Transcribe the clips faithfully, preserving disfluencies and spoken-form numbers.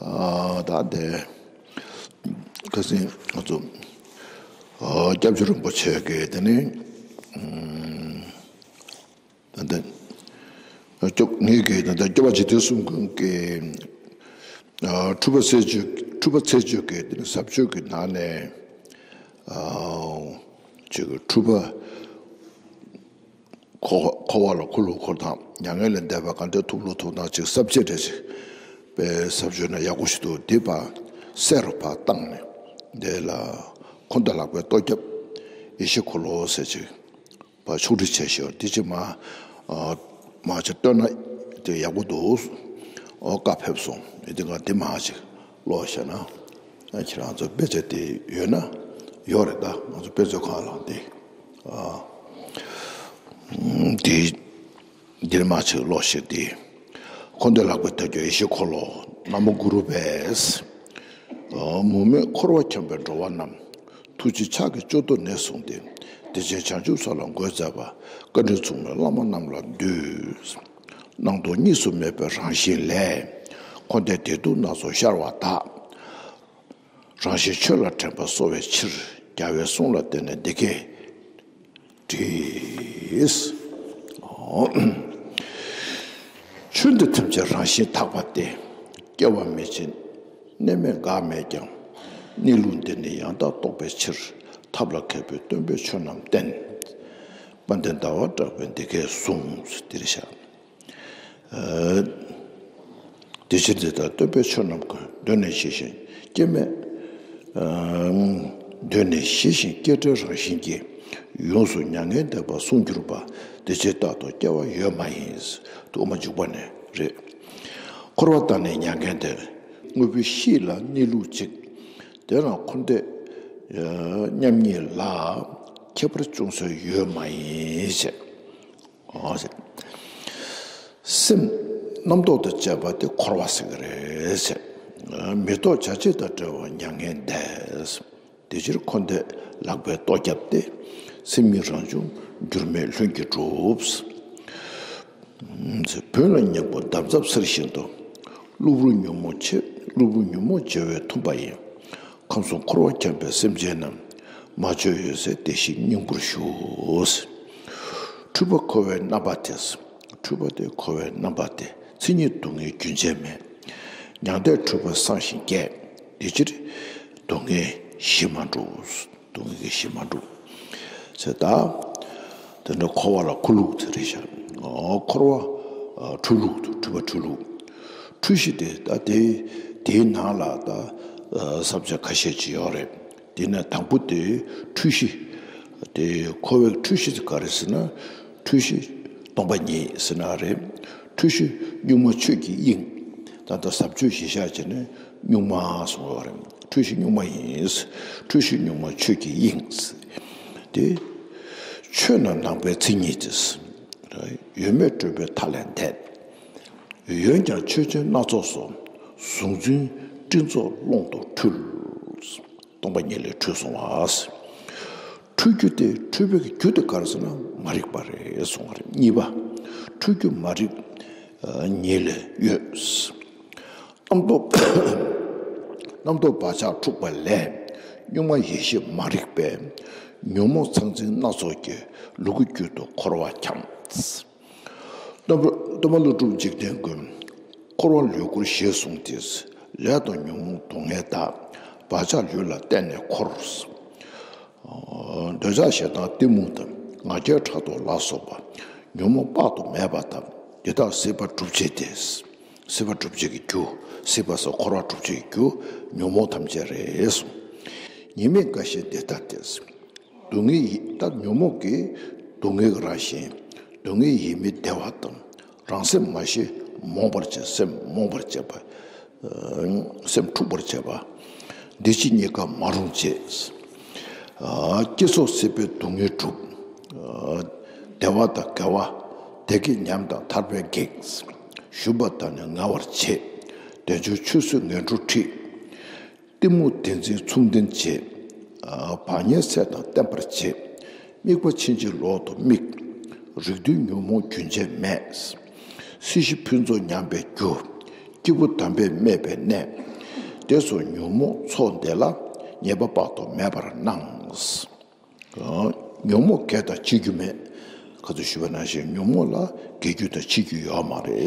ཨ་ད་དེ་ཁ་སང་ང་ཚོ་ཨ་སྐྱབས་རྗེ་རིན་པོ་ཆེ་གིས་དེ་ནི་ད་ལྟ་སྐྱོབ་ངེད་ཀྱི་ད་ལྟ་སྐྱོབ་པ་འཇིག་རྟེན་གསུམ་མགོན་གྱི་ཨ་འཁྲུལ་པ་ཚེ་བཅུད། འཁྲུལ་པ་ཚེ་བཅུད་ཀྱི་དེ་ནི་ཟབ་ཆོས་ཀྱི་ནང་ནས་ཨ་ཅིག་འཁྲུལ་པ་འཁོར་འཁོར་བ་ལ་འཁོར་ལུགས་འཁོར་སྟངས། མྱ་ངན་ལས་འདས་པ་ག་འདྲ་ཐོབ་ལུགས་ཐོབ་སྟངས། ཅིག་ས་བཅད་འདྲ་ཅིག་དཔེ་ཟབ་ཆོས་ན་ཡག་པོ་ཞིག་འདུག་དེ་ཕར་གསན་རོགས་ཕར་བཏང་ནས། དེ་ལ་འཁོར་འདས་ལྷག་པའི་ལྟོ་རྒྱབ་ཡེ་ཤེས་འཁོར་ལོ་ཟེར་ཅིག་ཕར་ཕྱོགས་སྒྲིག་བྱས་ཤོག་དེ་ཅིག་མ་ཨ་མ་ཅིག་བཏོན་ན་དེ་ཡག་པོ་འདུག་ཨོ་བཀའ་ཕེབས་སོང་། དེ་ག་དེ་མ་ཅིག་ཀློག་བྱས་ན། ཨ་ཁྱེད་རང་ཚོ་དཔེ་ཆ་དེ་ཡོད་ན་ཡོད་རེད། ད་ང་ཚོ་དཔེ་མཛོད་ཁང་ལ་དེ་ཨ་དེ་འདིར་མ་ཆེ་ཀློག་ཤེས་དེ། འཁོར་འདས་ལྷག་པའི་ལྟོ་རྒྱབ་ཡེ་ཤེས་འཁོར་ལོ། ན་མོ་གུ་རུ་བེ། ཨ་མུ་མེད་འཁོར་བར་འཁྱམས་པའི་འགྲོ་བ་རྣམས། ཐུགས་རྗེའི་ཕྱག་གིས་བཅུ་བཟློག་ནས་བཟུང་སྟེ། བདེ་ཆེན་བྱང་ཆུབ་ས་ལ་འགོད་མཛད་པ། བཀའ་དྲིན་མཚུངས་མེད་བླ་མ་རྣམས་ལ་འདུད། སྣང་སྟོང་གཉིས་སུ་མེད་པའི་རང་བཞིན་ལས། འཁོར་འདས་བདེ་སྡུག་སྣ་ཚོགས་ཤར་བ་དག་རང་བཞིན་ཆོས་ལ་དྲན་པ་གསོ་བའི་ཕྱིར། རྒྱལ་བའི་གསུང་ལ་བརྟེན་ནས་འདི་སྐད་བྲིས། ཆོས་འདི་ཐམས་ཅད་རང་བཞིན་དག་པ་སྟེ། སྐྱེ་བ་མེད་ཕྱིར་གནས་མེད་འགག་མེད་ཀྱང་། གནས་ལུགས་འདི་ནི་ཡང་དག་རྟོགས་པའི་ཕྱིར། ཐབས་ལ་མཁས་པས་སྟོན་པའི་ཆོས་རྣམས་བསྟན། དཔལ་ལྡན་ཟླ་བ་གྲགས་པས་འདི་སྐད་གསུངས། འདིར་བཞག་དེ་ཕྱིར་འདི་ལྟར་སྟོན་པའི་ཆོས་རྣམས་ཀུན། གདོད་ནས་ཞི་ཞིང་སྐྱེ་མེད། གདོད་ནས་ཞི་ཞིང་སྐྱེ་བྲལ་རང་བཞིན་གྱིས། ཡོངས་སུ་མྱ་ངན་འདས་པ་གསུངས་གྱུར་པ། དེ་ཕྱིར་རྟག་ཏུ་སྐྱེ་བ་ཡོད་མ་ཡིན། དུ་མ་འཇུག་པ་ནས་རེད། འཁོར་བ་དང་ནི་མྱ་ངན་འདས། དངོས་པོའི་གཤིས་ལ་གནས་ལུགས་གཅིག་དེ་རང་འཁོར་འདས་མཉམ་ཉིད་ལ་ཁྱད་པར་ཅུང་ཟད་ཡོད་མ་ཡིན་ཞེས། སེམས་རྣམ་རྟོག་དང་བཅས་པ་དེ་འཁོར་བ་ཟེར་གི་རེད་ཟེར། མི་རྟག་བྱ་བྱེད་དང་བྲལ་བ་མྱ་ངན་འདས། དེ་ཕྱིར་འཁོར་འདས་ལྷག་པའི་ལྟོ་རྒྱབ་སྟེ། སེམས་ཉིད་རང་བྱུང་འགྱུར་མེད་ལྷུན་གྱིས་གྲུབ། བོན་ལ་སྙིང་པོ་འདམ་རྫབ་གསེར་བཞིན་དུ། གློ་བུར་ཉོན་མོངས་ཆེ། གློ་བུར་ཉོན་མོངས་བྱེ་བས་འཐུམས་པ་ཡི། ཁམས་གསུམ་འཁོར་བར་འཁྱམས་པའི་སེམས་ཅན་རྣམས། མ་བཅོས་འོད་གསལ་བདེ་གཤེགས་སྙིང་པོར་ཞུགས། འཁྲུལ་པ་འཁོར་བའི་རྣམ་པ་དེ། འཁྲུལ་པ་དེ་འཁོར་བའི་རྣམ་པ་དེ། མཚན་ཉིད་སྡུག་བསྔལ་རྒྱུན་ཆད་མེད། མྱང་འདས་འཁྲུལ་པ་སངས་ཤིང་རྒྱས། དེ་ཕྱིར་སྡུག་བསྔལ་གཞི་མ་འགྲུབ། སྡུག་བསྔལ་གྱི་གཞི་མ་འགྲུབ། ཚེ་ད། དེ་འདྲ་འཁོར་བ་ལ་འཁོར་ལུགས་དེ་རེད་ཤག་འཁོར་བ་འཁྲུལ་ལུགས་དང་འཁྲུལ་པ་འཁྲུལ་ལུགས། འཁྲུལ་གཞི་དེ་ད་དེ་དེའི་ནང་ལ་ད་ས་བཅད་ཁ་ཤས་ཅིག་ཡོད་རེད། དེ་ནས་དང་པོ་དེ་འཁྲུལ་གཞི། དེ་འཁོར་བའི་འཁྲུལ་གཞི་དེ་ག་རེ་ཟེར་ན། འཁྲུལ་གཞི་སྟོང་པ་ཉིད་ཟེར་ན་རེད། འཁྲུལ་གཞི་གཉུག་མ་ཆོས་ཀྱི་དབྱིངས། ད་ལྟ་ཟབ་ཆོས་གཞི་བཞག་བྱས་ནས་གཉུག་མ་གསུངས་ཡོད་རེད། འཁྲུལ་གཞི་གཉུག་མ་ཡིན། འཁྲུལ་གཞི་གཉུག་མ་ཆོས་ཀྱི་དབྱིངས། དེ་ཆོས་རྣམས་ནང་པའི་མཚན་ཉིད་དེ། ཡོད་མེད་སྤྲོས་པའི་མཐའ་ལས་འདས། འོན་ཀྱང་ཆོས་ཅན་སྣ་ཚོགས་སོ། གཟུང་འཛིན་སྤྲིན་ཚོགས་ཀློང་དུ་འཁྲུལ། སྟོང་པ་ཉིད་ལས་འཁྲུལ་སོང་བ། འཁྲུལ་རྒྱུ་དེ་འཁྲུལ་པའི་རྒྱུ་དེ་ག་རེ་ཟེར་ན་མ་རིག་པ་རེད་གསུངས་པ་རེད། གཉིས་པ། འཁྲུལ་རྒྱུ་མ་རིག་ཉིད་ལས་གཡོས། རྣམ་རྟོག་རྣམ་རྟོག་བག་ཆགས་འཁྲུགས་པ་ལས། གཉུག་མ་ཡེ་ཤེས་མ་རིག་པས། ཉོན་མོངས་ཚང་ཚིང་སྣ་ཚོགས་ཀྱིས། ལུ་གུ་རྒྱུད་དུ་འཁོར་བར་འཁྱམས། སྟོན་པ་སྟོན་པ་ཀླུ་སྒྲུབ་འཇིག་རྟེན་མགོན། འཁོར་བ་ལུས་འཁོར་ཞེས་གསུངས་ཏེ། ལས་དང་ཉོན་མོངས་སྡུག་བསྔལ་དག་བག་ཆགས་ལུས་ལ་བརྟེན་ནས་འཁོར། འདོད་ཆགས་ཞེ་སྡང་གཏི་མུག་དང་། ང་རྒྱལ་ཕྲག་དོག་ལ་སོགས་པ། ཉོན་མོངས་དཔག་ཏུ་མེད་པ་དང་། འདི་དག་སྲིད་པ་སྒྲུབ་བྱེད་དེ། སྲིད་པ་སྒྲུབ་བྱེད་ཀྱི་རྒྱུ། སྲིད་པ་སོགས་འཁོར་བ་སྒྲུབ་བྱེད་ཀྱི་རྒྱུ་ཉོན་མོངས་ཐམས་ཅད་རེད་གསུངས། ཉེས་དམིགས་འགའ་ཞིག་འདི་ལྟ་སྟེ། སྡུག་བསྔལ་ཡིད་ད་ཉོན་མོངས་ཀྱི་སྡུག་བསྔལ་གྱི་རང་བཞིན། སྡུག་བསྔལ་ཡིད་མི་བདེ་བ་དང་། རང་སེམས་མ་ཞི་རྨོངས་པར་བྱེད། སེམས་རྨོངས་པར་བྱེད་པ། སེམས་འཁྲུགས་པར་བྱེད་པ། འདི་ཕྱི་གཉིས་ཀ་མ་རུངས་བྱེད། སྐྱེ་སོགས་སྲིད་པའི་སྡུག་བསྔལ་སྒྲུབ། བདེ་བ་དང་དགེ་བ་བདེ་སྐྱིད་ཉམས་དང་ཐར་པའི་གེགས། ཞུམ་པ་དང་ནི་ངལ་བར་བྱེད། དལ་འབྱོར་ཆོས་སྲིད་ངན་འགྲོར་ཁྲིད། གཏི་མུག་བདེན་འཛིན་མཚུངས་ལྡན་བྱེད། བག་ཉལ་ཚེ་དང་བརྟེན་པར་བྱེད། དམིགས་པ་ཕྱིན་ཅི་ལོག་ཏུ་དམིགས། རིགས་མཐུན་ཉོན་མོངས་རྒྱུན་ཆད་མེད། སྲིད་ཞི་ཕུན་ཚོགས་ཉམས་པའི་རྒྱུ། སྐྱེས་བུ་དམ་པས་སྨད་པའི་གནས། དེ་སོགས་ཉོན་མོངས་ཚོགས་འདི་ལ། ཉེས་པ་དཔག་ཏུ་མེད་པར་སྣང་། ཉོན་མོངས་བརྒྱད་དང་ཕྱེ་རྒྱུ་མེད། ཁ་ཚོན་ཞུས་པ་ནང་བཞིན་ཉོན་མོངས་ལ་བརྒྱད་རྒྱུ་དང་ཕྱེ་རྒྱུ་ཡོད་མ་རེད།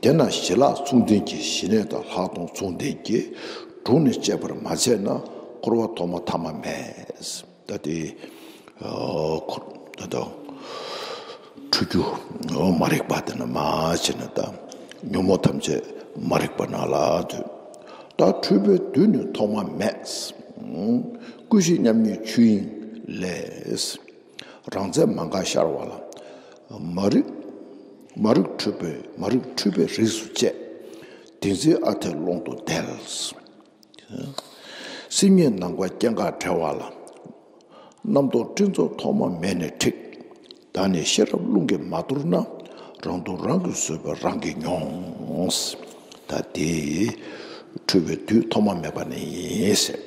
དེས་ན་ཞི་ལྷག་མཚུངས་ལྡན་གྱི་ཞི་གནས་དང་ལྷག་མཐོང་མཚུངས་ལྡན་གྱི་དྲུང་ནས་སྤྱད་པར་མ་བྱས་ན་འཁོར་བ་ཐོག་མ་ཐ་མ་མེད། ད་དེ་ཨ་ཁོ་ད་ད་འཁྲུལ་རྒྱུ་མ་རིག་པ་དེ་ན་མ་བྱས་ན་ད་ཉོན་མོངས་ཐམས་ཅད་མ་རིག་པ་ན་ལ་འདུས། ད་འཁྲུལ་པའི་དུས་ནི་ཐོག་མ་མེད། ཀུན་གཞི་མཉམ་ཉིད་ཆོས་དབྱིངས་ལས། རང་རྩལ་མ་འགགས་ཤར་བ་ལ། མ་རིག་མ་རིག་འཁྲུལ་པའི་མ་རིག་འཁྲུལ་པའི་རིགས་སུ་བཅད། བདེན་འཛིན་ཨ་འཐས་ཀློང་དུ་བརྡལ། སེམས་ཉིད་ནམ་མཁའ་སྐྱེ་འགག་བྲལ་བ་ལ། རྣམ་རྟོག་སྤྲིན་ཚོགས་ཐོག་མ་མེད་ནས་འཁྲིགས། ད་ནི་ཤེས་རབ་རླུང་གིས་མ་གཏོར་ན། རང་སྡུག་རང་གིས་བཟོད་པས་རང་གིས་མྱོང་། ད་དེ་འཁྲུལ་པའི་དུས་ཐོག་མ་མེད་པ་ནི་ཡིན་ཟེར།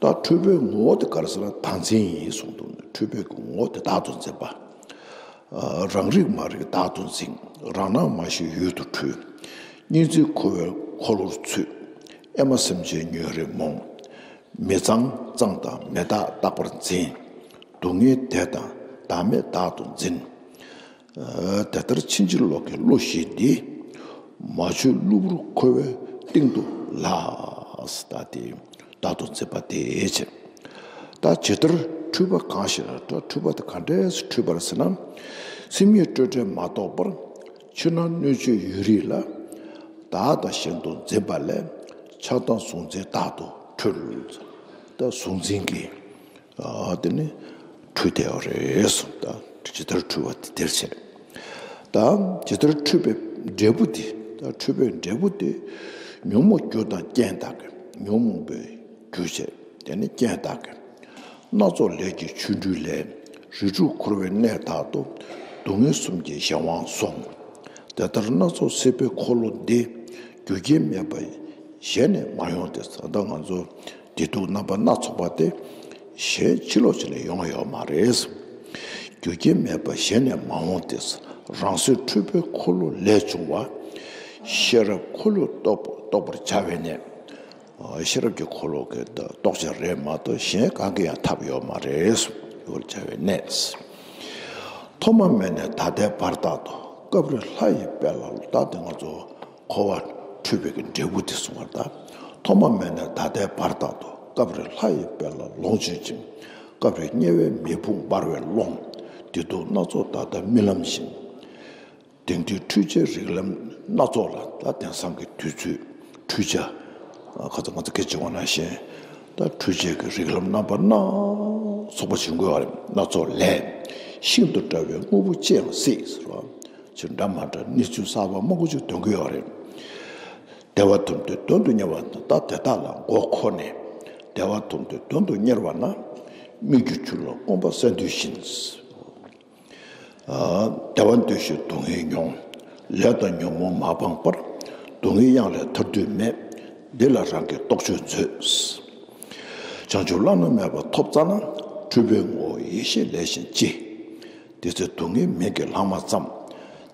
ད་འཁྲུལ་པའི་ངོ་བོ་དེ་ག་རེ་ཟེར་ན་བདག་འཛིན་ཡིན་གསུངས་འདུག་འཁྲུལ་པའི་ངོ་བོ་དེ་བདག་ཏུ་འཛིན་པ། རང་རིག་མ་རིག་བདག་ཏུ་འཛིན། རང་སྣང་མ་ཤེས་ཡུལ་དུ་འཁྲུལ། གཉིས་འཛིན་འཁོར་བའི་འཁོར་ལོར་ཚུད། ཨེ་མ་སེམས་ཅན་ཉོན་རིགས་རྨོངས། མི་གཙང་གཙང་དང་མི་རྟག་རྟག་པར་འཛིན། སྡུག་བསྔལ་བདེ་དང་བདག་མེད་བདག་ཏུ་འཛིན། དེ་ལྟར་ཕྱིན་ཅི་ལོག་གི་བློ་བཞི་འདི། མ་བཅོས་གློ་བུར་འཁོར་བའི་གཏིང་དུ་ལྷགས། ད་དེ་བདག་ཏུ་འཛིན་པ་དེ་བྱེད། ད་ཇི་ལྟར་འཁྲུལ་པ་གང་ཞིག་ལ། ད་འཁྲུལ་པ་དེ་ག་འདྲས་འཁྲུལ་པ་རེད་ཟེར་ན། སེམས་ཉིད་སྤྲོས་བྲལ་མ་རྟོགས་པར། ཕྱི་ནང་སྣོད་བཅུད་ཡུལ་རིས་ལ། བདག་དང་གཞན་དུ་འཛིན་པ་ལས། ཆགས་སྡང་གཟུང་འཛིན་རྟག་ཏུ་འཁྲུལ། ད་གཟུང་འཛིན་གྱི་ཨ་དེ་ནི་འཁྲུལ་བསྡད་ཡོད་རེད་གསུངས། ད་ཇི་ལྟར་འཁྲུལ་པ་དེ་དེར་བྱེད། ད་ཇི་ལྟར་འཁྲུལ་པའི་འབྲས་བུ་དེ། ད་འཁྲུལ་པའི་འབྲས་བུ་དེ། ཉོན་མོངས་རྒྱུ་དང་རྐྱེན་དག་གི། ཉོན་མོངས་པའི་རྒྱུ་བྱས། དེ་ནི་རྐྱེན་དག་གི། སྣ་ཚོགས་ལས་ཀྱི་ཆོ་འཕྲུལ་ལས། རིགས་དྲུག་འཁོར་བའི་གནས་དག་ཏུ། སྡུག་བསྔལ་གསུམ་གྱི་གཞན་དབང་སོང་། དེ་ལྟར་སྣ་ཚོགས་སྲིད་པའི་འཁོར་ལོ་འདི། རྒྱུ་རྐྱེན་མེད་པ་གཞན་ནས་མ་ཡོང་སྟེ། ད་ང་ཚོ་བདེ་སྡུག་རྣམ་པ་སྣ་ཚོགས་པ་དེ་གཞན་ཕྱི་ལོགས་ཅིག་ནས་ཡོང་ཡོད་མ་རེད། རྒྱུ་རྐྱེན་མེད་པ་གཞན་ནས་མ་འོངས་ཏེ། རང་སེམས་འཁྲུལ་པའི་འཁོར་ལོ་ལས་བྱུང་བ། ཤེས་རབ་འཁོར་ལོས་རྟོགས་པ་རྟོགས་པར་བྱ་བའི་གནས། ཤེས་རབ་ཀྱི་འཁོར་ལོ་གི་རྟོགས་བྱ་རེད་མ་གཏོགས་གཞན་གང་གིས་ཡང་ཐབས་ཡོད་མ་རེད། ཡོད་བྱ་བའི་གནས། ཐོག་མ་མེད་ནས་ད་ལྟའི་བར་དག་ཏུ། སྐབས་རེ་ལྷ་ཡི་དཔལ་ལ། ད་དེ་ང་ཚོ་འཁོར་བ་འཁྲུལ་པའི་གི་འབྲས་བུ་དེ་གསུངས་པ་དང་། ཐོག་མ་མེད་ནས་ད་ལྟའི་བར་དག་ཏུ། སྐབས་རེ་ལྷ་ཡི་དཔལ་ལ་ལོངས་སྤྱོད་ཅིང་། སྐབས་རེ་དམྱལ་བའི་མེ་དཔུང་འབར་བའི་ཀློང་། བདེ་སྡུག་སྣ་ཚོགས་ད་ལྟ་རྨི་ལམ་བཞིན། དེང་དུས་འཁྲུལ་བྱེད་རིགས་ལམ་སྣ་ཚོགས་ལ། ད་དེང་སང་གི་དུས་ཚོད་འཁྲུལ་བྱ། ཁ་ཚ་ང་ཚ་སྐད་ཆ་བ་ན་བཞིན། ད་འཁྲུལ་བྱེད་ཀྱི་རིགས་ལམ་རྣམ་པ་སྣ་ཚོགས་པ་བྱུང་དགོས་པ་རེད། སྣ་ཚོགས་ལས། ཤིན་ཏུ་བཀྲ་བའི་དངོས་པོ་ཅི་ཡང་སྲིད་ཟེར་བ། ཅིག་འདྲ་མ་འདྲ་གནས་ཚུལ་གསར་པ་མང་པོ་ཅིག་འདོན་གྱི་ཡོད་རེད། བདེ་བ་ཐོབ་འདོད་དོན་དུ་གཉེར་བ་དང་། ད་དེ་དག་ལ་མགོ་འཁོར་ནས། བདེ་བ་ཐོབ་འདོད་དོན་དུ་གཉེར་བ་ན། སྨིག་རྒྱུ་ཆུ་ལ་སྐོམ་པ་བསལ་འདོད་བཞིན། བདེ་བ་འདོད་བཞིན་སྡུག་བསྔལ་མྱོང་། ལས་དང་ཉོན་མོངས་མ་སྤངས་པར། སྡུག་བསྔལ་གཡང་ལས་ཐར་འདོད་མེད། འདི་ལ་རང་གིས་རྟོག་དཔྱོད་མཛོད། བྱང་ཆུབ་བླ་ན་མེད་པ་ཐོབ་ཙ་ན། འཁྲུལ་པའི་ངོ་བོ་ཡེ་ཤེས་ལས་གཞན་ཅི། དེ་ཚེ་སྡུག་བསྔལ་མིག་གིས་ལྷག་མ་ཙམ།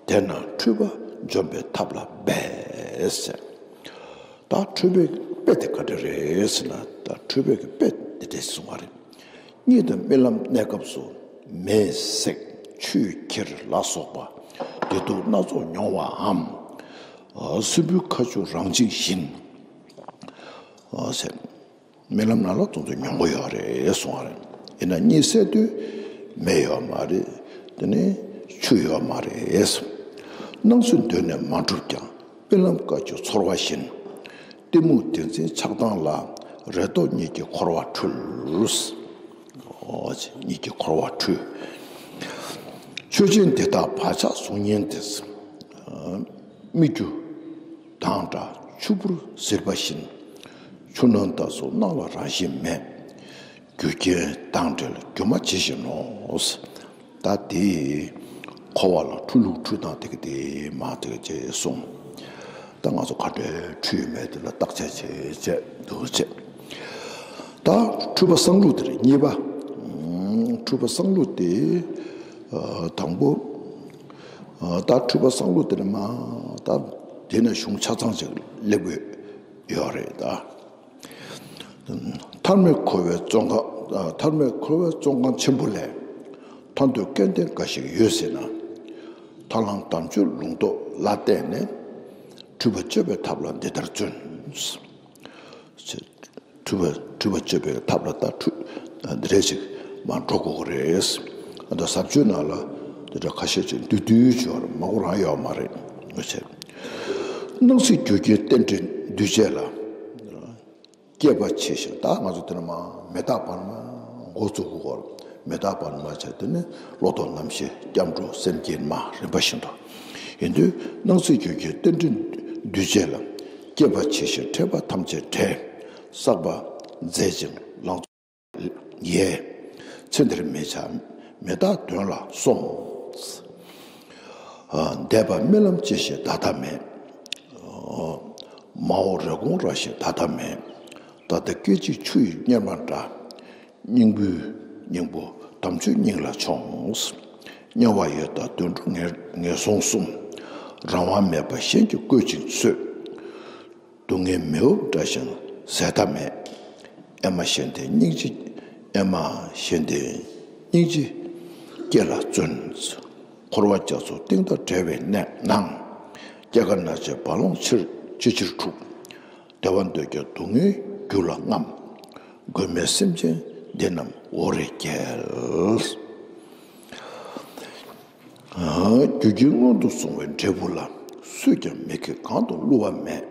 དེས་ན་འཁྲུལ་པ་འཇོམས་པའི་ཐབས་ལ་འབད། ཟེར། ད་འཁྲུལ་པའི་དཔེ་དེ་ག་འདྲ་རེད་ཟེར་ན། ད་འཁྲུལ་པའི་གི་དཔེ་དེ་འདྲས་གསུངས་པ་རེད། གཉིད་དང་རྨི་ལམ་གནས་སྐབས་སུ། མེས་བསྲེགས་ཆུས་ཁྱེར་ལ་སོགས་པ། བདེ་སྡུག་སྣ་ཚོགས་མྱོང་བའམ། སྲིན་བུའི་ཁ་ཆུ་རང་འཇིགས་བཞིན། ཟེར། རྨི་ལམ་ནང་ལ་དུང་དུ་མྱོང་གི་ཡོད་རེད་གསུངས་པ་རེད། ཡིན་ན་གཉིད་སད་དུས་མེ་ཡོད་མ་རེད། དེ་ནས་ཆུ་ཡོད་མ་རེད། སྣང་ཚུལ་གདོད་ནས་མ་གྲུབ་ཀྱང་། རྨི་ལམ་དཀའ་སྤྱད་ཚོར་བ་བཞིན། གཏི་མུག་བདེན་འཛིན་ཆགས་སྡང་ལ། རེ་དོགས་གཉིད་ཀྱིས་འཁོར་བ་འཁྲུལ། འོ་གཉིད་ཀྱིས་འཁོར་བ་འཁྲུལ། ཆོས་ཅན་འདི་དག་བག་ཆགས་གཟུགས་བརྙན་ཏེ། སྨིག་རྒྱུ་དང་འདྲ་ཆུ་བུར་ཟིལ་པ་བཞིན། ཆུ་སྣང་ལྟ་སོགས་སྣང་ལ་རང་བཞིན་མེད། རྒྱུ་རྐྱེན་དང་བྲལ་སྒྱུ་མ་ཇི་བཞིན་ནོ། ད་དེ་འཁོར་བ་ལ་འཁྲུལ་ལུགས་འཁྲུལ་སྟངས་དེ་ག་དེ་མ་དེ་ག་ཅེས་གསུངས། ད་ང་ཚོ་ག་འདྲའི་འཁྲུལ་མེད་དེ་ལ་བརྟག་དཔྱད་བྱེད་བྱེད་འདུག་བྱེད། ད་འཁྲུལ་པ་གསང་ལུགས་དེ་རེད་གཉིས་པ། འཁྲུལ་པ་གསང་ལུགས་དེ་དང་པོ། ད་འཁྲུལ་པ་གསང་ལུགས་དེ་ནི་མ་ད་ དེ་ནས་གཞུང་ཆ་ཚང་ཅིག་སླེབས་ཀྱི་ཡོད་རེད་ད། ཐར་མེད་འཁོར་བའི་བཙོན་ཁང་། ཐར་མེད་འཁོར་བའི་བཙོན་ཁང་ཆེན་པོ་ལས། ཐར་འདོད་སྐལ་ལྡན་འགའ་ཞིག་ཡོད་ཟེར་ན། ཐར་ལམ་དམ་ཆོས་ལུང་རྟོགས་ལ་བརྟེན་ནས། འཁྲུལ་པ་གཅོད་པའི་ཐབས་ལ་འདི་ལྟར་བརྩོན། འཁྲུལ་པ་འཁྲུལ་པ་གཅོད་པའི་ཐབས་ལ་ད་འཁྲུལ་འདི་འདྲ་ཞིག་མར་འགྲོ་དགོས་ཀྱི་རེད། ཨ་ད་ཟབ་ཆོས་ནང་ལ་འདི་འདྲ་ཁ་ཤས་ཅིག་བསྡུས་བསྡུས་བྱས་པ་མང་པོ་རང་ཡོད་མ་རེད། ངོ་ཤེས། སྣང་སྲིད་རྒྱུ་རྐྱེན་རྟེན་འབྲེལ་འདུས་བྱས་ལ། སྐྱེད་པ་ཆེ་ཞིང་། ད་ང་ཚོ་དེ་ནས་མ་མེ་སྟག་པདྨ་འགོ་བཙུགས་དགོས་ཀྱི་རེད། མེ་སྟག་པདྨ་བྱས། དེ་ནས་བློ་ལྡོག་རྣམ་ཤེས་སྐྱབས་འགྲོ་སེམས་བསྐྱེད་མ་རིམ་པ་བཞིན་དུ། ཡིན་དུས་སྣང་སྲིད་རྒྱུ་རྐྱེན་རྟེན་འབྲེལ་འདུས་བྱས་ལ། སྐྱེད་པ་ཆེ་ཞིང་ཕྲད་པ་ཐམས་ཅད་བྲལ། བསགས་པ་མཛད་ཅིང་ལང་ཚོ་ཡལ། ཚེ་འདིར་མེད་བྱ་མེ་སྟག་དོན་ལ་སོམས། འདས་པ་རྨི་ལམ་ཅན་ཞིག་བདག་ལྟ་མེད། མ་འོངས་རེ་སྐོང་ར་ཞིག་བདག་ལྟ་མེད། ད་ལྟ་སྐད་ཅིག་ཆུ་ཡི་གཉེར་མ་འདྲ། སྙིང་པོའི་སྙིང་པོ་དམ་ཆོས་སྙིང་ལ་ཆོངས། དམྱལ་བ་ཡི་དྭགས་དུད་འགྲོ་ངན་ངན་སོང་གསུམ། རང་དབང་མེད་པར་གཞན་གྱིས་བཀོལ་ཅིང་གསོད། སྡུག་བསྔལ་མེ་འོབས་འདྲ་ཞིང་ཟད་མཐའ་མེད། ཨེ་མ་གཞན་དོན་སྙིང་རྗེ། ཨེ་མ་གཞན་དོན་སྙིང་རྗེ་སྐྱེ་ལ་བརྩོན། འཁོར་བ་རྒྱ་མཚོ་གཏིང་དང་བྲལ་བའི་གནས་ནང་། སྐྱེ་རྒ་ན་འཆིའི་རྦ་ཀློང་ཆེར་ཆེ་ཆེར་འཁྲུགས། བདེ་བ་འདོད་ཀྱང་སྡུག་བསྔལ་རྒྱུ་ལ་རྔམ། མགོན་མེད་སེམས་ཅན་འདི་རྣམས་འོ་རེ་རྒྱལ། རྒྱུ་རྐྱེན་སྔོན་དུ་སོང་བའི་འབྲས་བུ་ལ། སུས་ཀྱང་མི་ཁེགས་གང་དུ་བསླུ་བ་མེད།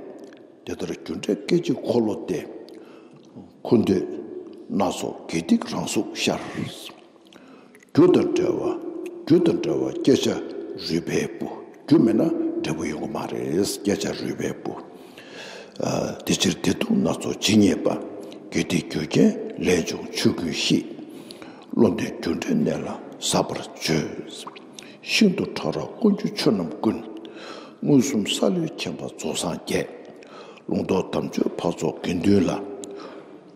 དེ་ལྟར་རྒྱུ་འབྲས་སྐད་ཅིག་འཁོར་ལོ་སྟེ། འཁོར་འདས་སྣ་ཚོགས་དགེ་སྡིག་རང་གཟུགས་ཤར། རྒྱུ་དང་བྲལ་བ། རྒྱུ་དང་བྲལ་བ་བསྐྱེད་བྱ་རུས་པའི་སྦུབས། རྒྱུ་མེད་ན་འབྲས་བུ་ཡོང་གི་མ་རེད། བསྐྱེད་བྱ་རུས་པའི་སྦུབས། ཨ། དེ་ཕྱིར་བདེ་སྡུག་སྣ་ཚོགས་ཇི་སྙེད་པ། དགེ་སྡིག་རྒྱུ་རྐྱེན་ལས་བྱུང་ཆོས་ཀུན་ཤེས། བློ་འདས་རྒྱུ་འབྲས་གནས་ལ་ཟབ་པར་བརྗོད། ཤིན་ཏུ་ཕྲ་རགས་ཀུན་གྱི་ཆོས་རྣམས་ཀུན། མངོན་སུམ་ས་ལེར་མཁྱེན་པ་རྫོགས་སངས་རྒྱས། ལུང་རྟོགས་དམ་ཆོས་འཕགས་ཚོགས་དགེ་འདུན་ལ།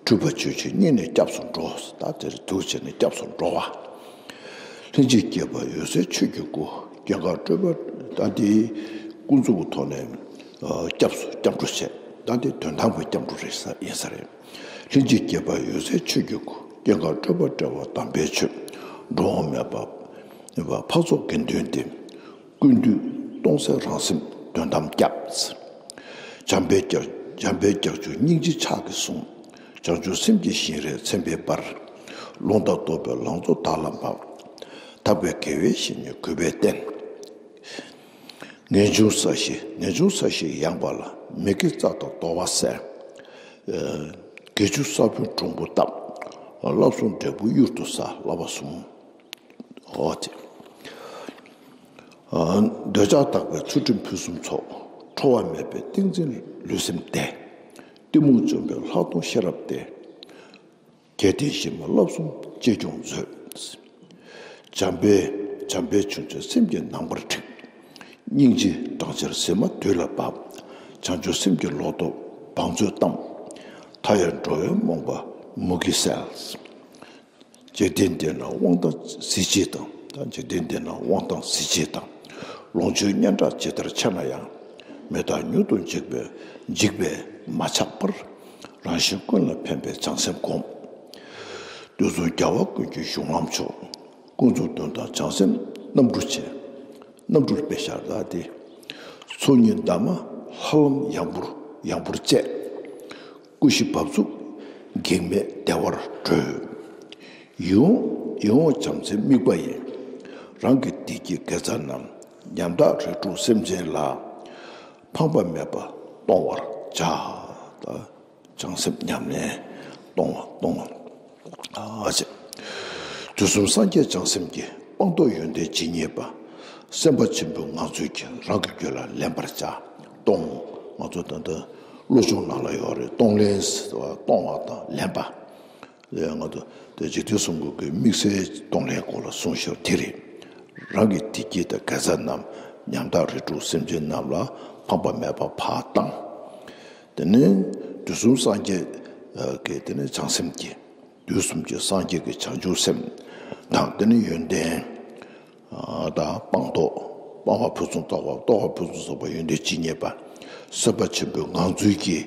སྒྲུབ་པ་ཆོས་ཀྱི་སྙིང་ནས་སྐྱབས་སུ་འགྲོ། ད་དེར་འདུག་བྱས་ནས་སྐྱབས་སུ་འགྲོ་བ། ལྷན་ཅིག་སྐྱེས་པ་འོད་གསལ་ཆོས་ཀྱི་སྐུ། སྐྱེ་འགག་སྤྲོས་པ་ད་དེ་ཀུན་རྫོབ་ཀྱི་ཐོག་ནས་སྐྱབས་སུ་སྐྱབས་འགྲོ་བྱས། ད་དེ་དོན་དམ་པའི་སྐྱབས་འགྲོ་རེད་ས་ཡིན་ས་རེད། ལྷན་ཅིག་སྐྱེས་པ་འོད་གསལ་ཆོས་ཀྱི་སྐུ། སྐྱེ་འགག་སྤྲོས་པ་བྲལ་བ་དམ་པའི་ཆོས། འགྲོ་འོང་མེད་པ་མེད་པ་འཕགས་ཚོགས་དགེ་འདུན་ཏེ། ཀུན་འདུས་སྟོང་གསལ་རང་སེམས་དོན་དམ་སྐྱབས། འཇམ་དཔལ་རྒྱ། འཇམ་དཔལ་རྒྱ་མཚོའི་སྙིང་རྗེ་ཕྱག་གིས་བཟུང་། བྱང་ཆུབ་སེམས་ཀྱི་ཞིང་རལ་མཚན་དཔེའི་པར། ལུང་དང་རྟོགས་པའི་ལང་ཚོ་བདག་ལ་བབས། ཐར་པའི་དགེ་བའི་བཤེས་གཉེན་གུས་པས་བསྟེན། ངེས་འབྱུང་ས་གཞི། ངེས་འབྱུང་ས་གཞི་ཡངས་པ་ལ། མི་དགེ་རྩ་དང་དོར་བ་བསལ། དགེ་བཅུ་ས་བོན་གྲུང་པོ་བཏབ། བསླབ་གསུམ་འབྲས་བུ་གཡུར་དུ་ཟ། བསླབ་པ་གསུམ། འོ་དེ། འདོད་ཆགས་དག་པའི་ཚུལ་ཁྲིམས་ཕུན་སུམ་ཚོགས། ཁྲོ་བ་མེད་པའི་ཏིང་འཛིན་ལུས་སེམས་བདེ། གཏི་མུག་བཅོམ་པའི་ལྷག་མཐོང་ཤེས་རབ་སྟེ། རྒྱལ་བསྟན་གཞི་མ་བསླབ་གསུམ་གཅེས་སྐྱོང་མཛོད། འཇམ་དཔལ། འཇམ་དཔལ་ཆོས་མཆོག་སེམས་ཀྱི་ནང་པར་འཁྲིགས། སྙིང་རྗེ་དྲང་ཆེར་ཟེར་མ་དུས་ལ་བབ། བྱང་ཆུབ་སེམས་ཀྱི་ལོ་ཏོག་བང་མཛོད་གཏམས། མཐའ་ཡས་འགྲོ་བའི་རྨོངས་པ་མུ་གེ་བསལ། འཇིག་རྟེན་འདི་ན་དབང་ཐང་གཟི་བརྗིད་དང་། ད་འཇིག་རྟེན་འདི་ན་དབང་ཐང་གཟི་བརྗིད་དང་། ལོངས་སྤྱོད་སྙན་གྲགས་ཇི་ལྟར་ཆེ་ན་ཡང་། མི་རྟག་མྱུར་དུ་འཇིག་པས་འཇིག་པས་མ་ཆགས་པར། རང་གཞན་ཀུན་ལ་ཕན་པའི་བྱང་སེམས་བསྒོམ། དུས་གསུམ་རྒྱལ་བ་ཀུན་གྱི་གཞུང་ལམ་མཆོག། ཀུན་རྫོབ་དོན་དམ་བྱང་སེམས་རྣམ་སྤྲུལ་ཆེ། རྣམ་སྤྲུལ་དཔེ་ཤར་ལ་སྟེ། ཚོགས་གཉིས་འདབ་མ་ལྷ་ལམ་ཡངས་པོར་ཡངས་པོར་བཅད། སྐུ་བཞི་བབས་ཚུགས་གེགས་མེད་བདེ་བར་གྲོལ། ཡིད་འོང་ཡིད་འོང་བྱམས་བརྩེའི་དམིགས་པ་ཡིས། རང་གི་བདེ་སྐྱིད་དགེ་རྩ་རྣམས། ཉམ་ཐག་རིགས་དྲུག་སེམས་ཅན་ལ། ཕངས་པ་མེད་པར་གཏོང་བར་བྱ། ད་བྱང་སེམས་ཉམས་ལེན་གཏོང་བ་གཏོང་བ། ཨ་ཅེ། དུས་གསུམ་སངས་རྒྱས་བྱང་སེམས་ཀྱི། སྤངས་རྟོགས་ཡོན་ཏན་ཇི་སྙེད་པ། སེམས་དཔའ་ཆེན་པོའི་ངང་ཚུལ་གྱིས། རང་གི་རྒྱུད་ལ་ལེན་པར་བྱ། གཏོང་། ང་ཚོ་ད་ལྟ་བློ་སྦྱོང་ནང་ལ་ཡོད་རེད། གཏོང་ལེན་ཟེར་བ་གཏོང་བ་དང་ལེན་པ། ལས་ང་ཚོ་དེ་འཇིག་རྟེན་གསུམ་མགོན་གྱི་དམིགས་བསལ་གཏོང་ལེན་སྐོར་ལ་གསུངས་ཤོར་དེ་རེད། རང་གི་བདེ་སྐྱིད་དང་དགེ་རྩ་རྣམས། ཉམ་ཐག་རིགས་དྲུག་སེམས་ཅན་རྣམས་ལ། ཕངས་པ་མེད་པར་ཕར་བཏང་། དེ་ནས་དུས་གསུམ་སངས་རྒྱས་ཀྱི་དེ་ནས་བྱང་སེམས་ཀྱི། དུས་གསུམ་གྱི་སངས་རྒྱས་ཀྱི་བྱང་ཆུབ་སེམས་དང་། དེ་ནས་ཡོན་ཏན་དང་སྤངས་རྟོགས། སྤངས་པ་ཕུན་སུམ་ཚོགས་པ། རྟོགས་པ་ཕུན་སུམ་ཚོགས་པ། ཡོན་ཏན་ཇི་སྙེད་པ། སེམས་དཔའ་ཆེན་པོའི་ངང་ཚུལ་གྱིས་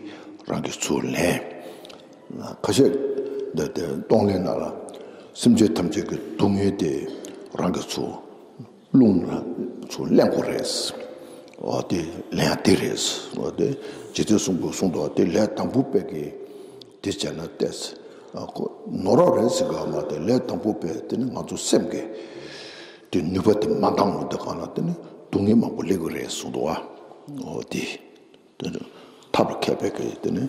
རང་གིས་ཚུར་ལེན། ཁ་ཤས་འདི་དེ་གཏོང་ལེན་ནང་ལ་སེམས་ཅན་ཐམས་ཅད་ཀྱི་སྡུག་བསྔལ་དེ་རང་གིས་ཚུར་རླུང་ལ་ཚུར་ལེན་དགོས་རེད། འོ་དེ་ལེན་ཡ་དེ་རེད། འོ་དེ་རྗེ་བཙུན་གསུང་པོས་གསུངས་འདུག་དེ་ལས་དང་པོ་པས་ཀྱི་དེ་བྱས་ན་ཏེས། ཁོ་ནོར་བ་རེད་ཟེར་ག་མ་དེ་ལས་དང་པོ་པས་དེ་ནི་ང་ཚོ་སེམས་ཀྱི་དེ་ནུས་པ་དེ་མ་འདང་བ་འདི་གང་ལ་དེ་ནི་སྡུག་བསྔལ་མང་པོ་སླེབས་ཀྱི་རེད་གསུངས་འདུག་བ། འོ་དེ། དེ་ནི་ཐབས་ལ་མཁས་པའི་གི་དེ་ནི་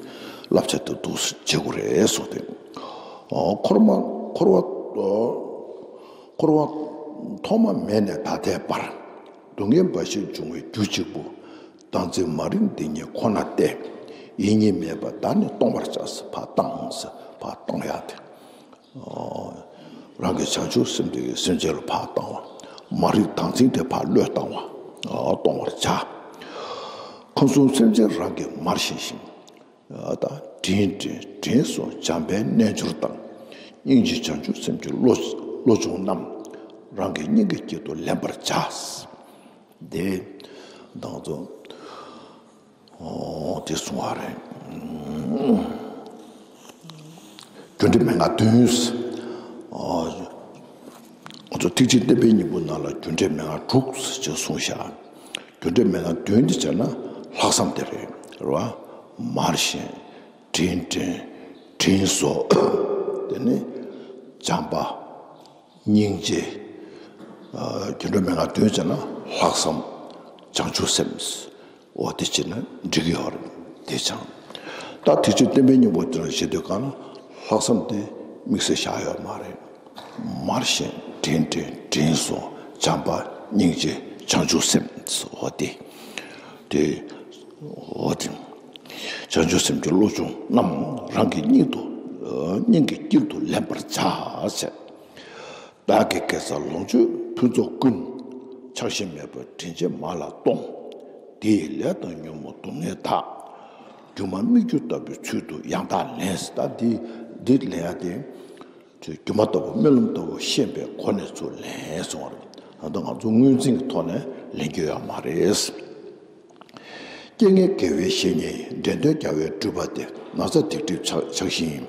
བསླབ་བྱ་དེ་འདུག་སེ་བྱེད་དགོས་རེད་གསུངས་ཏེ། འཁོར་བ་འཁོར་བ་འཁོར་བ་ཐོག་མ་མེད་ནས་ད་ལྟའི་བར། སྡུག་བསྔལ་འབའ་ཞིག་འབྱུང་བའི་རྒྱུ་གཅིག་པུ། བདག་འཛིན་མ་རིག་འདི་ཉིད་ཁོ་ན་སྟེ། ཡིད་གཉིས་མེད་པར་བདག་ནི་གཏོང་བར་བྱ། ཕར་བཏང་ཕར་བཏང་ཡག་དེ། རང་གི་བྱང་ཆུབ་སེམས་དེ་སེམས་ཅན་ལ་ཕར་བཏང་བ། མ་རིག་བདག་འཛིན་དེ་ཕར་བློས་བཏང་བ། གཏོང་བར་བྱ། ཁམས་གསུམ་སེམས་ཅན་རང་གིས་མར་ཤེས་ཤིང་། ད་དྲིན་དྲན་དྲིན་གཟོ་བྱམས་པའི་རྣལ་འབྱོར་དང་། སྙིང་རྗེ་བྱང་ཆུབ་སེམས་ཀྱི་བློ་བློ་སྦྱོང་རྣམས། རང་གི་སྙིང་གི་དཀྱིལ་དུ་ལེན་པར་བྱ། དེ་དང་ཚོ་དེ་གསུང་བ་རེད། རྒྱུ་འབྲས་མན་ངག་བདུན། ང་ཚོ་ཐེག་ཆེན་བསྟན་པའི་སྙིང་པོ་ནང་ལ་རྒྱུ་འབྲས་མན་ངག་དྲུག་ཅེས་གསུངས་ཤག་རྒྱུ་འབྲས་མན་ངག་བདུན་འདི་བྱས་ན་ལྷག་བསམ་དེ་རེད། རེད་བ། མར་ཤེས། དྲིན་དྲན། དྲིན་གཟོ། དེ་ནས་བྱམས་པ། སྙིང་རྗེ། རྒྱུ་འབྲས་མན་ངག་བདུན་བྱས་ན་ལྷག་བསམ། བྱང་ཆུབ་སེམས། འོ་དེ་བྱས་ན་འགྲིག་གི་ཡོད་རེད། དེ་ཅང་། ད་དེ་ཚོའི་བསྟན་པའི་སྙིང་པོ་དེ་ལ་བྱེད་དུས་གང་ན་ལྷག་བསམ་དེ་དམིགས་བསལ་བཞག་ཡོད་མ་རེད། མར་ཤེས། དྲིན་དྲན། དྲིན་གཟོ། བྱམས་པ། སྙིང་རྗེ། བྱང་ཆུབ་སེམས། འོ་དེ། དེ། འོ་དེ། བྱང་ཆུབ་སེམས་ཀྱི་བློ་སྦྱོང་རྣམས་རང་གི་སྙིང་དུ། སྙིང་གི་དཀྱིལ་དུ་ལེན་པར་བྱ་ཟེར། བདག་གི་དགེ་རྩ་ལོངས་སྤྱོད་ཕུན་ཚོགས་ཀུན། ཆགས་ཞེན་མེད་པར་དྲིན་ཆེན་མ་ལ་གཏོང་། དེ་ཡི་ལས་དང་ཉོན་མོངས་སྡུག་བསྔལ་དག་སྒྱུ་མ་སྨིག་རྒྱུ་ལྟ་བུའི་ཚུལ་དུ་ཡང་དག་ལེན། ད་འདི་འདི་ལེན་ཡ་དེ། སྒྱུ་མ་ལྟ་བུ་རྨི་ལམ་ལྟ་བུ་ཤེས་པའི་སྒོ་ནས་ཚུར་ལེན་སོང་བ་རེད། ད་ལྟ་ང་ཚོ་ངོས་འཛིན་གྱི་ཐོག་ནས་ལེན་རྒྱུ་ཡོད་མ་རེད། རྐྱེན་ངན་དགེ་བའི་བཤེས་གཉེན། འདྲེན་སྟོན་རྒྱལ་བའི་སྤྲུལ་པ་སྟེ། ན་ཚ་སྡིག་སྒྲིབ་ཆགས་ཆགས་ཤིང་།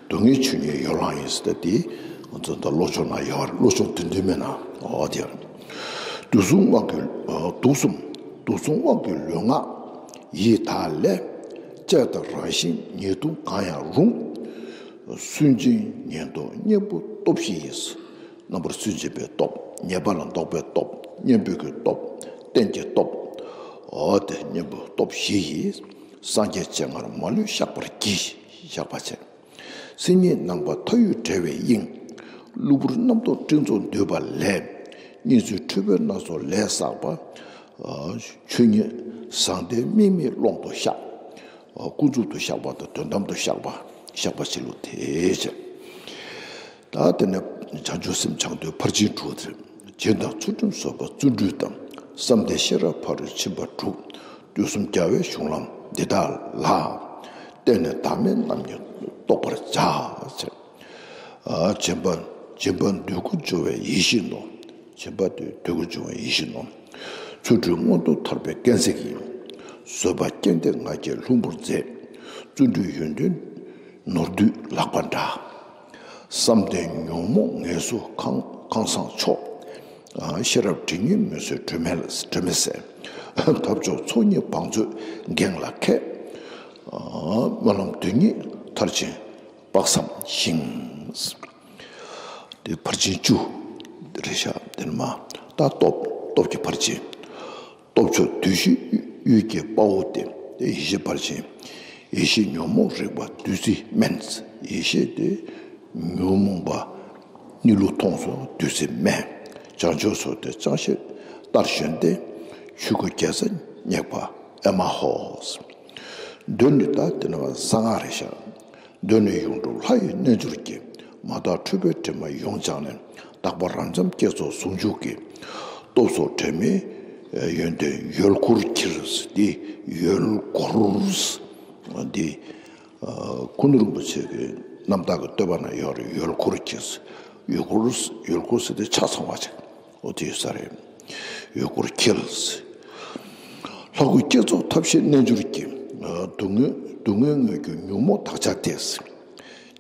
སྡུག་བསྔལ་ཆོས་ཉིད་ཡོ་ལང་ཡིན་ཟེར་ཏེ། ང་ཚོ་ད་བློ་སྦྱོང་ན་ཡོད་རེད། བློ་སྦྱོང་དོན་བདུན་མེད་ན། འོ་དེ་རེད། དུག་གསུམ་དབང་གི་དུག་གསུམ་དུག་གསུམ་དབང་གི་ལུས་ངག་ཡིད་དག་ལས། བཅས་དང་རང་བཞིན་ཉེས་ལྟུང་གང་ཡང་རུང་། སུན་འབྱིན་ཉེན་རྟོག་གཉེན་པོ་སྟོབས་བཞི་ཡིས། རྣམ་པར་སུན་འབྱིན་པའི་སྟོབས། ཉེས་པ་ལ་འདོགས་པའི་སྟོབས། གཉེན་པོའི་གི་སྟོབས། རྟེན་གྱི་སྟོབས། འོ་དེ་གཉེན་པོ་སྟོབས་བཞི་ཡིས། སངས་རྒྱས་སྤྱན་སྔར་མ་ལུས་བཤགས་པར་བགྱི། བཤགས་པ་བྱས། སེམས་ཉིད་ནམ་མཁའ་མཐའ་དབུས་བྲལ་བའི་དབྱིངས། གློ་བུར་རྣམ་རྟོག་སྤྲིན་ཚོགས་འདུས་པ་ལས། གཉིས་འཛིན་འཁྲུལ་པའི་སྣ་ཚོགས་ལས་བསགས་པ། ཆོས་ཉིད་བཟང་ལྡན་དམིགས་མེད་ཀློང་དུ་བཤགས། ཀུན་རྫོབ་ཏུ་བཤགས་པ་དང་དོན་དམ་དུ་བཤགས་པ། བཤགས་པ་བྱེད་ལུགས་དེ་བྱས། ད་དེ་ནས་བྱང་ཆུབ་སེམས་སྦྱང་དུས་ཕར་ཕྱིན་དྲུག་དེ། སྦྱིན་དང་ཚུལ་ཁྲིམས་བཟོད་པ་བརྩོན་འགྲུས་དང་། བསམ་གཏན་ཤེས་རབ་ཕ་རོལ་ཕྱིན་པ་དྲུག་དུས་གསུམ་རྒྱལ་བའི་གཞུང་ལམ་འདི་དག་ལ། བརྟེན་ནས་བདག་མེད་རྣམ་གཉིས་རྟོགས་པར་བྱ། ཟེར། སྦྱིན་པ། སྦྱིན་པ་འདོད་དགུ་འཇོ་བའི་ཡིད་བཞིན་ནོ། སྦྱིན་པ་འདོད་དགུ་འཇོ་བའི་ཡིད་བཞིན་ནོ། ཚུལ་ཁྲིམས་མངོན་དུ་ཐར་པའི་སྐས་འཛེག་ཡིན། བཟོད་པ་རྐྱེན་ལྡན་ང་རྒྱལ་ལྷུན་པོར་མཛེས། བརྩོན་འགྲུས་ཡོན་ཏན་ནོར་བསྡུས་ལག་པ་འདྲ། བསམ་གཏན་ཉོན་མོངས་ངལ་གསོ་ཁང་ཁང་བཟང་མཆོག་ཤེས་རབ་དྲི་ཉིད་མུན་སེལ་སྒྲོན་མེ་སྒྲོན་མེ་ཟེར། ཐབས་མཆོག་ཚོགས་གཉིས་བང་མཛོད་འགེངས་ལ་མཁས། སྨོན་ལམ་དོན་གཉིས་མཐར་ཕྱིན་དཔག་བསམ་ཤིང་། དེ་ཕར་ཕྱིན་བཅུ་རེད་ཤག་དེ་ནས་མ། ད་སྟོབས་སྟོབས་ཀྱི་ཕར་ཕྱིན། སྟོབས་མཆོག་བདུད་བཞི་གཡུལ་གྱི་དཔའ་བོ་སྟེ། དེ་ཡེ་ཤེས་ཕར་ཕྱིན། ཡེ་ཤེས་ཉོན་མོངས་རིག་པ་བདུད་རྩིའི་སྨན། ཡེ་ཤེས་དེ་ཉོན་མོངས་པ་གཉིད་ལུག་མཐོང་སོང་བདུད་རྩིའི་སྨན། བྱང་ཆུབ་སོགས་དེ་ཅང་ཤེས་ལྟར་བཞིན་ཏེ། ཆོས་སྐུ་རྒྱལ་སྲས་བསྙེགས་པ་ཨེ་མ་ཧོ། གདོད་ནས་ད་དེ་ནས་མ་གསང་སྔགས་རེད་ཤག་གདོད་ནས་ཡོངས་གྲུབ་ལྷ་ཡི་རྣལ་འབྱོར་གྱིས། མ་དག་འཁྲུལ་པའི་དྲི་མ་ཡོངས་སྦྱངས་ནས། དག་པ་རབ་འབྱམས་བསྐྱེད་རྫོགས་ཟུང་འཇུག་གི། སྟོབས་སོགས་དྲི་མེད་ཡོན་ཏན་ཡོལ་གོར་གྱིས། འདི་ཡོལ་གོར། འདི། ཀུན་རིན་པོ་ཆེ་གི་རྣམ་དག་གི་བསྟོད་པ་ན་ཡོད་རེད། ཡོལ་གོར་གྱིས། ཡོལ་གོར་ཡོལ་གོར་ཟེར་དེ་ཆ་ཚང་བ་ཅིག་འོ་དེ་ཡོད་ས་རེད། ཡོལ་གོར་གྱིས། ལྷ་སྐུ་བསྐྱེད་རྫོགས་ཐབས་ཤེས་རྣལ་འབྱོར་གྱིས། སྡུག་བསྔལ་སྡུག་བསྔལ་དངོས་ཀྱི་ཉོན་མོངས་དག་བྱ་སྟེ།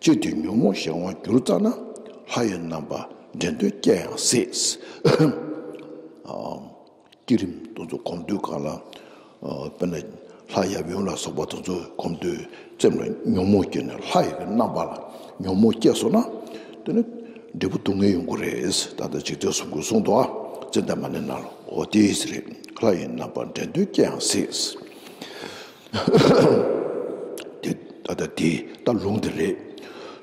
ཅི་སྟེ་ཉོན་མོངས་གཞན་དབང་གྱུར་ཙ་ན། ལྷ་ཡི་རྣམ་པ་འདྲེན་འདོད་སྐྱེ་ཡང་སྲིད། བསྐྱེད་རིམ་དེ་ཚོ་སྒོམ་དུས་སྒང་ལ། དཔེར་ན་ལྷ་ཡབ་ཡུམ་ལ་སོགས་པ་དེ་ཚོ་སྒོམ་དུས་སེམས་ལ་ཉོན་མོངས་སྐྱེས་ནས་ལྷ་ཡི་གི་རྣམ་པ་ལ་ཉོན་མོངས་སྐྱེས་སོང་ན། དེ་ནི་འབྲས་བུ་སྡུག་བསྔལ་ཡོང་གི་རེད། ད་ལྟ་འཇིག་རྟེན་གསུམ་མགོན་གསུངས་འདུག་ཨ། ཙན་དན་མ་ཎི་ནང་ལ། འོ་དེ་ཡིས་རེད། ལྷ་ཡི་རྣམ་པ་འདྲེན་འདོད་སྐྱེ་ཡང་སྲིད། དེ་ད་ལྟ་དེ་ད་ལུང་དེ་རེད།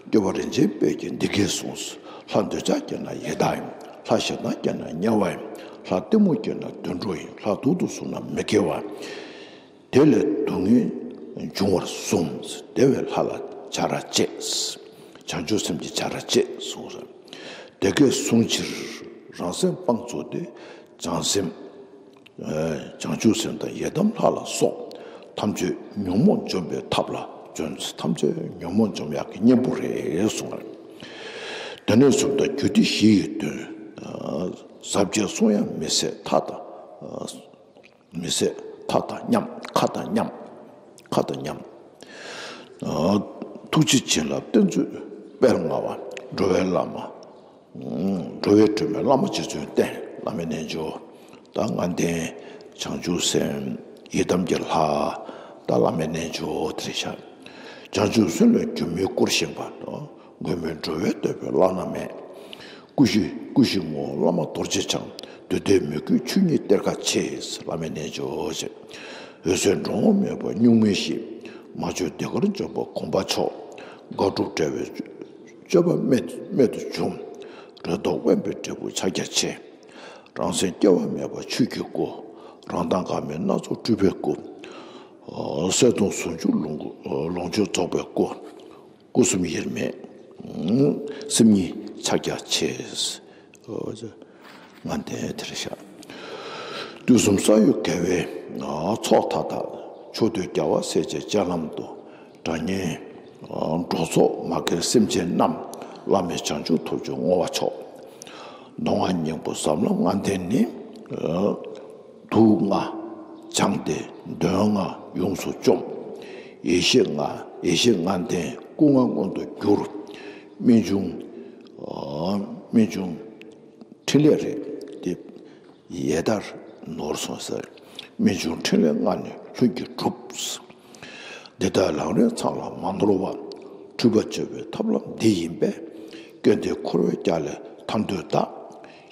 སྐྱོབ་པ་རིན་ཆེན་དཔལ་གྱིས་འདི་སྐད་གསུངས། ལྷ་འདོད་ཆགས་སྐྱེས་ན་ཡི་དྭགས་ཡིན། ལྷ་ཞེ་སྡང་སྐྱེས་ན་དམྱལ་བ་ཡིན། ལྷ་གཏི་མུག་སྐྱེས་ན་དུད་འགྲོ་ཡིན། ལྷ་དུག་ཏུ་བཟུང་ན་མི་དགེ་བ། དེ་ལས་སྡུག་བསྔལ་འབྱུང་བར་གསུངས། དེ་བས་ལྷ་ལ་བྱ་ར་བྱེད། བྱང་ཆུབ་སེམས་ཀྱི་བྱ་ར་བྱེད་གསུངས་སོ། དེ་སྐད་གསུངས་ཕྱིར་རང་སེམས་སྤང་ཚུགས་ཏེ། བྱང་སེམས། བྱང་ཆུབ་སེམས་དང་ཡི་དམ་ལྷ་ལ་སོགས་ཐམས་ཅད་ཉོན་མོངས་འཇོམས་པའི་ཐབས་ལ་བརྩོན། ཐམས་ཅད་ཉོན་མོངས་འཇོམས་ཡག་གི་གཉེན་པོ་རེད་གསུངས། དེ་ནས་གསུངས་པ་རྒྱུད་སྡེ་བཞི་ཡི་དོན། ཟབ་རྒྱས་གསུང་ཡང་མི་ཟད་མཐའ་དང་། མི་ཟད་མཐའ་དང་མཉམ། མཁའ་དང་མཉམ། མཁའ་དང་མཉམ། ཐུགས་རྗེ་བྱིན་རླབས་གཏེར་མཛོད་དཔལ་མངའ་བ། འགྲོ་བའི་བླ་མ། འགྲོ་བའི་སྒྲོན་མེ་བླ་མ་རྗེ་བཙུན་བསྟེན། བླ་མའི་རྣལ་འབྱོར། ད་ལྔ་ལྡན། བྱང་ཆུབ་སེམས། ཡི་དམ་གྱི་ལྷ། ད་བླ་མའི་རྣལ་འབྱོར་དེ་རེད་ཤག་བྱང་ཆུབ་སེམས་ལ་སྒྱུ་མའི་སྐུར་བཞེངས་པ་དང་། མགོན་མེད་འགྲོ་བའི་བསྟོད་པའི་བླ་ན་མེད། སྐུ་བཞི་སྐུ་བཞི་ངོ་བོ་བླ་མ་རྡོ་རྗེ་འཆང་། བདུད་སྡེ་མོས་གུས་ཆོས་ཉིད་གཏེར་ཁ་ཕྱེ། བླ་མའི་རྣལ་འབྱོར་ཞེས། འོད་གསལ་འགྲོ་འོང་མེད་པ་གཉུག་མའི་གཤིས། མ་བཅོས་ཟློས་གར་འཇོམས་པ་གོམ་པ་མཆོག་དགག་སྒྲུབ་བྲལ་བའི་སྤྱོད་པ་རྨད་རྨད་དུ་བྱུང་། རེ་དོགས་དབེན་པའི་འབྲས་བུ་ཕྱག་རྒྱ་ཆེ། རང་སེམས་སྐྱེ་བ་མེད་པ་ཆོས་ཀྱི་སྐུ། རང་མདངས་འགག་མེད་སྣ་ཚོགས་སྤྲུལ་པའི་སྐུ། གསལ་སྟོང་ཟུང་འཇུག་ལོངས་ལོངས་སྤྱོད་རྫོགས་པའི་སྐུ། སྐུ་གསུམ་དབྱེར་མེད། སེམས་ཉིད་ཕྱག་རྒྱ་ཆེ། ལྔ་ལྡན་དེར་བཞག་དུས་གསུམ་ས་གཡོ་བརྒལ་བའི་ཚོགས་མཐའ་དག་ཕྱོགས་དུས་རྒྱལ་བ་སྲས་བཅས་སྤྱན་ལམ་དུ། དགྲ་གཉེན་འགྲོ་ཚོགས་མ་རྒན་སེམས་ཅན་རྣམས། བླ་མེད་བྱང་ཆུབ་ཐོབ་བྱུང་བསྔོ་བ་མཆོག་མདོ་སྔགས་སྙིང་པོ་ཟབ་ལམ་ལྔ་ལྡན་ནི། དུག་ལྔ་སྦྱངས་ཏེ་གདོན་ལྔ་ཡོངས་སུ་བཅོམ། ཡེ་ཤེས་ལྔ་ཡེ་ཤེས་ལྔ་ལྡན་སྐུ་ལྔ་མངོན་དུ་གྱུར། རྨད་བྱུང་རྨད་བྱུང་ཕྲིན་ལས་རེད་དེ། ཡེ་དར་ནོར་སོང་ཟེར། རྨད་བྱུང་ཕྲིན་ལས་ལྔ་ནི་ལྷུན་གྱིས་གྲུབ། འདི་དག་ལམ་རིམ་ཚང་ལ་མ་ནོར་བ། འཁྲུལ་པ་གཅོད་པའི་ཐབས་ལམ་འདི་ཡིན་པས། སྐལ་ལྡན་འཁོར་བའི་རྒྱ་ལས་ཐར་འདོད་བདག་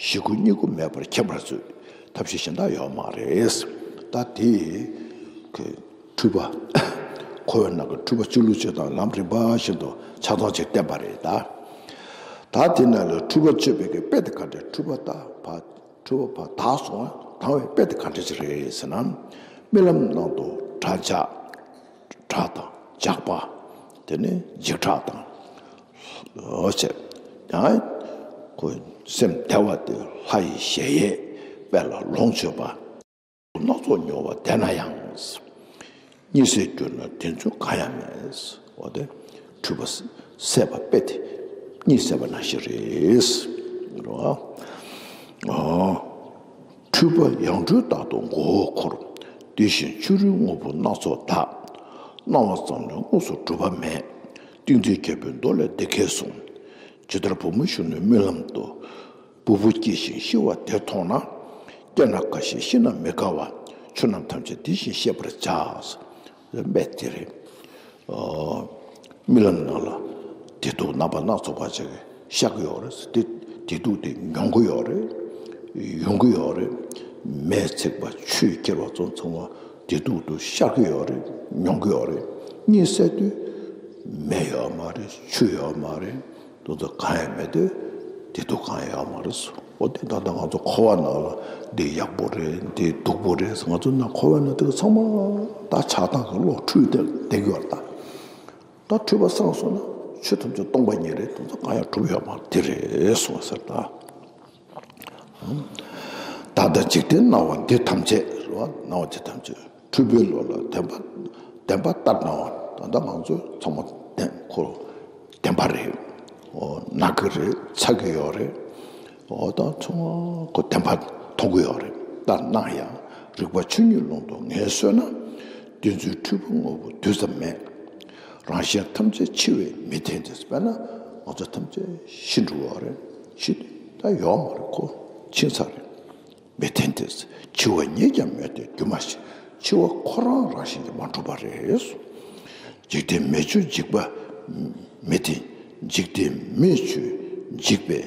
ཞི་རྒོལ་གཉིད་ཁུག་མེད་པར་མཁྱེན་པར་མཛོད། ཐབས་ཤེས་གཞན་དག་ཡོད་མ་རེད། ད་དེ་གི་འཁྲུལ་པ། འཁོར་བའི་ནང་གི་འཁྲུལ་པ་གཅོད་ལུགས་གཅོད་སྟངས་ལམ་རིམ་པ་བཞིན་དུ་ཆ་ཚང་ཅིག་བསྟན་པ་རེད་ད། ད་དེ་ནང་ལ་འཁྲུལ་པ་གཅོད་པའི་གི་དཔེ་དེ་ག་འདྲ། འཁྲུལ་པ་ད་བ། འཁྲུལ་པ་བ་དག་སོང་བ་དང་བའི་དཔེ་དེ་ག་འདྲ་ཅིག་རེད་ཟེར་ན། རྨི་ལམ་ནང་དུ་དགྲ་ཇག་དགྲ་དང་ཇག་པ། དེ་ནས་འཇིགས་སྐྲག་དང་། འོ་བྱས། ཡང་ཁོ་སེམས་བདེ་བ་དེ་ལྷ་ཡི་གཞལ་ཡས་དཔལ་ལ་ལོངས་སྤྱོད་པ། སྣ་ཚོགས་མྱོང་བ་བདེ་ན་ཡང་། གཉིད་སད་གྱུར་ན་བདེན་རྫུན་གང་ཡང་མེད། འོ་དེ་འཁྲུལ་པ་སད་པ་དཔེ་དེ་གཉིད་སད་པ་ནང་བཞིན་རེད། རེད་བ། འཁྲུལ་པ་ཡང་འཁྲུལ་རྟག་ཏུ་མགོ་བོ་འཁོར། དེ་བཞིན་ཕྱི་རོལ་དངོས་པོ་སྣ་ཚོགས་དག་སྣང་བ་ཙམ་ལས་དངོས་སུ་གྲུབ་པ་མེད། ཏིང་འཛིན་རྒྱལ་པོའི་མདོ་ལས་འདི་སྐད་གསུངས། ཇི་ལྟར་བུ་མོ་གཞོན་ནུའི་རྨི་ལམ་དུ། སྦུ་བུ་སྐྱེས་ཤིང་ཤི་བ་དེ་མཐོང་ན། སྐྱེས་ན་དགའ་ཞིང་ཤི་ན་མི་དགའ་བ། ཆོས་རྣམས་ཐམས་ཅད་དེ་བཞིན་ཤེས་པར་བྱ། རྨད་དེ་རེད། རྨི་ལམ་ནང་ལ་བདེ་སྡུག་རྣམ་པ་སྣ་ཚོགས་པ་ཅིག་ཤར་གི་ཡོད་རེད། དེ་བདེ་སྡུག་དེ་མྱོང་གི་ཡོད་རེད། ཡོང་གི་ཡོད་རེད། མེས་ཚིག་པ་ཆུས་ཁྱེར་བ་ཚོ་ཚང་མ་བདེ་སྡུག་ཏུ་ཤར་གི་ཡོད་རེད། མྱོང་གི་ཡོད་རེད། གཉིད་སད་དུས་མེ་ཡོད་མ་རེད། ཆུ་ཡོད་མ་རེད། དེ་ཚོ་གང་ཡང་མེད་དུས་བདེ་སྡུག་གང་ཡང་ཡོད་མ་རེད་ཟེར། འོ་དེ་ད་ལྟ་ང་ཚོ་འཁོར་བ་ནང་ལ་འདི་ཡག་པོ་རེད། འདི་སྡུག་པོ་རེད་ཟེར། ང་ཚོ་ནང་འཁོར་བ་ནང་དེ་ག་ཚང་མ་ད་ཆགས་སྡང་གི་བློ་འཁྲུལ་ཏེ་བསྡད་ཀྱི་ཡོད་རེད་ད། ད་འཁྲུལ་པ་སངས་སོང་ན་ཆོས་ཐམས་ཅད་སྟོང་པ་ཉིད་རེད། དེ་ཚོ་གང་ཡང་གྲུབ་ཡོད་མ་རེད། དེ་རེད་གསུངས་ཟེར་ད། ད་ལྟ་འཇིག་རྟེན་སྣང་བ་འདི་ཐམས་ཅད་རེད་བ། སྣང་བ་འདི་ཐམས་ཅད་འཁྲུལ་པའི་བློ་ལ་བདེན་པ་བདེན་པ་ལྟར་སྣང་བ། ད་ལྟ་ང་ཚོས་ཚང་མ་བདེན་ཁོ་བདེན་པ་རེད། འོ་ན་གི་རེད། ཚ་གི་ཡོད་རེད། འོ་ད་ཚང་མ་ཁོ་བདེན་པ་མཐོང་གི་ཡོད་རེད། ལྟར་སྣང་ཡང་ རིག་པ་ཆོས་ཉིད་ཀློང་དུ་ངལ་གསོས་ན། བདེན་རྫུན་འཁྲུལ་པ་དངོས་པོ་རྡུལ་ཙམ་མེད། རང་གཞན་ཐམས་ཅད་འཆི་བས་མི་བདེན་ཏེ། དཔེར་ན་ང་ཚོ་ཐམས་ཅད་ཤི་འགྲོ་བ་རེད། ཤི་དུས་ད་ཡོད་མ་རེད། ཁོ་ཕྱིན་ཚར་རེད། མི་བདེན་ཏེ། འཆི་བ་ཉིད་ཀྱང་མེད་དེ་སྒྱུ་མ་ཞིག་འཆི་བ་ཁོ་རང་རང་བཞིན་གྱིས་མ་གྲུབ་པ་རེད། འཇིག་རྟེན་མེད་ཆོས་འཇིག་པ་མི་བདེན། འཇིག་རྟེན་མེད་ཆོས་འཇིག་པས།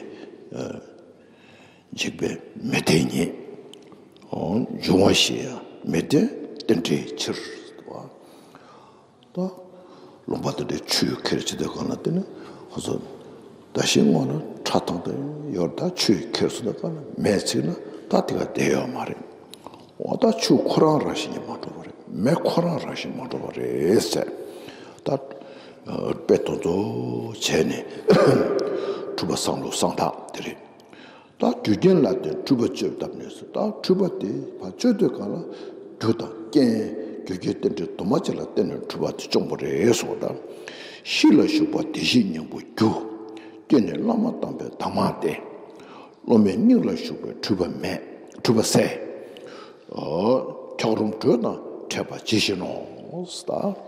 འཇིག་པས་མི་བདེན་ཉིད། འབྱུང་བ་ཞེས་ཡང་མི་བདེན་རྟེན་འབྲེལ་ཕྱིར། ད་ལུང་པ་དེ་འདྲའི་ཆུ་ཁྱེར་བྱེད་དུས་གང་ལ་དེ་ནི་ཧ་ཟོ། ད་ཤིང་སྔོན་ལ་ཁྲ་ཐང་དེ་ཡོད། ད་ཆུ་ཁྱེར་སོང་དུས་གང་ལ་མེ་ཚིག་ན་ད་དེ་ག་བསྡད་ཡོད་མ་རེད། འོ་ད་ཆུ་ཁོ་རང་རང་བཞིན་གྱིས་མ་གྲུབ་པ་རེད། མེ་ཁོ་རང་རང་བཞིན་མ་གྲུབ་པ་རེད་ཟེར། ད་དཔེ་དོན་གཙོ་བྱས་ནས་འཁྲུལ་པ་སངས་ལུགས་སངས་དག་དེ་རེད། ད་རྒྱུ་རྐྱེན་ལ་བརྟེན་འཁྲུལ་པ་གཅོད་བཏབ་ནས་སོ། ད་འཁྲུལ་པ་དེ་ཕར་གཅོད་དུས་གང་ལ་རྒྱུ་དང་རྐྱེན་རྒྱུ་རྐྱེན་རྟེན་འབྲེལ་དུ་མ་བྱས་ལ་བརྟེན་ནས་འཁྲུལ་པ་དེ་བྱུང་བ་རེད་གསུངས་པ་དང་། གཤིས་ལ་ཞུགས་པ་བདེ་གཤེགས་སྙིང་པོ་རྒྱུ། རྐྱེན་ནི་བླ་མ་དམ་པའི་གདམས་ངག་སྟེ། སློབ་མའི་སྙིང་ལ་ཞུགས་པའི་འཁྲུལ་པ་མེད། འཁྲུལ་པ་སེལ། འཁྱགས་རོམ་དྲོད་དང་འཕྲད་པ་ཇི་བཞིན་ནོ། ད།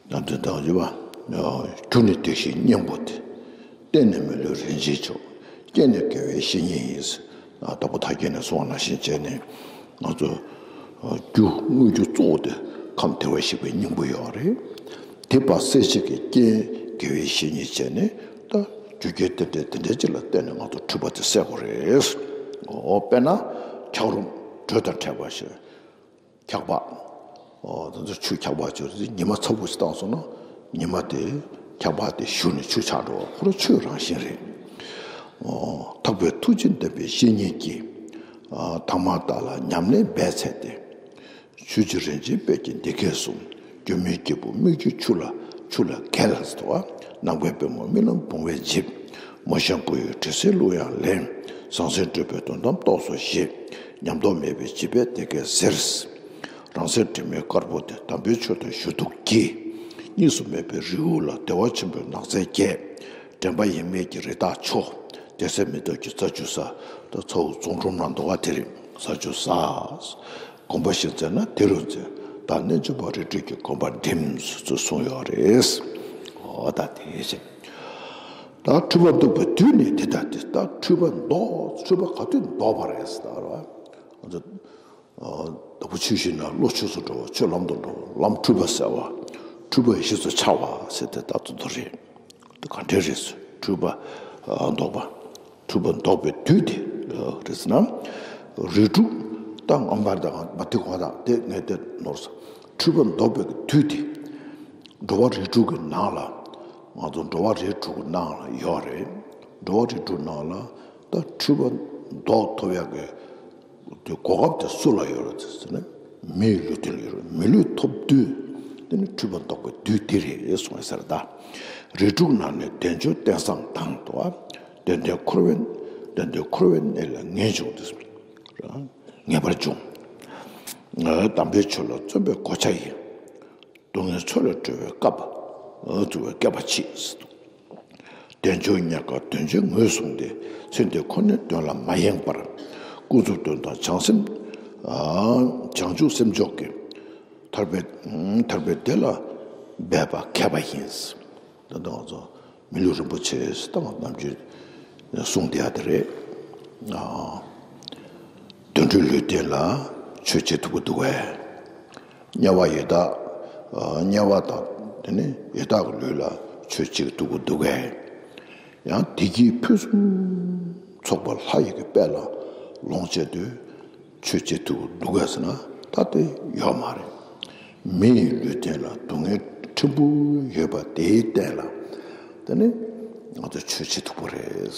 ཡང་དོན་དག་ཡོད་པ། རྒྱུ་ནི་བདེ་གཤེགས་སྙིང་པོ་སྟེ། རྟེན་ནི་མི་ལུས་རིན་ཆེན་མཆོག་རྐྱེན་ནི་དགེ་བའི་བཤེས་གཉེན་ཡིན། དྭགས་པོ་དར་རྒྱས་ནས་གསུངས་པ་ནང་བཞིན་བྱས་ནས་ང་ཚོ་རྒྱུ་དངོས་རྒྱུ་གཙོ་བོ་དེ་ཁམས་བདེ་བར་གཤེགས་པའི་སྙིང་པོ་ཡོད་རེད། དེ་ཕར་སེལ་བྱེད་ཀྱི་རྐྱེན་དགེ་བའི་བཤེས་གཉེན་བྱས་ནས་ད་རྒྱུ་རྐྱེན་དེ་འདྲ་དེ་འདྲ་ཅིག་ལ་བརྟེན་ནས་ང་ཚོ་འཁྲུལ་པ་དེ་སེལ་དགོས་རེད། འོ་དཔེར་ན་འཁྱགས་རོམ་དྲོད་དང་འཕྲད་པ་ཞིག་འཁྱགས་པ། ཨོ། ད་ལྟ་ཆུ་འཁྱགས་པ་ཆུ་རེད། ཉི་མ་ཚ་པོ་ཞིག་བཏང་སོང་ན་ཉི་མ་དེ་འཁྱགས་པ་དེ་བཞུ་ནས་ཆུ་ཆགས་འགྲོ་བ་ཁོ་རང་ཆུའི་རང་བཞིན་རེད། ཨོ། ཐེག་པའི་ཐུགས་རྗེ་ལྡན་པའི་བཤེས་གཉེན་གྱིས། ཨ། དྭངས་མ་དག་ལ་ཉམས་ལེན་འབད་འཚལ་ཏེ། ཆོས་རྗེ་རིན་ཆེན་དཔལ་གྱིས་འདི་སྐད་གསུངས། སྒྱུ་མའི་སྐྱེས་བུ་མིག་ཆུའི་ཆུ་ལ་ཆུ་ལ་འགལ་ཟེར་བ། ནམ་མཁའི་པདྨོ་རྨི་ལམ་བུང་བས་འཇིབ། མོ་གཤམ་བུ་ཡི་དྲི་ཟའི་གླུ་དབྱངས་ལེན། ཟང་ཟིང་སྤྲོས་པའི་དོན་དམ་རྟོགས་སོ་ཞེས། ཉམས་རྟོགས་མེད་པའི་བྱིས་པས་དེ་སྐད་ཟེར། རང་སེམས་དྲི་མའི་དཀར་པོ་དེ། དམ་པའི་ཆོས་དང་ཞུ་གཏུགས་ཀྱིས། གཉིས་སུ་མེད་པའི་རི་དབུ་ལ། བདེ་བ་ཆེན་པོའི་ནགས་ཚལ་རྒྱས། དྲན་པ་ཡེངས་མེད་ཀྱི་རི་དྭགས་འཕྱོ། བདེ་གསལ་མི་རྟོག་གི་རྩྭ་ཆུ་ཟ། ད་ཚ་བོ་རྫོང་ཁྲོམ་ནང་འདུག་ག་དེ་རིང་རྩྭ་ཆུ་ཟ། གོམ་པ་བཞི་འཛིན་ན་དེ་རུ་འཛིན། ད་རྣལ་འབྱོར་པ་རིགས་དྲུག་གི་གོམ་པ་འགྲིམ་ཟེར་ཚུལ་གསུངས་ཡོད་རེད། འོ་ད་དེ་བཞིན། ད་འཁྲུལ་པ་ལྡོག་པའི་དུས་ནི་འདི་ལྟ་སྟེ། ད་འཁྲུལ་པ་ལྡོག་འཁྲུལ་པ་ག་དུས་ལྡོག་པ་རེད་ཟེར་ད་ར། ང་ཚོ་ཨ་དྭགས་པོ་ཆོས་བཞིན་ན་བློ་ཆོས་སུ་འགྲོ་བ། ཆོས་ལམ་དུ་འགྲོ་བ། ལམ་འཁྲུལ་པ་སེལ་བ། འཁྲུལ་པ་ཡེ་ཤེས་སུ་འཆར་བ་ཟེར་དེ་ད་དུང་དུ་རེད། དེ་ག་འདྲས་རེད་ཟེར། འཁྲུལ་པ་ཨ་ལྡོག་པ། འཁྲུལ་པ་ལྡོག་པའི་དུས་དེ་ཨ་རེད་ཟེར་ན། རིགས་དྲུག་ད་ངམ་པར་དང་མ་དེ་གོ་ད་དེ་ངས་དེ་ནོར་ས། འཁྲུལ་པ་ལྡོག་པའི་དུས་དེ། འགྲོ་བ་རིགས་དྲུག་གི་ནང་ལ། ང་ཚོ་འགྲོ་བ་རིགས་དྲུག་གི་ནང་ལ་ཡོད་རེད། འགྲོ་བ་རིགས་དྲུག་ནང་ལ་ད་འཁྲུལ་པ་ལྡོག་ཐུབ་ཡག་གི་དེ་གོ་སྐབས་དེ་སུ་ལ་ཡོད་རེད་ཟེར་ན། མིའི་ལུས་རྟེན་ལ་ཡོད་རེད། མི་ལུས་ཐོབ་དུས་དེ་ནི་འཁྲུལ་པ་ལྡོག་པའི་དུས་དེ་རེད་གསུངས་ཡོད་ཟེར། ད་རིགས་དྲུག་ནང་ནས་བདེ་མཆོག་རྟེན་བཟང་དང་དུ་བ། བདེ་ལྡན་འཁོར་བའི། བདེ་ལྡན་འཁོར་བའི་གནས་ལ་ངེས་བྱུང་སྟེ། ངེས་པར་འབྱུང་། དམ་པའི་ཆོས་ལ་བརྩོན་པའི་གོ་ཆ་ཡིན། སྡུག་བསྔལ་མཚོ་ལས་སྒྲོལ་བའི་བཀའ་བརྩི་བའི་བསྐལ་པ་མཆིས། བདེ་མཆོག་རྙེད་དཀའ་དོན་ཆེན་ངོས་བཟུང་སྟེ། ཚེ་འདིའི་ཁོ་ནའི་དོན་ལ་མ་ཡེངས་པར། ཀུན་རྫོབ་དོན་དང་བྱང་སེམས། བྱང་ཆུབ་སེམས་མཆོག་གི། ཐར་པའི་ཐར་པའི་བདེ་ལ་འབད་པ་མཁས་པ་ཡིན། ད་ལྟ་ང་ཚོ་མི་ལུས་རིན་པོ་ཆེ་ཟེར་ད་ང་ནམ་རྒྱུན་གསུངས་བསྡད་ཡ་དེ་རེད། དུད་འགྲོའི་ལུས་རྟེན་ལ་ཆོས་བྱེད་ཐུབ་ཀྱི་འདུག་གས། དམྱལ་བ་ཡི་དྭགས། དམྱལ་བ་དང་དེ་ནི་ཡི་དྭགས་ཀྱི་ལུས་ལ་ཆོས་བྱེད་ཐུབ་ཀྱི་འདུག་གས། ཡང་བདེ་སྐྱིད་ཕུན་སུམ་ཚོགས་པ་ལྷ་ཡི་གི་དཔལ་ལ་ལོངས་སྤྱད་དུས། ཆོས་བྱེད་ཐུབ་འདུག་གས་ཟེར་ན་ད་དེ་ཡོད་མ་རེད། མི་ཡི་ལུས་རྟེན་ལ་སྡུག་བསྔལ་ཕྲན་བུ་ཡོད་པ་དེའི་སྟེང་ལ་དེ་ནི་ང་ཚོ་ཆོས་བྱེད་ཐུབ་པ་རེད།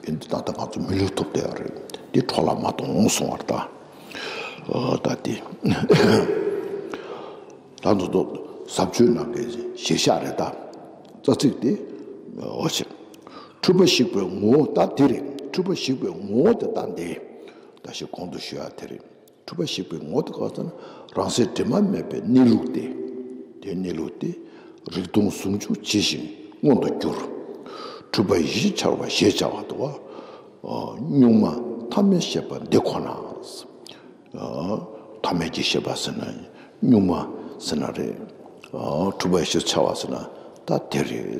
འདི་ད་ལྟ་ང་ཚོ་མི་ལུས་ཐོབ་བསྡད་ཡོད་རེད། འདི་འཕྲོ་བརླག་མ་གཏོང་གསུང་བར་ད། ཨོ་ད་དེ། ད་ཚོ་ཚོ་ཟབ་ཆོས་ནང་གི་གཞིར་བཞག་རེད་ད། རྩ་ཚིག་དེ་འོ་ཞེས། འཁྲུལ་པ་ཞིག་པའི་ངོ་བོ་ད་དེ་རེད། འཁྲུལ་པ་ཞིག་པའི་ངོ་བོ་དེ་ད་འདི། ད་ཞིག་གོང་དུ་ཞུ་ཡ་དེ་རེད། འཁྲུལ་པ་ཞིག་པའི་ངོ་བོ་དེ་ག་ཟེར་ན། རང་སེམས་དྲི་མ་མེད་པའི་གནས་ལུགས་ཏེ། དེའི་གནས་ལུགས་ཏེ། རིག་སྟོང་ཟུང་འཇུག་ཇི་བཞིན་མངོན་དུ་གྱུར། འཁྲུལ་པ་ཡེ་ཤེས་འཆར་བ་ཞེས་བྱ་བ་དུ་བ། གཉུག་མ་ ཐ་མལ་ཤེས་པ་འདི་ཁོ་ན། ཨ། ཐ་མལ་གྱི་ཤེས་པ་ཟེར་ན་གཉུག་མ་ཟེར་ན་རེད། ཨ། འཁྲུལ་པའི་ཤེས་བྱ་བ་ཟེར་ན་ད་དེ་རེད།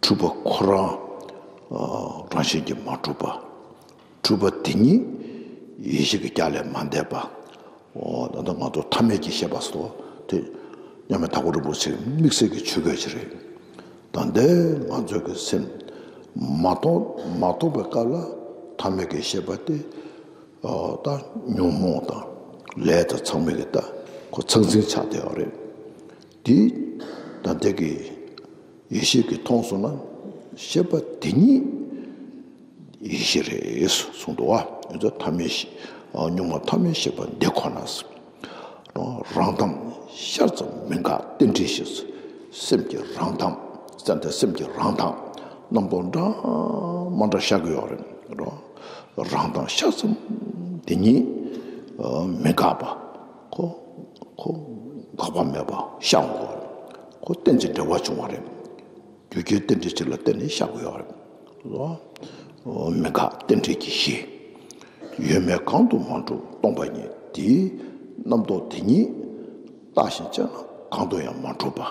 འཁྲུལ་པ་ཁོ་རང་། ཨ། རང་བཞིན་གྱིས་མ་གྲུབ་པ། འཁྲུལ་པ་དེ་ཉིད་ཡེ་ཤེས་ཀྱི་རྒྱ་ལས་མ་འདས་པ། འོ། ད་ལྟ་ང་ཚོ་ཐ་མལ་གྱི་ཤེས་པ་ཟེར་བ་དེ་མཉམ་མེད་དྭགས་པོ་རིན་པོ་ཆེའི་དམིགས་བསལ་གྱི་ཆོས་སྐད་ཅིག་རེད། ད་ལྟའི་ང་ཚོའི་གི་སེམས་མ་རྟོགས་མ་རྟོགས་པའི་སྐབས་ལ་ཐ་མལ་གྱི་ཤེས་པ་དེ། ཨ། ད་ཉོན་མོངས་དང་ལས་དང་ཚང་མའི་གི་ད་ཁོ་ཚང་ཚིང་ཆགས་བསྡད་ཡོད་རེད། དེ་ད་ལྟའི་གི་ཡེ་ཤེས་ཀྱིས་མཐོང་སོང་ན་ཤེས་པ་དེ་ཉིད་ཡེ་ཤེས་རེད་གསུངས་འདུག་བ། ཡིན་ཙང་ཐ་མལ་ཤེས། ཨ། གཉུག་མ་ཐ་མལ་ཤེས་པ་འདི་ཁོ་ན། རང་དང་ཤར་ཙམ་མི་འགག་རྟེན་འབྲེལ་ཞེས། སེམས་ཀྱི་རང་དང་། ཙམ་དེ་སེམས་ཀྱི་རང་དང་རྣམ་རྟོག་འདྲ་མ་འདྲ་ཤར་གྱི་ཡོད་རེད། རང་དང་ཤར་ཙམ་དེ་ཉིད་མི་འགག་པ། ཁོ་ཁོ་འགག་པ་མེད་པ་ཤར་འོང་གི་ཡོད་རེད། ཁོ་རྟེན་ཅིང་འབྲེལ་བར་འབྱུང་བ་རེད། རྒྱུ་རྐྱེན་རྟེན་འབྲེལ་གཅིག་ལ་བརྟེན་ནས་ཤར་དགོས་ཡོད་རེད། ལོ། མི་འགག་རྟེན་འབྲེལ་གྱི་གཞི། ཡོད་མེད་གང་དུ་མ་གྲུབ་སྟོང་པ་ཉིད། དེའི་རྣམ་རྟོག་དེ་ཉིད་བརྟགས་ཤིང་དཔྱད་ན་གང་དུ་ཡང་མ་གྲུབ་པ།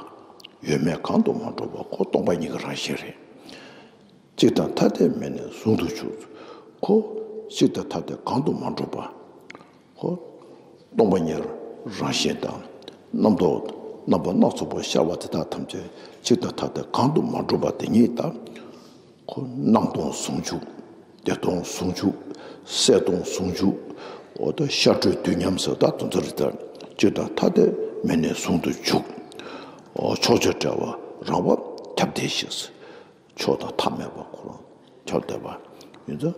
ཡོད་མེད་གང་དུ་མ་གྲུབ་པ་ཁོ་སྟོང་པ་ཉིད་ཀྱི་རང་བཞིན་རེད། གཅིག་དང་ཐ་དད་མེད་ནས་ཟུང་དུ་འཇུག་ཁོ་གཅིག་དང་ཐ་དད་གང་དུ་མ་གྲུབ་པ། ཁོ་སྟོང་པ་ཉིད་རང་བཞིན་དང་། རྣམ་རྟོག་རྣམ་པ་སྣ་ཚོགས་པ་ཤར་བ་དེ་དག་ཐམས་ཅད་གཅིག་དང་ཐ་དད་གང་དུ་མ་གྲུབ་པ་དེ་ཉིད་དང་། ཁོ་སྣང་སྟོང་ཟུང་འཇུག་བདེ་སྟོང་ཟུང་འཇུག་གསལ་སྟོང་ཟུང་འཇུག་འོ་ད་ཤར་གྲོལ་དུས་མཉམ་ཟེར་ད་དོན་དག་རེད་ད། གཅིག་དང་ཐ་དད་མེད་ནས་ཟུང་དུ་འཇུག་འོ་ཕྱོགས་ཆོས་བྲལ་བ་རང་བབས་ཁྱབ་བརྡལ་ཞེས། ཕྱོགས་དང་མཐའ་མེད་པ་ཁོ་རང་ཁྱབ་བརྡལ་བ་ཡིན་ཙང་།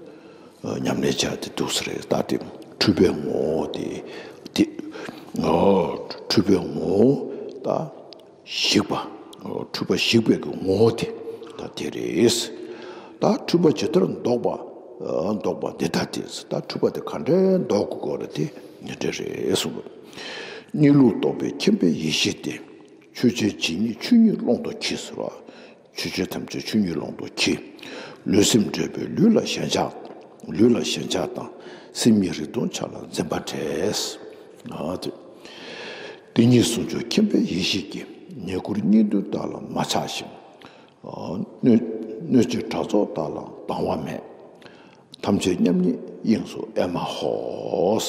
ཉམས་ལེན་བྱ་དེ་འདུག་ས་རེད། ད་དེ་འཁྲུལ་པའི་ངོ་བོ་དེ་དེ། འཁྲུལ་པའི་ངོ་བོ་ད་ཞིག་པ། འཁྲུལ་པ་ཞིག་པའི་གི་ངོ་བོ་དེ་ད་དེ་རེད། ད་འཁྲུལ་པ་ཇི་ལྟར་ལྡོག་པ། ལྡོག་པ་འདི་ལྟ་སྟེ། ད་འཁྲུལ་པ་དེ་ག་འདྲའི་ལྡོག་དགོས་རེད་དེ་འདི་འདྲ་རེད་གསུངས། གནས་ལུགས་རྟོགས་པའི་མཁྱེན་པའི་ཡེ་ཤེས་དེ། ཆོས་ཅན་ཇི་སྙེད་ཆོས་ཉིད་ཀློང་དུ་འཁྱིལ་ཟེར་བ། ཆོས་ཅན་ཐམས་ཅད་ཆོས་ཉིད་ཀློང་དུ་འཁྱིལ། ལུས་སེམས་འབྲེལ་བའི་ལུས་ལ་ཞེན་ཆགས། ལུས་ལ་ཞེན་ཆགས་དང་། སེམས་ཉིད་རིག་སྟོང་ཆ་ལ་འཛིན་པ་བྲལ། ཨ་དེ། དེ་ཉིད་ཟུང་འཇུག་མཁྱེན་པའི་ཡེ་ཤེས་ཀྱིས། ཉེ་འཁོར་གཉིས་འདུལ་དག་ལ་མ་ཆགས་ཤིང་། གནོད་གནོད་བྱེད་དགྲ་ཚོགས་དག་ལ་སྡང་བ་མེད། ཐམས་ཅད་མཉམ་ཉིད་དབྱིངས་སུ་ཨེ་མ་ཧོ།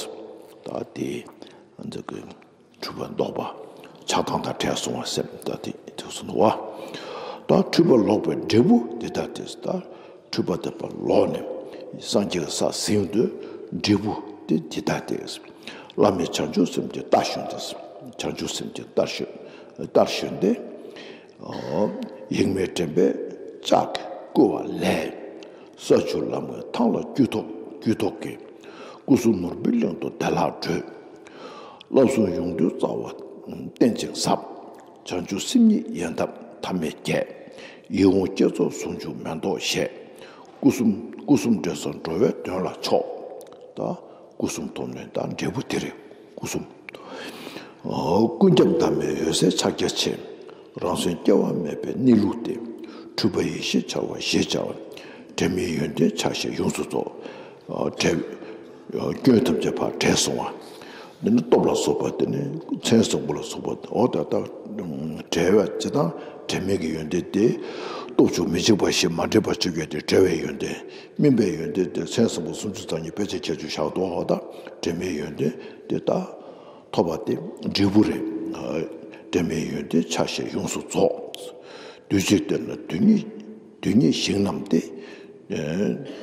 ད་དེ་འདི་གི་འཁྲུལ་པ་ལྡོག་པ། ཆགས་སྡང་དང་བྲལ་སོང་བ་སེམས་ད་དེ་དེ་སོང་བ། ད་འཁྲུལ་པ་ལོག་པའི་འབྲས་བུ་འདི་ལྟ་སྟེ། ད་འཁྲུལ་པ་དེ་པ་ལོག་ནས་སངས་རྒྱས་ཀྱི་ས་ཟིན་དུས་འབྲས་བུ་དེ་འདི་ལྟ་སྟེ། བླ་མེད་བྱང་ཆུབ་སེམས་ཀྱི་རྟ་ཞོན་ཏེ། བྱང་ཆུབ་སེམས་ཀྱི་རྟ་ཞོན་རྟ་ཞོན་ཏེ། ཡེངས་མེད་དྲན་པས་ལྕག་གིས་བསྐུལ་བ་ལས། ས་བཅུ་ལམ་གྱི་ཐང་ལ་དཀྱུས་ཐོགས་དཀྱུས་ཐོགས་ཀྱིས། སྐུ་གསུམ་ནོར་བུའི་གླིང་དུ་བདེ་བླག་བགྲོད། བསླབ་གསུམ་ཡོངས་འདུལ་རྩ་བ་བརྟན་ཅིང་ཟབ། བྱང་ཆུབ་སེམས་ཉིད་ཡལ་འདབ་མཐའ་མེད་རྒྱས། ཡིད་འོང་བསྐྱེད་རྫོགས་ཟུང་འཇུག་མེ་ཏོག་བཞད། སྐུ་གསུམ་སྐུ་གསུམ་འབྲེལ་ཚོགས་འགྲོ་བའི་དོན་ལ་ཕྱོགས། ད་སྐུ་གསུམ་ཐོབ་ནས་ད་འབྲས་བུ་དེ་རེད། སྐུ་གསུམ། ཀུན་ཁྱབ་བདག་མེད་འོད་གསལ་ཕྱག་རྒྱ་ཆེ། རང་སེམས་སྐྱེ་བ་མེད་པའི་གནས་ལུགས་ཏེ། འཁྲུལ་པ་ཡེ་ཤེས་འཆར་བ་ཞེས་བྱ་བ། དྲན་མེད་ཡོན་ཏན་ཆ་ཤས་ཡོངས་སུ་རྫོགས། བྲལ། སྐྱོན་ཐམས་ཅད་ཕར་བྲལ་སོང་བ། འདི་ནི་སྟོབས་ལ་སོགས་པ་དེ་ནི་མཚན་བཟང་པོ་ལ་སོགས་པ་འོ་ད་ལྟ་བྲལ་བ་ཇི་ལྟར་དྲན་མེད་ཀྱི་ཡོན་ཏན་དེ། སྟོབས་བཅུ་མི་འཇིགས་པ་བཞི་མ་འདྲེས་པ་བཅུ་བརྒྱད་དེ་བྲལ་བའི་ཡོན་ཏན། སྨིན་པའི་ཡོན་ཏན་དེ་མཚན་བཟང་པོ་སུམ་ཅུ་རྩ་གཉིས་དཔེ་ཆ་ཁྱད་ཆོས་བཞག་འདུག་འོ་ད་དྲན་མེད་ཡོན་ཏན་དེ་ད། ཐོབ་པ་དེ་འབྲས་བུ་རེད། དྲན་མེད་ཡོན་ཏན་ཆ་ཤས་ཡོངས་སུ་རྫོགས། དུས་གཅིག་སྟོན་ན་དུས་གཉིས། དུས་གཉིས་ཞིང་རྣམས་ཏེ།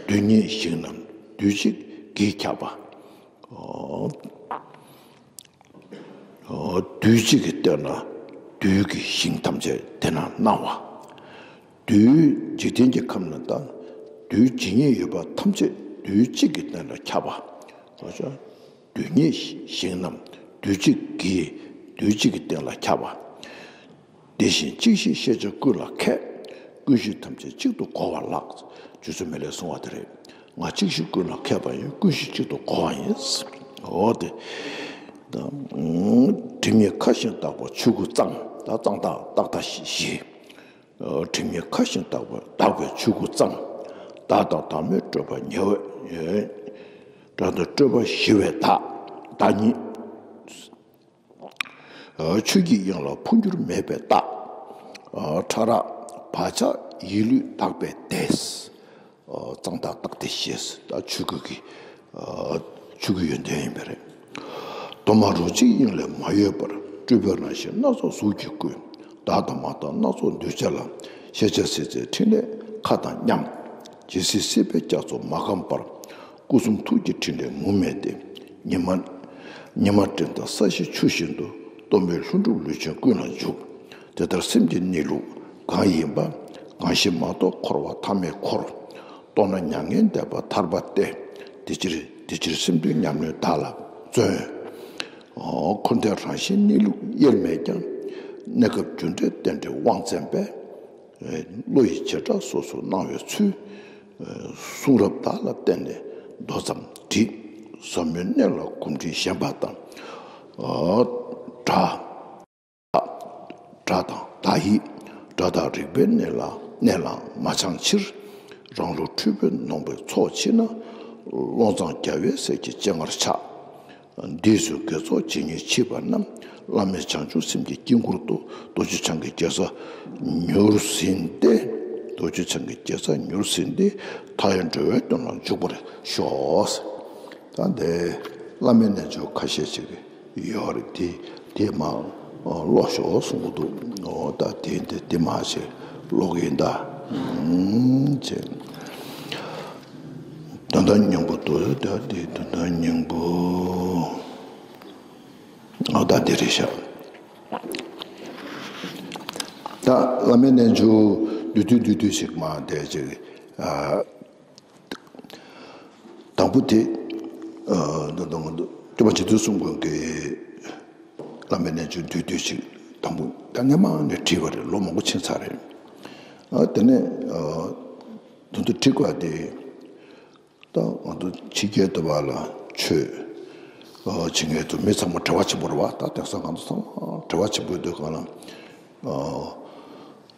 དུས་གཉིས་ཞིང་རྣམས་དུས་གཅིག་གིས་ཁྱབ་པ། དུས་གཅིག་གིས་སྟོན་ན་དུས་ཀྱི་ཞིང་ཐམས་ཅད་དེ་ན་སྣང་བ། དུས་འཇིག་རྟེན་གྱི་ཁམས་ན་དང་། དུས་ཇི་སྙེད་ཡོད་པ་ཐམས་ཅད་དུས་གཅིག་གིས་སྟོན་ན་ཁྱབ་པ། དུས་གཉིས་ཞིང་རྣམས་དུས་གཅིག་གིས། དུས་གཅིག་གིས་སྟོན་ན་ཁྱབ་པ། དེ་བཞིན་གཅིག་ཤེས་ཤེས་བྱ་ཀུན་ལ་མཁས། ཀུན་གཞི་ཐམས་ཅད་གཅིག་ཏུ་གོ་བ་ལགས། རྗེ་བཙུན་མི་ལས་གསུང་བ་དེ་རེད། ང་གཅིག་ཤེས་ཀུན་ལ་མཁས་པ་ཡིན། ཀུན་གཞི་གཅིག་ཏུ་གོ་བ་ཡིན། འོ་དེ། དྲི་མེད་མཁའ་བཞིན་དག་པ་ཆོས་སྐུ་གཙང་། ད་གཙང་དག་དག་དག་ཞེས། དྲི་མེད་མཁའ་བཞིན་དག་པ་དག་པའི་ཆོས་སྐུ་གཙང་། བདག་དང་བདག་མེད་སྤྲོས་པ་ཉེ་བའི། བདག་དང་སྤྲོས་པ་ཞི་བའི་བདག། བདག་ཉིད། ཆོས་ཀྱི་དབྱིངས་ལ་འཕོ་འགྱུར་མེད་པའི་རྟགས། ཕྲ་རགས་བག་ཆགས་ཡིད་ལུས་དག་པའི་སྡེ། གཙང་དག་རྟགས་དེ་ཞེས། ད་ཆོས་སྐུ་གི་ཆོས་སྐུའི་ཡོན་ཏན་ཡིན་པས་རེད། གདོད་མ་རོ་གཅིག་དབྱིངས་ལས་མ་གཡོས་པར། སྤྲུལ་པའི་རང་བཞིན་སྣ་ཚོགས་གཟུགས་ཀྱིས་བསྐུལ། བདག་དང་མ་བདག་སྣ་ཚོགས་འདུས་བྱས་ལ། ཤེས་བྱ་སྲིད་རྩེའི་ཕྲིན་ལས་མཁའ་དང་མཉམ། ཇི་སྲིད་སྲིད་པའི་རྒྱ་མཚོ་མ་སྐམ་བར། སྐུ་གསུང་ཐུགས་ཀྱི་ཕྲིན་ལས་ངུར་སྨྲིག་སྟེ། ཉི་མ། ཉི་མ་སྤྲིན་དང་ས་གཞི་ཆུ་བཞིན་དུ། སྟོང་པའི་ལྷུན་གྲུབ་ལུས་ཅན་ཀུན་ལ་འཇུག། དེ་ལྟར་སེམས་ཀྱི་གནས་ལུགས་གང་ཡིན་པ། གང་ཞིག་མ་རྟོགས་འཁོར་བ་མཐའ་མེད་འཁོར། རྟོགས་ན་མྱ་ངན་འདས་པ་ཐར་པ་སྟེ། དེ་ཕྱིར་དེ་ཕྱིར་སེམས་དོན་ཉམས་ལེན་བདག་ལ་བརྩོན། འཁོར་འདས་རང་བཞིན་གནས་ལུགས་དབྱེར་མེད་ཀྱང་། གནས་སྐབས་རྒྱུ་འབྲས་རྟེན་འབྲེལ་དབང་བཙན་པས། བློ་ཡི་བྱེ་བྲག་སོ་སོར་སྣང་བའི་ཚུལ། གསུང་རབ་བདག་ལ་བསྟན་ནས་མདོ་ཙམ་བྲིས། ཟབ་མོའི་གནད་ལ་གོམས་འདྲིས་ཞན་པ་དང་། སྒྲ། སྒྲ་དང་བརྡ་ཡིས། སྒྲ་དང་རིག་པའི་གནད་ལ་གནད་ལ་མ་སྦྱངས་ཕྱིར། རང་ལུགས་འཁྲུལ་པས་ནོངས་པའི་ཚོགས་མཆིས་ན། བློ་མཚང་རྒྱ་བའི་ཟས་ཀྱི་སྤྱན་སྔར་ཆགས། འདི་ཚོ་དགེ་ཚོགས་ཇི་སྙེད་མཆིས་པ་རྣམས། བླ་མེད་བྱང་ཆུབ་སེམས་ཀྱི་དཀྱིལ་འཁོར་དུ། རྡོ་རྗེ་འཆང་གི་རྒྱལ་ས་མྱུར་ཟིན་ཏེ། རྡོ་རྗེ་འཆང་གི་རྒྱལ་ས་མྱུར་ཟིན་ཏེ། མཐའ་ཡས་འགྲོ་བའི་དོན་ལ་འཇུག་པར་ཤོག། ད་འདི་བླ་མའི་རྣལ་འབྱོར་ཁ་ཤས་ཅིག་ཡོད་རེད། དེ་དེ་མ་ཀློག་ཤོག་གསུང་གི་འདུག། འོ་ད་དེ་འདི་དེ་མ་ཞིག་ཀློག་གི་ཡིན་ད། ཨུམ་ཅེ། དོན་དམ་སྙིང་པོ་དུ་ད་དེ་དོན་དམ་སྙིང་པོ། འོ་ད་དེ་རེད་ཤག། ད་བླ་མའི་རྣལ་འབྱོར་བསྡུས་བསྡུས་བསྡུས་བསྡུས་ཤིག་མ་དེ་ཅིག་ཨ། དང་པོ་དེ། ཨ། ད་ད་ང་ཚོ་སྟོན་པ་རྗེ་བཙུན་གསུམ་མགོན་གྱི་བླ་མའི་རྣལ་འབྱོར་བསྡུས་བསྡུས་ཤིག་དང་པོ་ད་སྔ་མ་ནས་བྲིས་པ་རེད། ལོ་མང་པོ་ཕྱིན་ཚར་རེད། ཨ། དེ་ནས་ཨ། དོན་དུ་ཁྲིད་དགོས་དེ། ད་ང་ཚོ་ཕྱི་རྒྱལ་དུ་བ་ལ་ཆོས་ཨ། བྱེད་མཁན་ཚོ་མི་ཚང་མ་བྲེལ་བ་ཆེན་པོ་རེད་བ། ད་དེང་སང་ང་ཚོ་ཚང་མ་བྲེལ་བ་ཆེན་པོ་ཡོད་དུས་གང་ལ་ཨ།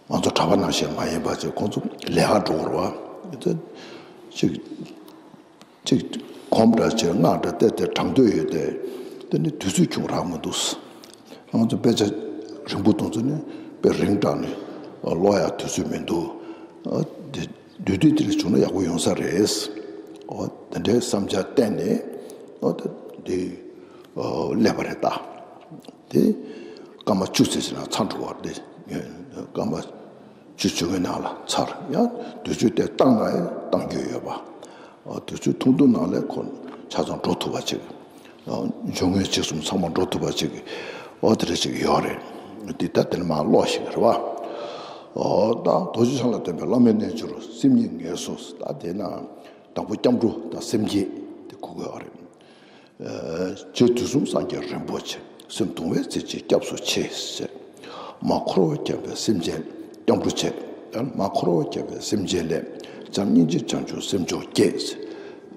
ང་ཚོ་གྲྭ་པ་ནང་བཞིན་མ་ཡིན་པ་ཅིག་ཁོང་ཚོ་ལས་ཀ་འགྲོ་དགོས་རེད་བ། ད་ཅིག་ཅིག་གོམ་འདྲ་བྱས་སྔགས་འདྲ་བལྟས་ཏེ་དྲང་འདོད་ཡོད་དེ། དེ་ནི་དུས་ཚོད་ཁྱོང་རག་མི་འདུག། ང་ཚོ་དཔེ་ཆ་རིང་པོ་གཏོང་ཚོད་ནི་དཔེ་རིང་དྲགས་ནས་ཀློག་ཡག་དུས་ཚོད་མི་འདུག། ཨ། དེ་དུས་དུས་དེ་ལ་བྱུང་ན་ཡག་པོ་ཡོང་ས་རེད། ཨོ་དེ་འདྲའི་བསམ་འཆར་བཏོན་ནས་ཨོ་ད་དེ་ཨོ་སླེབས་པ་རེད་ད། དེ་སྐར་མ་བཅུ་ཙམ་ཞིག་ན་ཚར་འགྲོ་བ་རེད། སྐར་མ་བཅུ་བཅོ་ལྔའི་ནང་ལ་ཚར་ཡང་དུས་ཚོད་དེ་བཏང་ན་ཡང་བཏང་རྒྱུ་ཡོད་པ། ཨོ་དུས་ཚོད་ཐུང་ཐུང་ནང་ལ་ཁོ་ཆ་ཚང་འགྲོ་ཐུབ་པ་ཅིག། འབྱུང་ངེས་ཅིག་གསུམ་ཚང་མ་འགྲོ་ཐུབ་པ་ཅིག་གི་ཨོ་དེ་འདྲ་ཅིག་ཡོད་རེད། འདི་ལྟ་དེ་ནི་མར་ཀློག་ཤིག་རེད་བ། ཨོ་ད་རྡོ་རྗེ་འཆང་ལ་སྟོན་པའི་བླ་མའི་རྣལ་འབྱོར་སེམས་ཉིད་ངལ་གསོ། ད་དེ་ན་དང་པོ་སྐྱབས་འགྲོ་དང་སེམས་བསྐྱེད་དེ་གོ་དགོས་པ་རེད། ཨ། རྗེ་དུས་གསུམ་སངས་རྒྱས་རིན་པོ་ཆེ། སེམས་གདུང་བའི་རྩེ་གཅིག་སྐྱབས་སུ་མཆི་ཟེར། མ་འཁོར་བར་འཁྱམས་པའི་སེམས་ཅན་སྐྱབས་འགྲོ་བྱེད། མ་འཁོར་བར་འཁྱམས་པའི་སེམས་ཅན་ལས། བྱམས་སྙིང་རྗེ་བྱང་ཆུབ་སེམས་མཆོག་བསྐྱེད།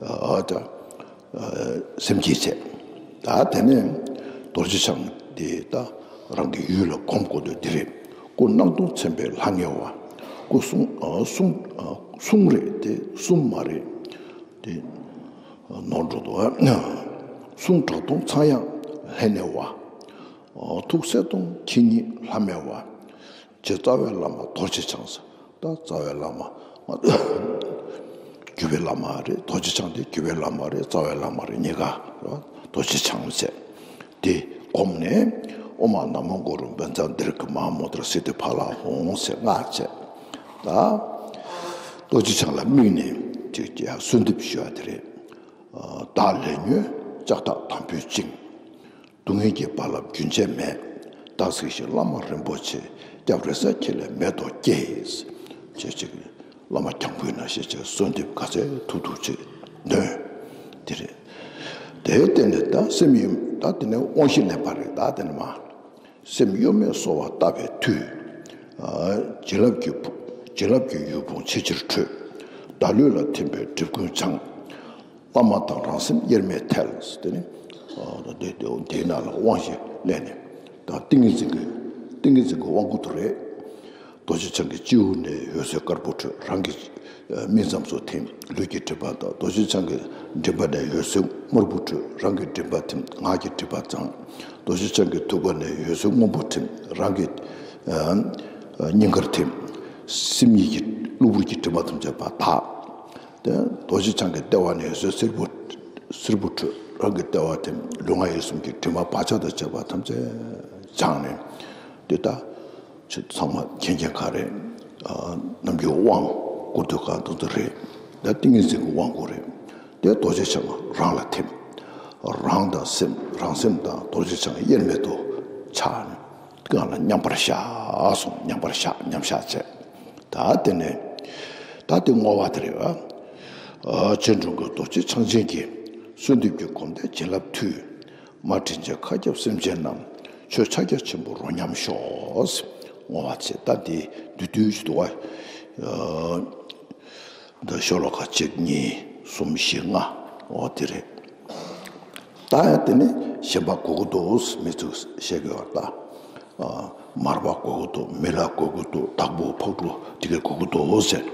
ཨ། ད་སེམས་བསྐྱེད་བྱས། ད་དེ་ནས་རྡོ་རྗེ་འཆང་དེ་ད་རང་གི་ཡུལ་ལ་སྒོམ་དགོས་དུས་འདི་རེད། སྐུ་སྣང་སྟོང་མཚན་དཔེའི་ལྷ་ངེས་པ། སྐུ་གསུང་གསུང་གསུང་རེད་དེ་གསུང་མ་རེད་དེ། ནོར་འགྲོ་འདུག། གསུང་གྲགས་སྟོང་ཚངས་དབྱངས་ལྷན་གནས་པ། ཐུགས་སྲས་སྟོང་ཁྱེད་ཉིད་ལྷ་མེད་པ། རྗེ་རྩ་བའི་བླ་མ་རྡོ་རྗེ་འཆང་ཟེར། ད་རྩ་བའི་བླ་མ། བརྒྱུད་པའི་བླ་མ་རེད། རྡོ་རྗེ་འཆང་དེ་བརྒྱུད་པའི་བླ་མ་རེད། རྩ་བའི་བླ་མ་རེད། གཉིས་ཀ་རྡོ་རྗེ་འཆང་ཟེར། དེ་སྒོམ་ནས་ཨོཾ་ན་མོ་གུ་རུ་བཛྲ་དཱི་རཀྵ་མ་ཧཱ་མུ་དྲ་སིདྡྷི་ཕ་ལ་ཧཱུྃ་ཟེར་སྔགས་བྱས། ད་རྡོ་རྗེ་འཆང་ལ་དམིགས་ནས་ཅིག་ཅིག་གསོལ་འདེབས་ཞུ་བ་དེ་རེད། བདག་ལས་ཉོན་ལྕགས་ཐག་དམ་པོས་བཅིངས། སྡུག་བསྔལ་གྱི་རྦ་རླབས་རྒྱུན་ཆད་མེད། བདག་གཟིགས་ཤིག་བླ་མ་རིན་པོ་ཆེ། སྐྱབས་རེ་ས་ཁྱེད་ལས་མེད་དོ་ཀྱེ། ཅེས་ཅིག་བླ་མ་རྒྱང་འཕུར་ནང་བཞིན་ཅིག་གསོལ་འདེབས་ག་ཚད་ཐུབ་ཐུབ་ཅིག་འདོན། དེ་རེད། དེའི་སྟེང་ནས་ད་སེམས་ཡིན་ད་དེ་ནས་དབང་བཞི་ལེན་པ་རེད། ད་དེ་ནས་མ། སེམས་གཡོ་མེད་གསོལ་བ་བཏབ་པའི་མཐུས། བྱིན་རླབས་ཀྱི་བྱིན་རླབས་ཀྱི་ཡུལ་ཕུང་ཆེས་ཆེར་འཕྲོས། བདག་ལུས་ལ་ཐིམ་པས་སྒྲིབ་ཀུན་བྱང་། བླ་མ་དང་རང་སེམས་དབྱེར་མེད་ཐལ། དེ་ནི་ཨ་དེ་དེ་དེའི་ནང་ལ་དབང་ཞིག་ལེན་ནས་ད་ཏིང་ངེ་འཛིན་གྱི་ཏིང་ངེ་འཛིན་གྱི་དབང་བསྐུར་དུ་རེད། རྡོ་རྗེ་འཆང་གི་སྤྱི་བོ་ནས་འོད་ཟེར་དཀར་པོ་འཕྲོས། རང་གི་ཨ་སྨིན་མཚམས་སུ་ཐིམ། ལུས་ཀྱི་མགྲིན་པ་དང་། རྡོ་རྗེ་འཆང་གི་མགྲིན་པ་ནས་འོད་ཟེར་དམར་པོ་འཕྲོས། རང་གི་མགྲིན་པ་ཐིམ། ངག་གི་མགྲིན་པ་གཙང་། རྡོ་རྗེ་འཆང་གི་ཐུགས་ཀ་ནས་འོད་ཟེར་སྔོན་པོ་ཐིམ། རང་གི་ཨ་ཨ་སྙིང་གར་ཐིམ། སེམས་ཉིད་ཀྱི་གློ་བུར་གྱི་དྲི་མ་ཐམས་ཅད་ཕར་དག། དེ་རྡོ་རྗེ་འཆང་གི་ལྟེ་བ་ནས་འོད་ཟེར་སེར་པོ་སེར་པོ་འཕྲོས། རང་གི་ལྟེ་བ་དེ་ལུས་ངག་ཡིད་གསུམ་གྱི་དྲི་མ་བག་ཆགས་དང་བཅས་པ་ཐམས་ཅད་སྦྱངས་ནས། དེ་ལྟ་ཆོས་ཚང་མ་མཁྱེན་མཁྱེན་ག་རེད། ཨ་ནམ་རྒྱུན་དབང་བསྐུར་དུས་གང་དུ་དུ་རེད། དེ་ཏིང་ངེ་འཛིན་གྱི་དབང་བསྐུར་རེད། དེ་རྡོ་རྗེ་འཆང་རང་ལ་ཐིམ། རང་དང་སེམས། རང་སེམས་དང་རྡོ་རྗེ་འཆང་དབྱེར་མེད་དུ་ཆགས་ནས། གང་ལ་མཉམ་པར་བཞག་གསུངས། མཉམ་པར་བཞག་མཉམ་བཞག་བྱས། ད་དེ་ནས་ད་དེ་བསྔོ་བ་དེ་རེད་བ། ཨ་ཆོས་འབྱུང་གི་རྡོ་རྗེ་འཆང་ཆེན་གྱི་གསོལ་འདེབས་ཀྱི་སྒོམ་བཟླས་བྱིན་རླབས་མཐུས། མ་དྲིན་ཆེན་མཁའ་ཁྱབ་སེམས་ཅན་རྣམས། ཆོས་ཕྱག་རྒྱ་ཆེན་པོར་རོ་མཉམ་ཤོག་བསྔོ་བ་བྱས། ད་དེ་བསྡུས་བསྡུས་ཤིག་འདུག་བ། ཨ་འདི་ཤོ་ལོ་ཀ་གཅིག་གཉིས་གསུམ་བཞི་ལྔ། འོ་དེ་རེད། ད་ཡང་དེ་ནས་གཞན་པ་དགོས་ཀྱི་འདུག་མི་ཚོས་བཤད་ཀྱི་ཡོད་ད། ཨ་མར་པ་དགོས་ཀྱི་འདུག་མི་ལ་དགོས་ཀྱི་འདུག་བདག་པོ་ཕག་གྲུ་དེ་གས་དགོས་ཀྱི་འདུག་ཟེར།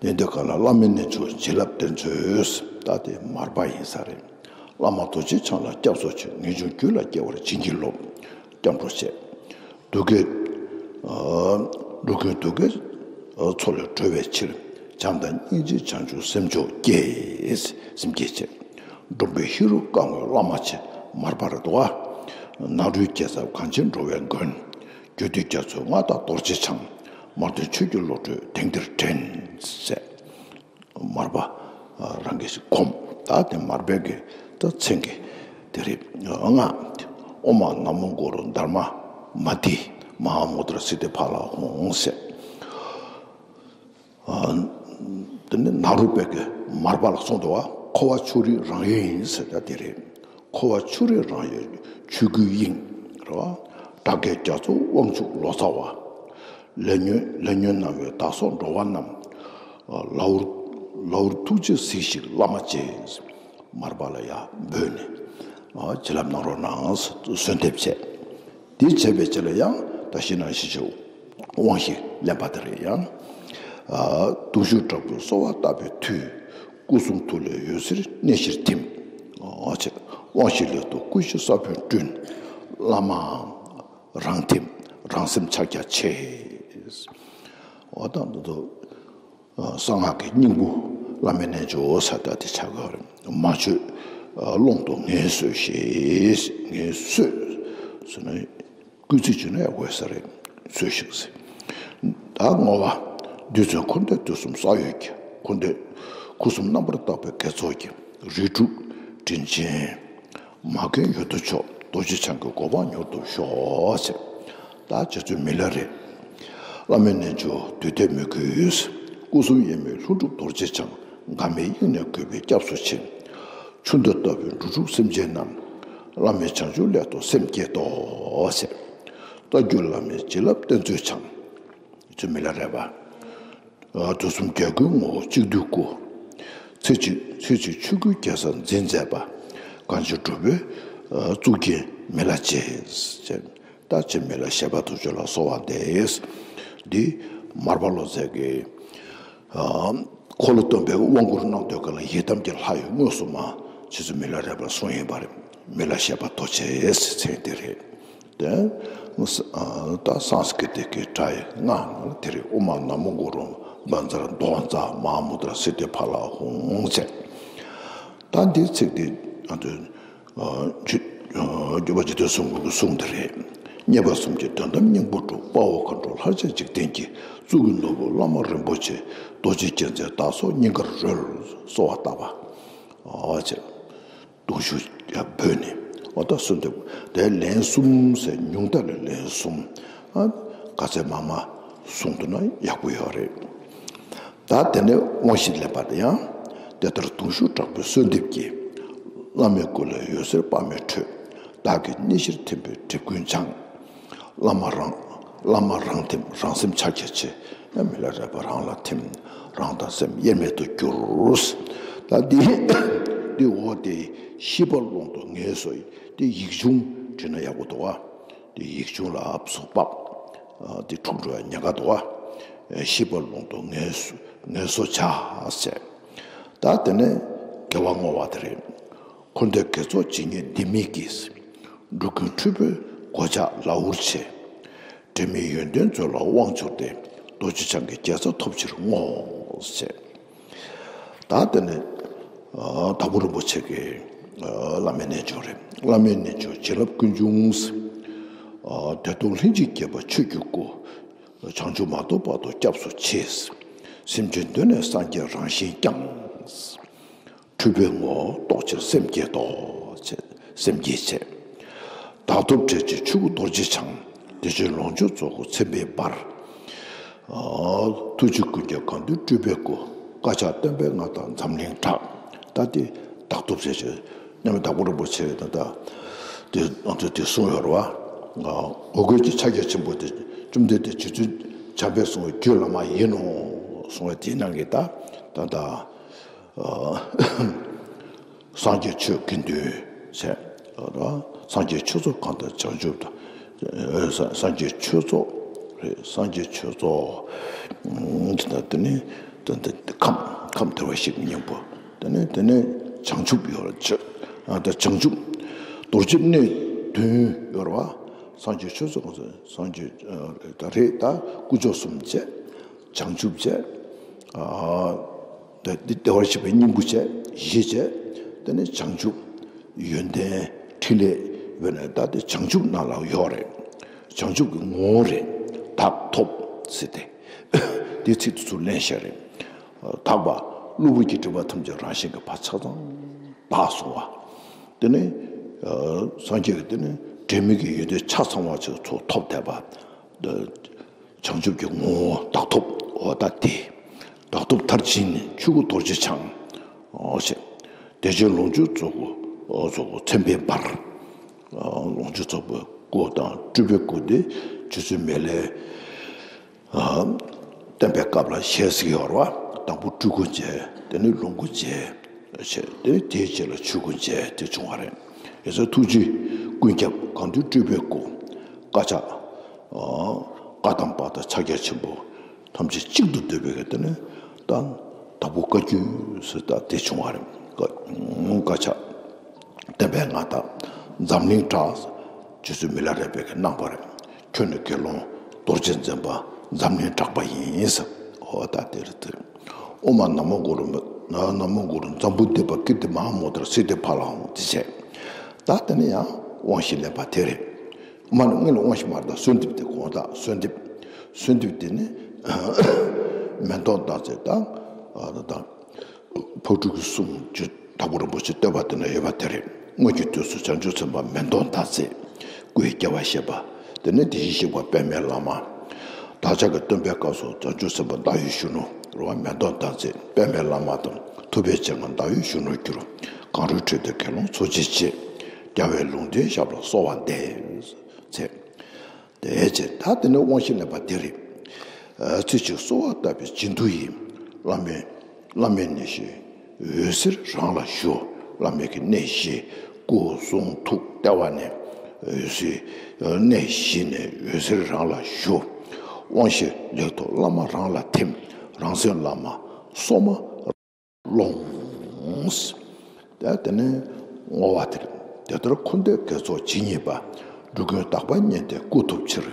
དེ་འདི་ག་ལ་བླ་མའི་རྣལ་འབྱོར་བྱིན་རླབས་གཏེར་མཛོད། ད་དེ་མར་པ་ཡིན་ས་རེད། བླ་མ་རྡོ་རྗེ་འཆང་ལ་སྐྱབས་སུ་མཆི། ངེས་འབྱུང་རྒྱུད་ལ་སྐྱེ་བར་བྱིན་གྱིས་རློབས། སྐྱབས་འགྲོ་བྱས། འགྲོ་ཀུན། ཨ་འགྲོ་ཀུན་འདུ་འགོད་མཚོ་ལས་སྒྲོལ་བའི་ཕྱིར། བྱམས་དང་སྙིང་རྗེའི་བྱང་ཆུབ་སེམས་མཆོག་བསྐྱེད། སེམས་བསྐྱེད་བྱས། འགྲོ་བའི་ཤེས་རབ་བསྐང་བའི་བླ་མ་ཆེ། མར་པ་རེད་དོ། ནཱ་རོའི་རྒྱལ་ཚབ་གངས་ཅན་འགྲོ་བའི་མགོན། རྒྱུད་སྡེ་རྒྱ་མཚོའི་མངའ་བདག་རྡོ་རྗེ་འཆང་། མར་ཐོན་ཆོས་ཀྱི་བློ་གྲོས་དེང་འདིར་དྲན། ཟེར། མར་པ་རང་གིས་ཤིག་སྒོམ། ད་དེ་མར་པའི་གི་ད་མཚན་གྱི་དེ་རེད། སྔགས། ཨོཾ་ནམོ་གུ་རུ་དྷརྨ་མ་ཏི་མ་ཧཱ་མུ་དྲ་སིདྡྷི་ཕ་ལ་ཧཱུྃ་ཟེར། དེ་ནི་ནཱ་རོ་པའི་གི་མར་པ་ལ་གསུངས་འདུག་བ། འཁོར་བ་ཆུ་རིས་རང་ཡལ་ཡིན་ཟེར། ད་དེ་རེད། འཁོར་བ་ཆུ་རིས་རང་ཡལ་ཆོས་སྐུའི་དབྱིངས། རེད་བ། དགྲ་བགེགས་རྒྱ་མཚོ་དབང་ཕྱུག་ལོ་ཙཱ་བ། ལས་ཉོན་ལས་ཉོན་རྣམས་ཡོད་བདག་སོགས་འགྲོ་བ་རྣམས། ལའུར་ལའུར་ཐུགས་རྗེས་གཟིགས་ཤིག་བླ་མ་ཆེ། མར་པ་ལ་ཡར་འབོད་ནས་བྱིན་རླབས་གནང་རོགས་གནང་གསོལ་འདེབས་བྱས། དེ་བྱས་པའི་རྗེས་ལ་ཡང་ད་ཤིང་ནགས་ཤིང་ཆུ་དབང་བཞི་ལེན་པ་དེ་རེད། ཡང་གདུང་ཤུགས་དྲག་པོས་གསོལ་བ་བཏབ་པའི་མཐུས། སྐུ་གསུང་ཐུགས་ལས་འོད་ཟེར་གནས་བཞིར་ཐིམ། དབང་བཞི་ལས་ཐོག་སྐུ་བཞི་ས་བོན་བསྐྲུན། བླ་མའང་རང་ཐིམ། རང་སེམས་ཕྱག་རྒྱ་ཆེ། འོ་ད་འདི་ཚོ་གསང་སྔགས་ཀྱི་སྙིང་པོ་བླ་མའི་རྣལ་འབྱོར་ཟེར་ད་དེ་ཆགས་ཀྱི་ཡོད་རེད། མ་བཅོས་ཀློང་དུ་ངལ་གསོས་ཤིག་ངལ་གསོས་ཟེར་ན་སྐུལ་ཚིག་བརྗོད་ན་ཡག་པོ་ཡོད་ས་རེད། གསོས་ཤིག་ཟེར། ད་བསྔོ་བ། རྡུལ་ཚོན་འཁོར་འདས་དུས་གསུམ་ས་འོག་གི་འཁོར་འདས། སྐུ་གསུམ་རྣམ་པར་དག་པའི་དགེ་ཚོགས་ཀྱི་རིགས་དྲུག་དྲིན་ཅན། མ་མཁན་ཡོན་ཏན་མཆོག་རྡོ་རྗེ་འཆང་གི་གོ་འཕང་མྱུར་དུ་ཤོག་ཟེར། ད་རྗེ་བཙུན་མི་ལ་རས། བླ་མའི་རྣལ་འབྱོར་དུས་མཐའི་མོས་གུས། སྐུ་གསུམ་དབྱེར་མེད་ལྷུན་གྲུབ་རྡོ་རྗེ་འཆང་། འགག་མེད་དབྱིངས་ནས་བཀོད་པའི་སྐྱབས་སུ་མཆི། ཆུ་འདི་ལྟ་བུའི་འགྲོ་དྲུག་སེམས་ཅན་རྣམས། བླ་མའི་བྱང་ཆུབ་སླད་དུ་སེམས་བསྐྱེད་དོ་ཟེར། རྟ་རྒྱུག་བླ་མའི་བྱིན་རླབས་གཏེར་མཛོད་འཆང་། རྗེ་བཙུན་མི་ལ་རས་པ། དུས་གསུམ་རྒྱལ་ཀུན་ངོ་བོ་གཅིག་བསྡུས་སྐུ། ཚེ་གཅིག་ཚེ་གཅིག་ཆོས་སྐུའི་རྒྱལ་ས་འཛིན་མཛད་པ། གངས་ཅན་གྲུབ་པའི་གཙུག་རྒྱན་མི་ལ་རྗེ། ད་རྗེ་མི་ལ་བཞད་པ་དུར་ཁྱོད་ལ་གསོལ་བ་འདེབས། འདི་མར་པ་ལོ་ཙཱ་གིས་འཁོར་ལོ་སྟོན་པའི་དབང་བསྐུར་གནང་དུས་ག་ལ་ཡི་དམ་གྱི་ལྷ་ཡི་དངོས་སུ་མ་རྗེ་བཙུན་མི་ལ་རས་པ་གསུངས་ཡིན་པ་རེད། མི་ལ་བཞད་པ་རྡོ་རྗེ་ཟེར་མཚན་དེ་རེད། དེ་ད་སཾ་སྐྲྀ་ཏ་གི་སྒྲ་ཡི་སྔགས་ནང་ལ་དེ་རེད། ཨོཾ་ནམོ་གུ་རུ་བཛྲ་དྷཱུ་ཛ་མ་ཧཱ་མུ་དྲ་སིདྡྷི་ཕ་ལ་ཧཱུྃ་ཟེར། ད་འདིའི་ཚིག་འདི་ཨ་ཏུ་ཨ་ཆོས་ཨ་སྐྱོབ་པ་འཇིག་རྟེན་གསུམ་མགོན་གྱི་གསུང་འདི་རེད། མཉེས་པ་གསུམ་གྱི་དོན་དམ་སྙིང་པོར་གྲུབ། དཔའ་བོ་མཁའ་འགྲོ་ལྷར་བཅས་འཇིག་རྟེན་གྱི། གཙུག་གི་ནོར་བུ་བླ་མ་རིན་པོ་ཆེ། རྡོ་རྗེ་རྒྱལ་མཚན་བདག་སོགས་སྙིང་གར་རོལ། གསོལ་བ་བཏབ་པ། ཨོ་ཅེ། གདུང་ཤུགས་ཡར་འབོད་ནས། འོ་ད་གསོལ་འདེབས་དེ་ལན་གསུམ་ཟེར། ཉུང་མཐའ་ལ་ལན་གསུམ། ཨ་ག་ཚད་མང་མང་གསུང་ཐུབ་ན་ཡག་པོ་ཡོད་རེད། ད་དེ་ནས་དབང་བཞི་ལེན་པ་དེ་ཡང་། དེ་ལྟར་གདུང་ཤུགས་དྲག་པོའི་གསོལ་འདེབས་ཀྱིས། བླ་མའི་སྐུ་ལས་འོད་ཟེར་དཔག་མེད་འཕྲོས། བདག་གི་གནས་བཞིར་ཐིམ་པས་སྒྲིབ་ཀུན་སྦྱངས། བླ་མ་རང་། བླ་མ་རང་ཐིམ། རང་སེམས་ཕྱག་རྒྱ་ཆེ། ཡང་མི་ལ་རས་པ་རང་ལ་ཐིམ། རང་དང་སེམས་དབྱེར་མེད་དུ་གྱུར། ད་འདི་འདི་འོ་དེ་ཤེས་པ་ཀློང་དུ་ངལ་གསོ་ཡི་དེ་ཡིག་ཆུང་བྲིས་ན་ཡག་པོ་འདུག་ཨ། དེ་ཡིག་ཆུང་ལ་ཨབ་སོག་པག་དེ་འཁྲུག་འགྲོ་ཡ་ཉེན་ཁ་འདུག་བ། ཤེས་པ་ལོངས་སུ་ངལ་གསོ་ངལ་གསོ་བྱ་ཟེར། ད་དེ་ནས་དགེ་བ་བསྔོ་བ་དེ་རེད། འཁོར་འདས་དགེ་ཚོགས་ཇི་སྙེད་ལྡན་མིན་གྱིས། འགྲོ་ཀུན་འཁྲུལ་པའི་སྒོ་ལྕགས་ལ་འུར་བྱེད། དྲི་མེད་ཡོན་ཏན་མཛོད་ལ་དབང་བསྒྱུར་ཏེ། རྡོ་རྗེ་འཆང་གི་རྒྱལ་ཚབ་ཐོབ་ཕྱིར་བསྔོ་ཟེར། ད་དེ་ནས་དྭགས་པོ་རིན་པོ་ཆེ་གི་བླ་མའི་རྣལ་འབྱོར་རེད། བླ་མའི་རྣལ་འབྱོར་བྱིན་རླབས་ཀུན་འབྱུང་། བདེ་སྟོང་ལྷན་ཅིག་སྐྱེས་པ་ཆོས་ཀྱི་སྐུ། བྱང་ཆུབ་མ་ཐོབ་བར་དུ་སྐྱབས་སུ་མཆི། སེམས་ཅན་དོན་ནི་སངས་རྒྱས་རང་བཞིན་ཀྱང་། འཁྲུལ་པའི་ངོ་བོ་རྟོགས་ཕྱིར་སེམས་བསྐྱེད་དོ། ཅེས་སེམས་བསྐྱེད་བྱས། བདག་ཐོབ་བྲལ་ཕྱིར་ཆོས་སྐུ་རྡོ་རྗེ་འཆང་། བདེ་ཆེན་ལོངས་སྤྱོད་རྫོགས་སྐུ་མཚན་དཔེའི་འབར། ཐུགས་རྗེ་ཀུན་ཁྱབ་གང་འདུལ་སྤྲུལ་པའི་སྐུ། བཀའ་ཕྱག་སྟོན་པའི་མངའ་བདག་འཛམ་གླིང་གྲགས། ད་དེ་བདག་ཐོབ་བྲལ་ཕྱིར་མཉམ་མེད་དྭགས་པོ་རིན་པོ་ཆེ་ད་ལྟ་དེ་ཨ་ཚོ་དེ་གསུངས་ཡོད་རེད་བ། འོ་སྐོལ་གྱི་ཕྱག་རྒྱ་ཆེན་པོ་དེ་བཅོམ་ལྡན་འདས་རྗེ་བཙུན་བྱམས་པས་གསུངས་པའི་རྒྱུད་བླ་མ་ཡིན་ནོ་གསུངས་པའི་དེའི་ནང་གི་ད་ད་ད། སངས་རྒྱས་ཆོས་དགེ་འདུན་ཟེར། སངས་རྒྱས་ཆོས་ཚོགས་གང་དག་བྱང་ཆུབ་ཏུ། སངས་རྒྱས་ཆོས་ཚོགས་རེད། སངས་རྒྱས་ཆོས་ཚོགས། དེ་ནས་དེ་ནས་ཁམས་ཁམས་བདེ་བར་གཤེགས་པའི་སྙིང་པོ། དེ་ནས་དེ་ནས་བྱང་ཆུབ་ཡོད་རེད། བྱང་ཆུབ་རྡོ་རྗེ་གནས་བདུན་ཡོད་རེད་བ། སངས་རྒྱས་ཆོས་ཚོགས་གང་དག་སངས་རྒྱས་ད་རེད། ད་དཀོན་མཆོག་གསུམ་བྱས། བྱང་ཆུབ་བྱས། དེ་བདེ་བར་གཤེགས་པའི་སྙིང་པོ་བྱས། གཞི་བྱས། དེ་ནས་བྱང་ཆུབ་ཡོན་ཏན་ཕྲིན་ལས་ཡོད་ནས། ད་དེ་བྱང་ཆུབ་ནང་ལ་ཡོད་རེད། བྱང་ཆུབ་ཀྱི་ངོ་བོ་རེད། བདག་ཐོབ་ཟེར་ཏེ། དེ་ཚིག་དེ་ཚུར་ལེན་བྱས་རེད། དག་པ་གློ་བུར་གྱི་སྒྲིབ་པ་ཐམས་ཅད་རང་བཞིན་གྱིས་ཕར་ཆ་ཚང་དག་སོང་བ། དེ་ནས་སངས་རྒྱས་ཀྱི་དེ་ནས་དྲི་མེད་ཀྱི་ཡོན་ཏན་ཆ་ཚང་བ་ཅིག་ཚུར་ཐོབ་བསྡད་པ། བྱང་ཆུབ་ཀྱི་ངོ་བོ་བདག་ཐོབ། འོ་ད་དེ། བདག་ཐོབ་མཐར་ཕྱིན་ནི་ཆོས་སྐུ་རྡོ་རྗེ་འཆང་། འོ་ཞེས། བདེ་ཆེན་ལོངས་སྤྱོད་རྫོགས་སྐུ། འོ་རྫོགས་སྐུ་མཚན་དཔེའི་འབར། ལོངས་སྤྱོད་རྫོགས་པའི་སྐུ་དང་སྤྲུལ་པའི་སྐུ་དེ་རྗེ་བཙུན་མི་ལས་བསྟན་པའི་སྐབས་ལ་ཞལ་གཟིགས་ཡོད་རེད་བ། དང་པོ་སྤྲུལ་སྐུ་མཇལ། དེ་ནས་ལོངས་སྐུ་མཇལ། ཞེས་དེ་ནས་དེའི་རྗེས་ལ་ཆོས་སྐུ་མཇལ་དེ་བྱུང་བ་རེད། ཡ་ས་ཐུགས་རྗེ་ཀུན་ཁྱབ་གང་འདུལ་སྤྲུལ་པའི་སྐུ། བཀའ་ཕྱག་བཀའ་དང་བར་དང་ཕྱག་རྒྱ་ཆེན་པོ་ཐམས་ཅད་གཅིག་ཏུ་བསྡུས་པའི་དེ་ནས་ད་དྭགས་པོ་བཀའ་བརྒྱུད་ཟེར་ད་དེ་བྱུང་བ་རེད། བཀའ་བཀའ་ཕྱག་བསྟན་པའི་མངའ་བདག་འཛམ་གླིང་གྲགས། རྗེ་བཙུན་མི་ལ་རས་པས་གནང་བ་རེད། ཁྱོད་ནི་དགེ་སློང་རྡོ་རྗེ་འཛིན་པ་འཛམ་གླིང་གྲགས་པ་ཡིན་ཟེར། འོ་ད་དེ་རེད་དེ། ཨོཾ་ན་མོ་གུ་རུ། ན་མོ་གུ་རུ། འཛམ་བུ་འདི་པ་ཀིརྟི་མ་ཧཱ་མོ་དྷ་ར་སིདྡྷི་ཕ་ལ་ཧཱ་འོང་དེ་བྱས། ད་དེ་ནས་ཡང་དབང་བཞི་ལེན་པ་དེ་རེད། མ་ནི་སྔོན་ལ་དབང་བཞི་མ་རེད། ད་གསོལ་འདེབས་དེ་གོང་དག་གསོལ་འདེབས། གསོལ་འདེབས་དེ་ནི་མེ་ཏོག་ལྡང་ཚེ་དང་། ཨ་ད་ཕག་གྲུ་གི་གསུང་ཆོས་དྭགས་པོ་རིན་པོ་ཆེ་བསྟོད་པ་དེ་ན་ཡོད་པ་དེ་རེད། སྔོན་གྱི་དུས་སུ་བྱང་ཆུབ་སེམས་དཔའ་མེ་ཏོག་ལྡང་ཚེ་སྐུའི་སྐྱེ་བ་བཞེས་པ། དེ་ནས་དེ་བཞིན་གཤེགས་པ་པདྨའི་བླ་མ། བདག་ཅག་གི་སྟོན་པའི་སྐབས་སུ་བྱང་ཆུབ་སེམས་དཔའ་ཟླ་འོད་གཞོན་ནུ་རེད་བ། མེ་ཏོག་ལྡང་ཚེ་པདྨའི་བླ་མ་དང་། ཐུབ་པའི་སྤྱན་སྔར་ཟླ་འོད་གཞོན་ནུར་གྱུར། གངས་རིའི་ཁྲོད་དུ་དགེ་སློང་ཚོགས་ཀྱིས་བྱེད། རྒྱལ་བའི་ལུང་བསྟན་ཞབས་ལ་གསོལ་བ་འདེབས། ཚེ། དེའི་ཚེ་ད་དེ་ནས་དབང་བཞི་ལེན་པ་དེ་རེད། ཨ་ཚེ་གཅིག་གསོལ་བ་བཏབ་པའི་བྱིན་མཐུ་ཡིས། བླ་མའི་བླ་མའི་གནས་བཞི་འོད་ཟེར་རང་ལ་ཞུ། བླ་མའི་གི་གནས་བཞི་སྐུ་གསུང་ཐུགས་ལྟེ་བ་ནས་འོད་ཟེར། གནས་བཞི་ནས་འོད་ཟེར་རང་ལ་ཞུ། དབང་བཞི་ལེགས་ཐོབ་བླ་མ་རང་ལ་ཐིམ། རང་སེམས་བླ་མ་སོ་མ་ལོངས། དེ་དེ་ནས་བསྔོ་བ་དེར། དེ་ལྟར་འཁོར་འདས་དགེ་ཚོགས་ཇི་སྙེད་པ། འགྲོ་ཀུན་དག་པ་བསྙེན་ཏེ་སྐུ་ཐོབ་ཕྱིར།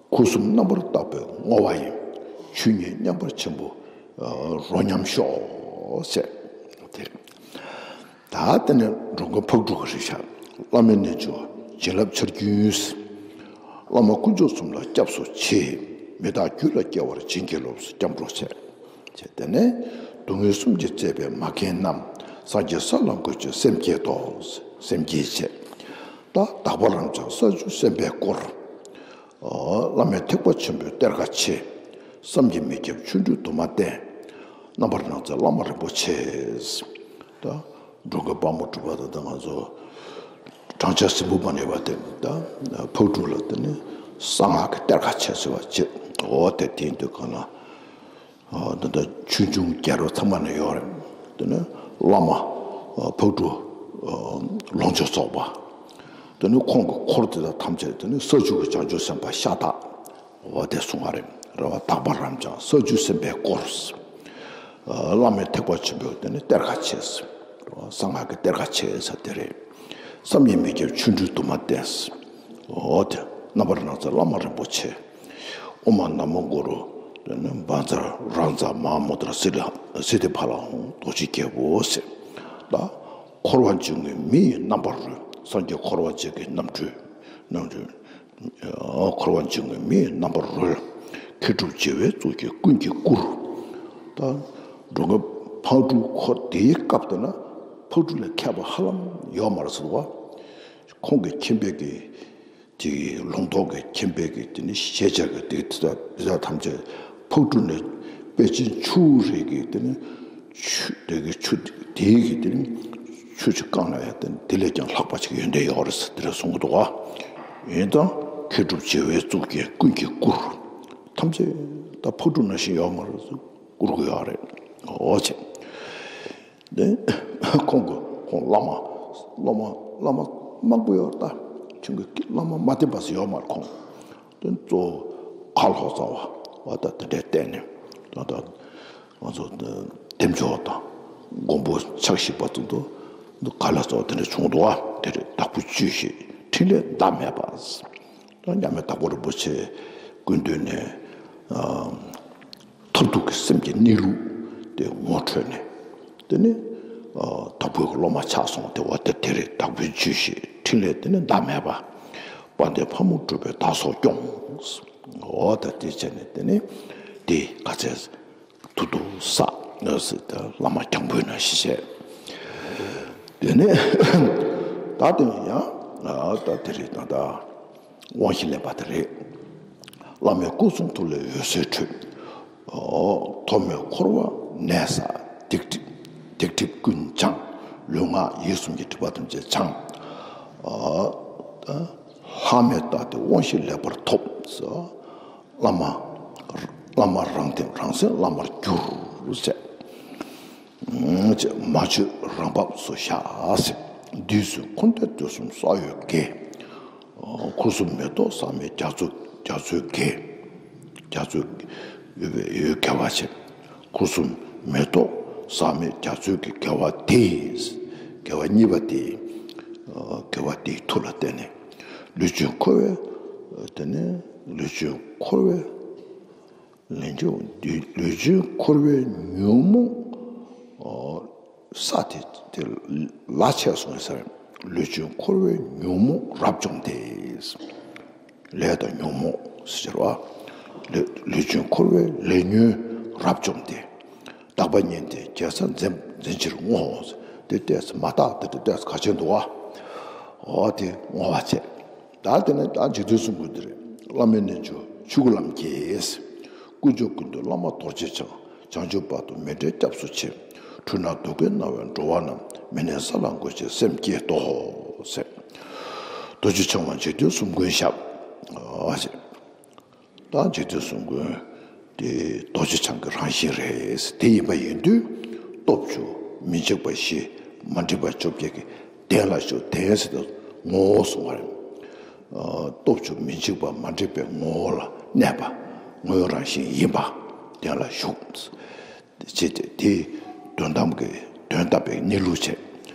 སྐུ་གསུམ་རྣམ་པར་དག་པའི་བསྔོ་བ་ཡིས། ཆོས་ཉིད་མཉམ་པར་ཆེན་པོ་རོ་མཉམ་ཤོག་ཟེར། དེ། ད་དེ་ནས་འགྲོ་མགོན་ཕག་གྲུ་གི་རིགས་ཤ། བླ་མའི་རྣལ་འབྱོར་བྱིན་རླབས་ཆར་རྒྱུན། བླ་མ་དཀོན་མཆོག་གསུམ་ལ་སྐྱབས་སུ་མཆི། མི་རྟག་རྒྱུད་ལ་སྐྱེ་བར་བྱིན་གྱིས་རློབས། སྐྱབས་འགྲོ་བྱས། བྱས་དེ་ནས་སྡུག་བསྔལ་གསུམ་གྱིས་གཙེས་པའི་མ་རྒན་རྣམས། སངས་རྒྱས་ས་ལ་འགོད་ཕྱིར་སེམས་བསྐྱེད་དོ། སེམས་བསྐྱེད་བྱས། ད་དག་པ་རབ་འབྱམས་ས་བཅུ་སེམས་དཔའི་སྐོར། བླ་མའི་ཐེག་པ་ཆེན་པོའི་གཏེར་ཁ་ཕྱེ། བསམ་གྱིས་མི་ཁྱབ་ཆོ་འཕྲུལ་དུ་མ་བསྟན། རྣམ་པར་སྣང་མཛད་བླ་མ་རིན་པོ་ཆེ། ད་འགྲོ་མགོན་དཔལ་མོ་གྲུ་པ་དང་ད་ང་ཚོ་བགྲང་བྱ་ཟིལ་པ་མ་ནས་པ་དེ་ད་ཕག་གྲུ་ལ་དེ་ནི་གསང་སྔགས་ཀྱི་གཏེར་ཁ་ཕྱེ་ཟེར་བ་ཅིག་འོ་དེ་དེ་འདུག་ག་ལ། འདི་ལྟར་ཆོས་འབྱུང་རྒྱལ་རབས་ཚང་མ་ནས་ཡོད་རེད། དེ་ནས་བླ་མ་ཕག་གྲུ་ལོངས་སྤྱོད་རྫོགས་པ། དེ་ནི་ཁོང་གི་འཁོར་དེ་དག་ཐམས་ཅད་དེ་ནི་ས་བཅུ་གི་བྱང་ཆུབ་སེམས་དཔའ་ཤ་སྟག་འོ་དེ་གསུང་བ་རེད། རེད་བ། དག་པ་རབ་འབྱམས་ས་བཅུ་སེམས་དཔའི་འཁོར། བླ་མའི་ཐེག་པ་ཆེན་པོའི་དེ་ནི་གཏེར་ཁ་ཆེ། རེད་བ། གསང་སྔགས་ཀྱི་གཏེར་ཁ་ཆེ་ས་དེ་རེད། བསམ་ཡས་མི་ཁྱབ་ཆོ་འཕྲུལ་དུ་མ་བསྟན། འོ་དེ་རྣམ་པར་སྣང་མཛད་བླ་མ་རིན་པོ་ཆེ། ཨོཾ་ན་མོ་གུ་རུ། བཛྲ་རཱ་ཛ་མ་ཧཱ་མུ་དྲ་སི་ལ་སིདྡྷི་ཕ་ལ་ཧཱུྃ་རྡོ་རྗེ་རྒྱལ་པོ་ཟེར། ད་འཁོར་བ་འཇིག་ངེས་མི་ཡི་རྣམ་པར་རོལ། སངས་རྒྱས་འཁོར་བ་འཇིག་གི་རྣམ་འཕྲུལ། རྣམ་འཕྲུལ། འཁོར་བ་འཇིག་ངེས་མི་ཡི་རྣམ་པར་རོལ། མཁས་གྲུབ་རྒྱལ་བའི་གཙུག་རྒྱན་ཀུན་གྱིས་བཀུར། ད་འགྲོ་མགོན་ཕག་གྲུ་འཁོར་དེའི་སྐབས་དེ་ན་ཕག་གྲུ་ལས་མཁས་པ་ཧ་ལམ་ཡོད་མ་རེད་ཟེར་བ། ཁོང་གི་མཁྱེན་པའི་གི། དེ་ལུང་རྟོགས་ཀྱི་མཁྱེན་པའི་གི་དེ་ནི་ཤེས་བྱ་གི་དེ་དེ་དག་དེ་དག་ཐམས་ཅད་ཕག་གྲུ་ནས་དཔེ་ཅན་ཆུ་རེ་གི་དེ་ནི་ཆུ་དེ་གི་ཆུ་དེའི་གི་དེ་ནི་ཆུ་ཅིག་བཀང་ན་ཡང་དེ་དེ་ལས་ཀྱང་ལྷག་པ་ཅིག་ཡོན་ཏན་ཡོད་རེད་ཟེར་དེ་རེ་གསུང་གི་འདུག་ག་ཡིན་ཙང་མཁས་གྲུབ་རྒྱལ་བའི་གཙུག་རྒྱན་ཀུན་གྱིས་བཀུར། ཐམས་ཅད་ད་ཕག་གྲུ་ནང་བཞིན་ཡོད་མ་རེད་ཟེར་བཀུར་དགོས་ཡོད་རེད། འོ་ཆེ། དེ་ཁོང་གི་ཁོང་བླ་མ་བླ་མ་བླ་མ་མང་པོ་ཡོད་ད། ཁྱོད་ཀྱི་བླ་མ་མ་བསྟེན་པ་ཟེར་ཡོད་མ་རེད་ཁོང་། དེ་གཙོ་བོ་ཁ་ལྷོ་ཚ་བ་བ་ད་དེ་འདྲའི་བསྟེན་ནས་ད་ད་ང་ཚོ་བདེ་མཆོག་དང་མགོན་པོ་ཕྱག་བཞི་པ་ཚོ་དུ་ཁ་ལྷོ་ཚ་བ་དེ་འདྲ་བྱུང་འདུག་བ། དེ་རེད། དྭགས་པོའི་བཅུད་བཞི་ཕྲིན་ལས་ཟླ་མེད་པ། ད་མཉམ་མེད་དྭགས་པོ་རིན་པོ་ཆེ་སྐུ་མདུན་ནས། མཐར་ཐུག་གི་སེམས་ཀྱི་གནས་ལུགས་དེ་ངོ་འཕྲོད་ནས། དེ་ནི་དྭགས་པོའི་སློབ་མ་ཆགས་སོང་། དེ་བ་དེ་དེ་རེད། དྭགས་པོའི་བཅུད་བཞི་ཕྲིན་ལས་དེ་ནི་ཟླ་མེད་པ། དཔལ་ལྡན་ཕག་མོ་གྲུ་པས་བདག་སོགས་སྐྱོང་། འོ་ད་དེ་བྱས་ནས་དེ་ནི་དེ་ག་ཚད་ཐུགས་སུ་བསགས་ཟེར་ཏེ་བླ་མ་རྒྱང་འབོད་ནང་བཞིན་བྱས། དེ་ནི་ད་དེ་ཡང་ད་དེ་རེད། ད་ད། དབང་བཞི་ལེན་པ་དེ་རེད། བླ་མའི་སྐུ་གསུང་ཐུགས་ལས་འོད་ཟེར་འཕྲོས། ཐོག་མེད་འཁོར་བ་ནད་བསགས་སྡིག་སྒྲིབ། སྡིག་སྒྲིབ་ཀུན་སྦྱངས། ལུས་ངག་ཡིད་གསུམ་གྱི་སྒྲིབ་པ་ཐམས་ཅད་སྦྱངས། ལྷག་མེད་རྟགས་དེ་དབང་བཞི་ལེགས་པར་ཐོབ། བླ་མ། བླ་མ་རང་སྟེང་རང་སེམས་བླ་མར་གྱུར་ཟེར། མ་བཅོས་རང་བབས་སུ་བཞག་ཟེར། འདི་ཚུ་འཁོར་འདས་དུས་གསུམ་ས་འོག་དགེ། འཁོར་གསུམ་མེ་ཏོག་བཟང་མོའི་རྒྱ་མཚོ། རྒྱ་མཚོའི་དགེ། རྒྱ་མཚོ་ཡོད་པའི་ཡོད་དགེ་བ་བྱེད། འཁོར་གསུམ་མེ་ཏོག་བཟང་མོའི་རྒྱ་མཚོའི་གི་དགེ་བ་དེ། དགེ་བ་གཉིས་པ་དེ། དགེ་བ་དེའི་མཐུ་ལ་བརྟེན་ནས་ལུས་ཅན་འཁོར་བའི། དེ་ནས་ལུས་ཅན་འཁོར་བའི། ལན་ཅུང་འདི་ལུས་ཅན་འཁོར་བའི་ཉོན་མོངས། ས་དེ་དེ་ལ་ཆད་སོང་ཟེར། ལུས་ཅན་འཁོར་བའི་ཉོན་མོངས་རབ་བཅོམ་སྟེ། ལས་དང་ཉོན་མོངས་ཟེར་བ། ལུས་ལུས་ཅན་འཁོར་བའི་ལས་ཉོན་རབ་བཅོམ་སྟེ། རྟག་པ་ཉིད་དེ་རྒྱལ་སྲས་འཛིན་འཛིན་ཕྱིར་བསྔོ། དེ་ལྟས་མ་དག་དེ་དེ་ལྟས་ག་ཆེན་འདུག་བ། འོ་དེ་བསྔོ་བ་བྱས། ད་དེ་ནས་ད་འཇིག་རྟེན་གསུམ་མགོན་དེ་རེད། བླ་མའི་རྣལ་འབྱོར་ཆོས་སྐུ་ལམ་གྱིས། ཀུན་སྦྱོར་ཀུན་འདུལ་བླ་མ་རྡོ་རྗེ་འཆང་། བྱང་ཆུབ་བར་དུ་མི་འབྲལ་སྐྱབས་སུ་མཆི། འཁྲུལ་སྣང་སྡུག་བསྔལ་སྣང་བས་འགྲོ་བ་རྣམས། མི་གནས་ས་ལ་འགོད་ཕྱིར་སེམས་བསྐྱེད་དོ། ཟེར། རྡོ་རྗེ་འཆང་བ་འཇིག་རྟེན་གསུམ་མགོན་ཞབས། ཨ་ཞེས། ད་འཇིག་རྟེན་གསུམ་མགོན་དེ་རྡོ་རྗེ་འཆང་གི་རང་བཞིན་རེད། དེ་ཡིན་པ་ཡིན་དུས་སྟོབས་བཅུ་མི་འཇིགས་པ་བཞི། མ་འདྲིས་པ་བཅོ་བརྒྱད་ཀྱི་གདན་ལ་བཞུགས། གདན་ཟེར་དུས་ངོ་བོ་གསུང་བ་རེད། སྟོབས་བཅུ་མི་འཇིགས་པ་མ་འདྲིས་པའི་ངོ་བོ་ལ་གནས་པ། ངོ་བོའི་རང་བཞིན་ཡིན་པ་གདན་ལ་བཞུགས། ཅེས་ཏེ་དེའི་དོན་དམ་གྱི་དོན་བཏབ་པའི་གནས་ལུགས་བྱས།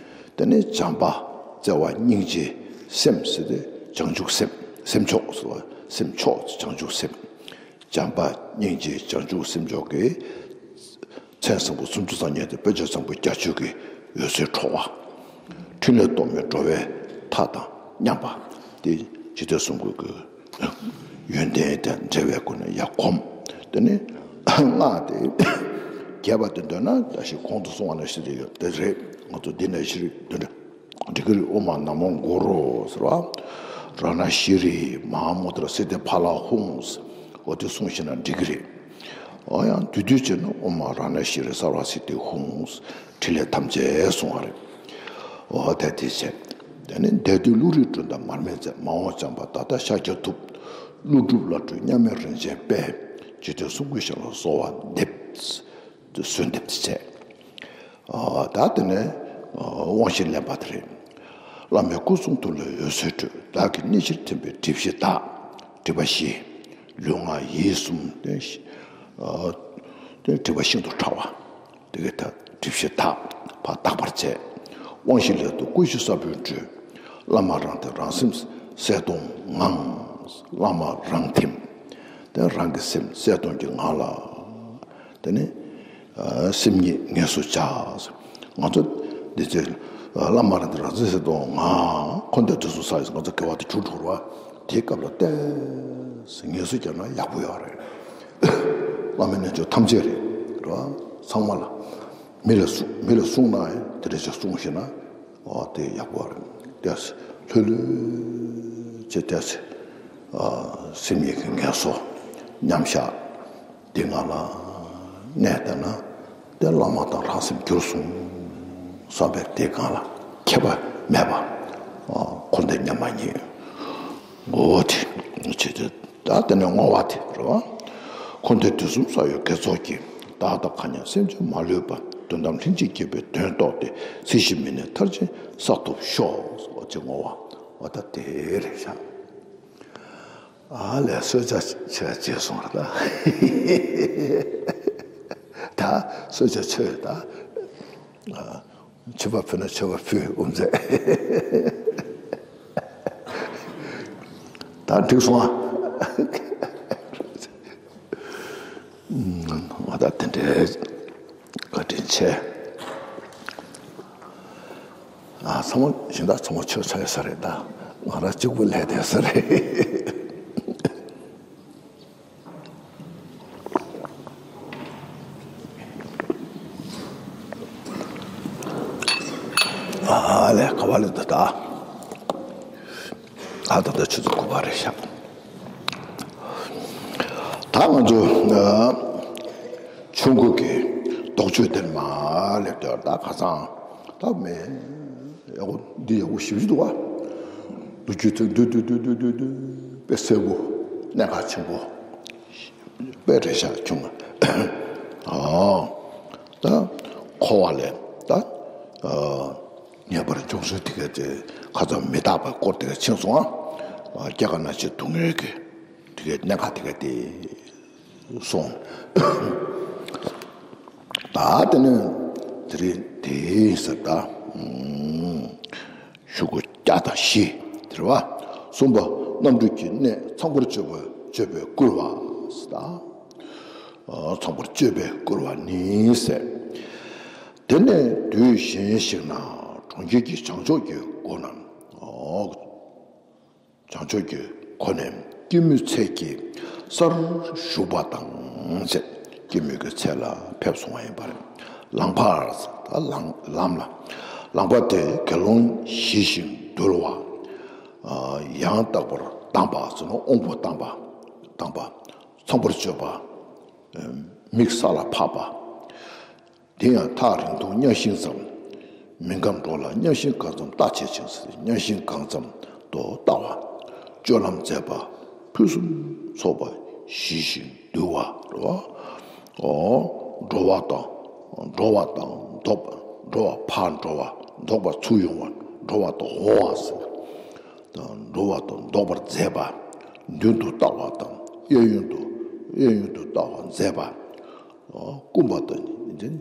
དེ་ནས་བྱམས་པ་བརྩེ་བ་སྙིང་རྗེའི་སེམས་ཟེར་ཏེ་བྱང་ཆུབ་སེམས། སེམས་མཆོག་ཟེར་བ། སེམས་མཆོག་བྱང་ཆུབ་སེམས། བྱམས་པ་སྙིང་རྗེའི་བྱང་ཆུབ་སེམས་མཆོག་གིས་མཚན་བཟང་པོ་སུམ་ཅུ་རྩ་གཉིས་དང་དཔེ་བྱད་བཟང་པོ་བརྒྱད་ཅུ་གིས་འོད་ཟེར་འཕྲོ་བ། འཕྲིན་ལས་རྟོག་མེད་འགྲོ་བའི་མཐའ་དང་མཉམ་པ། དེ་འཇིག་རྟེན་གསུམ་མགོན་གྱི་ཡོན་ཏན་དང་འབྲེལ་བའི་སྒོ་ནས་ཡར་སྒོམ། དེ་ནས་སྔགས་དེ་རྒྱས་པ་དེ་འདོན་ན་ད་ཞིག་གོང་དུ་གསུངས་པ་ནང་བཞིན་དེ་ཡོད་དེ་རེད། ང་ཚོ་འདི་ནས་ཤེས་རིག་འདོན་འདྲ་འགྲིག་གི་རེད། ཨོཾ་ན་མོ་གུ་རུ་ཟེར་བ། རཏྣ་ཤྲཱི་མ་ཧཱ་མུ་དྲ་སིདྡྷི་ཕ་ལ་ཧཱུྃ། འོ་དེ་གསུངས་ཤེས་ན་འགྲིག་གི་རེད། འོ་ཡང་དེ་དུས་བྱས་ན་ཨོཾ་རཏྣ་ཤྲཱི་སརྦ་སིདྡྷི་ཧཱུྃ། འཕྲིན་ལས་ཐམས་ཅད་གསུང་བ་རེད། འོ་ད་དེ་བྱས། དེ་ནས་འདས་དུས་བློ་རིག་གྲོལ་དང་མར་མེ་མཛད། མ་འོངས་བྱམས་པ་ད་ལྟ་ཤཱཀྱ་ཐུབ། ཀླུ་སྒྲུབ་ལྷ་སྒྲུབ་མཉམ་མེད་རིན་ཆེན་དཔལ། འཇིག་རྟེན་གསུམ་མགོན་ཞབས་ལ་གསོལ་བ་འདེབས། གསོལ་འདེབས་བྱས། ད་དེ་ནས་དབང་བཞི་ལེན་པ་དེ་རེད། བླ་མའི་སྐུ་གསུང་ཐུགས་ལ་འོད་ཟེར་འཕྲོས། བདག་གི་སྣེ་ཕྱིར་ཐིམ་པས་སྒྲིབ་བཞི་དག། སྒྲིབ་པ་བཞི། ལུས་ངག་ཡིད་གསུམ་དེ་ཨ་དེ་སྒྲིབ་པ་ཤིན་ཏུ་ཕྲ་བ། དེ་གའི་ཐད་སྒྲིབ་བཞི་དག་ཕར་དག་པར་བྱས། དབང་བཞི་ལས་བཏུས་སྐུ་བཞི་ས་བོན་སྤྲོས། བླ་མ་རང་ཐིམ་རང་སེམས་གསལ་སྟོང་ངང་། བླ་མ་རང་ཐིམ། དེ་རང་གི་སེམས་གསལ་སྟོང་གི་ངང་ལ། དེ་ནི་ཨ་སེམས་ཉིད་ངལ་གསོ་བྱ། ང་ཚོ་འདི་ཚོའི་བླ་མ་རང་ཐིམ་རང་སེམས་གསལ་སྟོང་ངང་འཁོར་འདས་དུས་གསུམ་ས་ཡི་ང་ཚོ་དགེ་བ་དེ་འཇུག་འགྲོ་ར། དེའི་སྐབས་ལ་ཏོག་ཙམ་ངལ་གསོ་བརྒྱབ་ན་ཡག་པོ་ཡོད་རེད། བླ་མའི་རྣལ་འབྱོར་ཐམས་ཅད་རེད་ར། ཚང་མ་ལ། མི་ལ་གསུང་མི་ལ་གསུང་ན་ཡང་དེ་འདྲ་ཞིག་གསུང་ཤེས་ན། ཨོ་དེ་ཡག་པོ་རེད། ཏོག་ཙམ་ལྷོད་ལྷོད་བྱས་ཏོག་ཙམ་ཨ་སེམས་ཉིད་ཀྱི་ངལ་གསོ་མཉམ་བཞག་དེ་ངང་ལ་གནས་བསྡད་ན། དེ་བླ་མ་དང་རང་སེམས་འགྱུར་སོང་བསམ་པའི་དེ་སྒང་ལ་ཁྱད་པར་མེད་པ། ཨ་འཁོར་འདས་མཉམ་པ་ཉིད། འོ་དེ་བྱས་ཏེ། ད་དེ་ནས་བསྔོ་བ་དེ་རེད་བ། འཁོར་འདས་དུས་གསུམ་ས་ཡི་དགེ་ཚོགས་ཀྱིས། བདག་དང་མཁའ་མཉམ་སེམས་ཅན་མ་ལུས་པ། དོན་དམ་ལྷན་ཅིག་སྐྱེས་པའི་དོན་རྟོགས་ཏེ། ཚེ་ཞིག་མི་ནས་མཐར་ཕྱིན་གསལ་ཐོབ་ཤོག། ཟེར་བ་ཅིག་བསྔོ་བ་འོ་ད་དེ་རེད་ཤག་ཨ་ལས་གསོལ་ཇ་མཆོད་རྗེས་སོང་ར་ད། ད་གསོལ་ཇ་མཆོད་ད། ཨ། མཆོད་པ་ཕུལ་ན་མཆོད་པ་ཕུལ་དབུ་མཛད། ད་འགྲིག་སོང་ཨ། ང་ད་དེ་འདྲའི་བཀའ་དྲིན་ཆེ། ཨ་ཚང་མ་གཞན་དག་ཚང་མ་ཆོས་ཚར་ཡོད་ས་རེད་ད། ང་རང་གཅིག་པུ་ལས་བསྡད་ས་རེད། ཨ་ལས་ག་བ་ལས་ད་ད། ཨ་ད་ད་ཆུ་ཚོད་དགུ་པ་རེད་ཤག་ད་ང་ཚོ་ཨ་ཆུང་ཀུ་གི་རྡོག་གཅོད་དེར་མ་སླེབས་དུས་ད་ཁ་སང་ད་མེད། ཡག་པོ་འདི་ཡག་པོ་ཞེ་པོ་ཅིག་འདུག་བ། ལོ་རྒྱུས་ཚོ་འདུས་འདུས་འདུས་འདུས་འདུས་འདུས་དཔེ་གསལ་པོ། གནད་འགག་ཆེན་པོ་དཔེ་རེད་ཤག་བྱུང་། ཨ་ད་འཁོར་བ་ལས་ད་ཨ་ངེས་པར་འབྱུང་ཚུལ་དེ་ག་དེ་ཁ་ཙམ་མི་རྟག་པའི་སྐོར་དེ་ག་ཕྱིན་སོང་ཨ། སྐྱེ་རྒ་ན་འཆི་སྡུག་བསྔལ་གྱི་དེ་གའི་གནད་འགག་དེ་ག་དེ། སོང་། ད་དེ་ནས་དེ་རིང་དེ་ཡིན་ཟེར་ད། ཨུམ། ཤོག་གུ་བརྒྱ་དང་བཞི་དེ་རེད་བ། གསུམ་པ་རྣམ་གྲོལ་གྱི་གནད་ཚངས་པར་སྤྱོད་པ་སྤྱོད་པས་བསྐུལ་བ་ཟེར་ད། ཨ་ཚངས་པར་སྤྱོད་པས་བསྐུལ་བ་ནི་ཟེར། དེ་ནས་དུས་གཞན་ཞིག་ན་གྲོང་ཁྱེར་གྱི་བྱང་ཕྱོགས་ཀྱི་སྒོ་ན། ཨོ། བྱང་ཕྱོགས་ཀྱི་སྒོ་ནས་སྐྱེད་མོས་ཚལ་གྱི་སར་བཞུགས་པ་དང་ཟེར། སྐྱེད་མོས་ཀྱི་ཚལ་ལ་ཕེབས་སོང་བ་ཡིན་པ་རེད། ལང་པར་ཟེར་ད་ལམ་ལམ་ལ། ལང་པ་དེ་དགེ་སློང་ཞི་ཞིང་དུལ་བ། ཡང་དག་པར་གདམས་པ་ཟེར་ན་དབང་པོ་གདམས་པ། གདམས་པ། ཚངས་པར་སྤྱོད་པ། མིག་ས་ལ་ཕབ་པ། དེ་ཡང་ཐག་རིང་ཐུང་གཉའ་ཤིང་ཙམ། མི་འགམ་འགྲོ་ལ་གཉའ་ཤིང་གང་འཛོམས་ལྟ་བྱེད་ཅིང་། གཉའ་ཤིང་གང་འཛོམས་དུ་ལྟ་བ། སྤྱོད་ལམ་མཛེས་པ། ཕུན་སུམ་ཚོགས་པ། ཞི་ཞིང་དུལ་བ་རེད་བ། འོ། འགྲོ་བ་དང་། འགྲོ་བ་དང་ལྡོག་པ། འགྲོ་བ་ཕར་འགྲོ་བ། ལྡོག་པ་ཚུར་ཡོང་བ། འགྲོ་བ་དང་འོང་བ་ཟེར། འགྲོ་བ་དང་ལྡོག་པར་མཛད་པ། མདུན་དུ་ལྟ་བ་དང་གཡས་གཡོན་དུ་གཡས་གཡོན་དུ་ལྟ་བ་མཛད་པ། བསྐུམ་པ་དང་།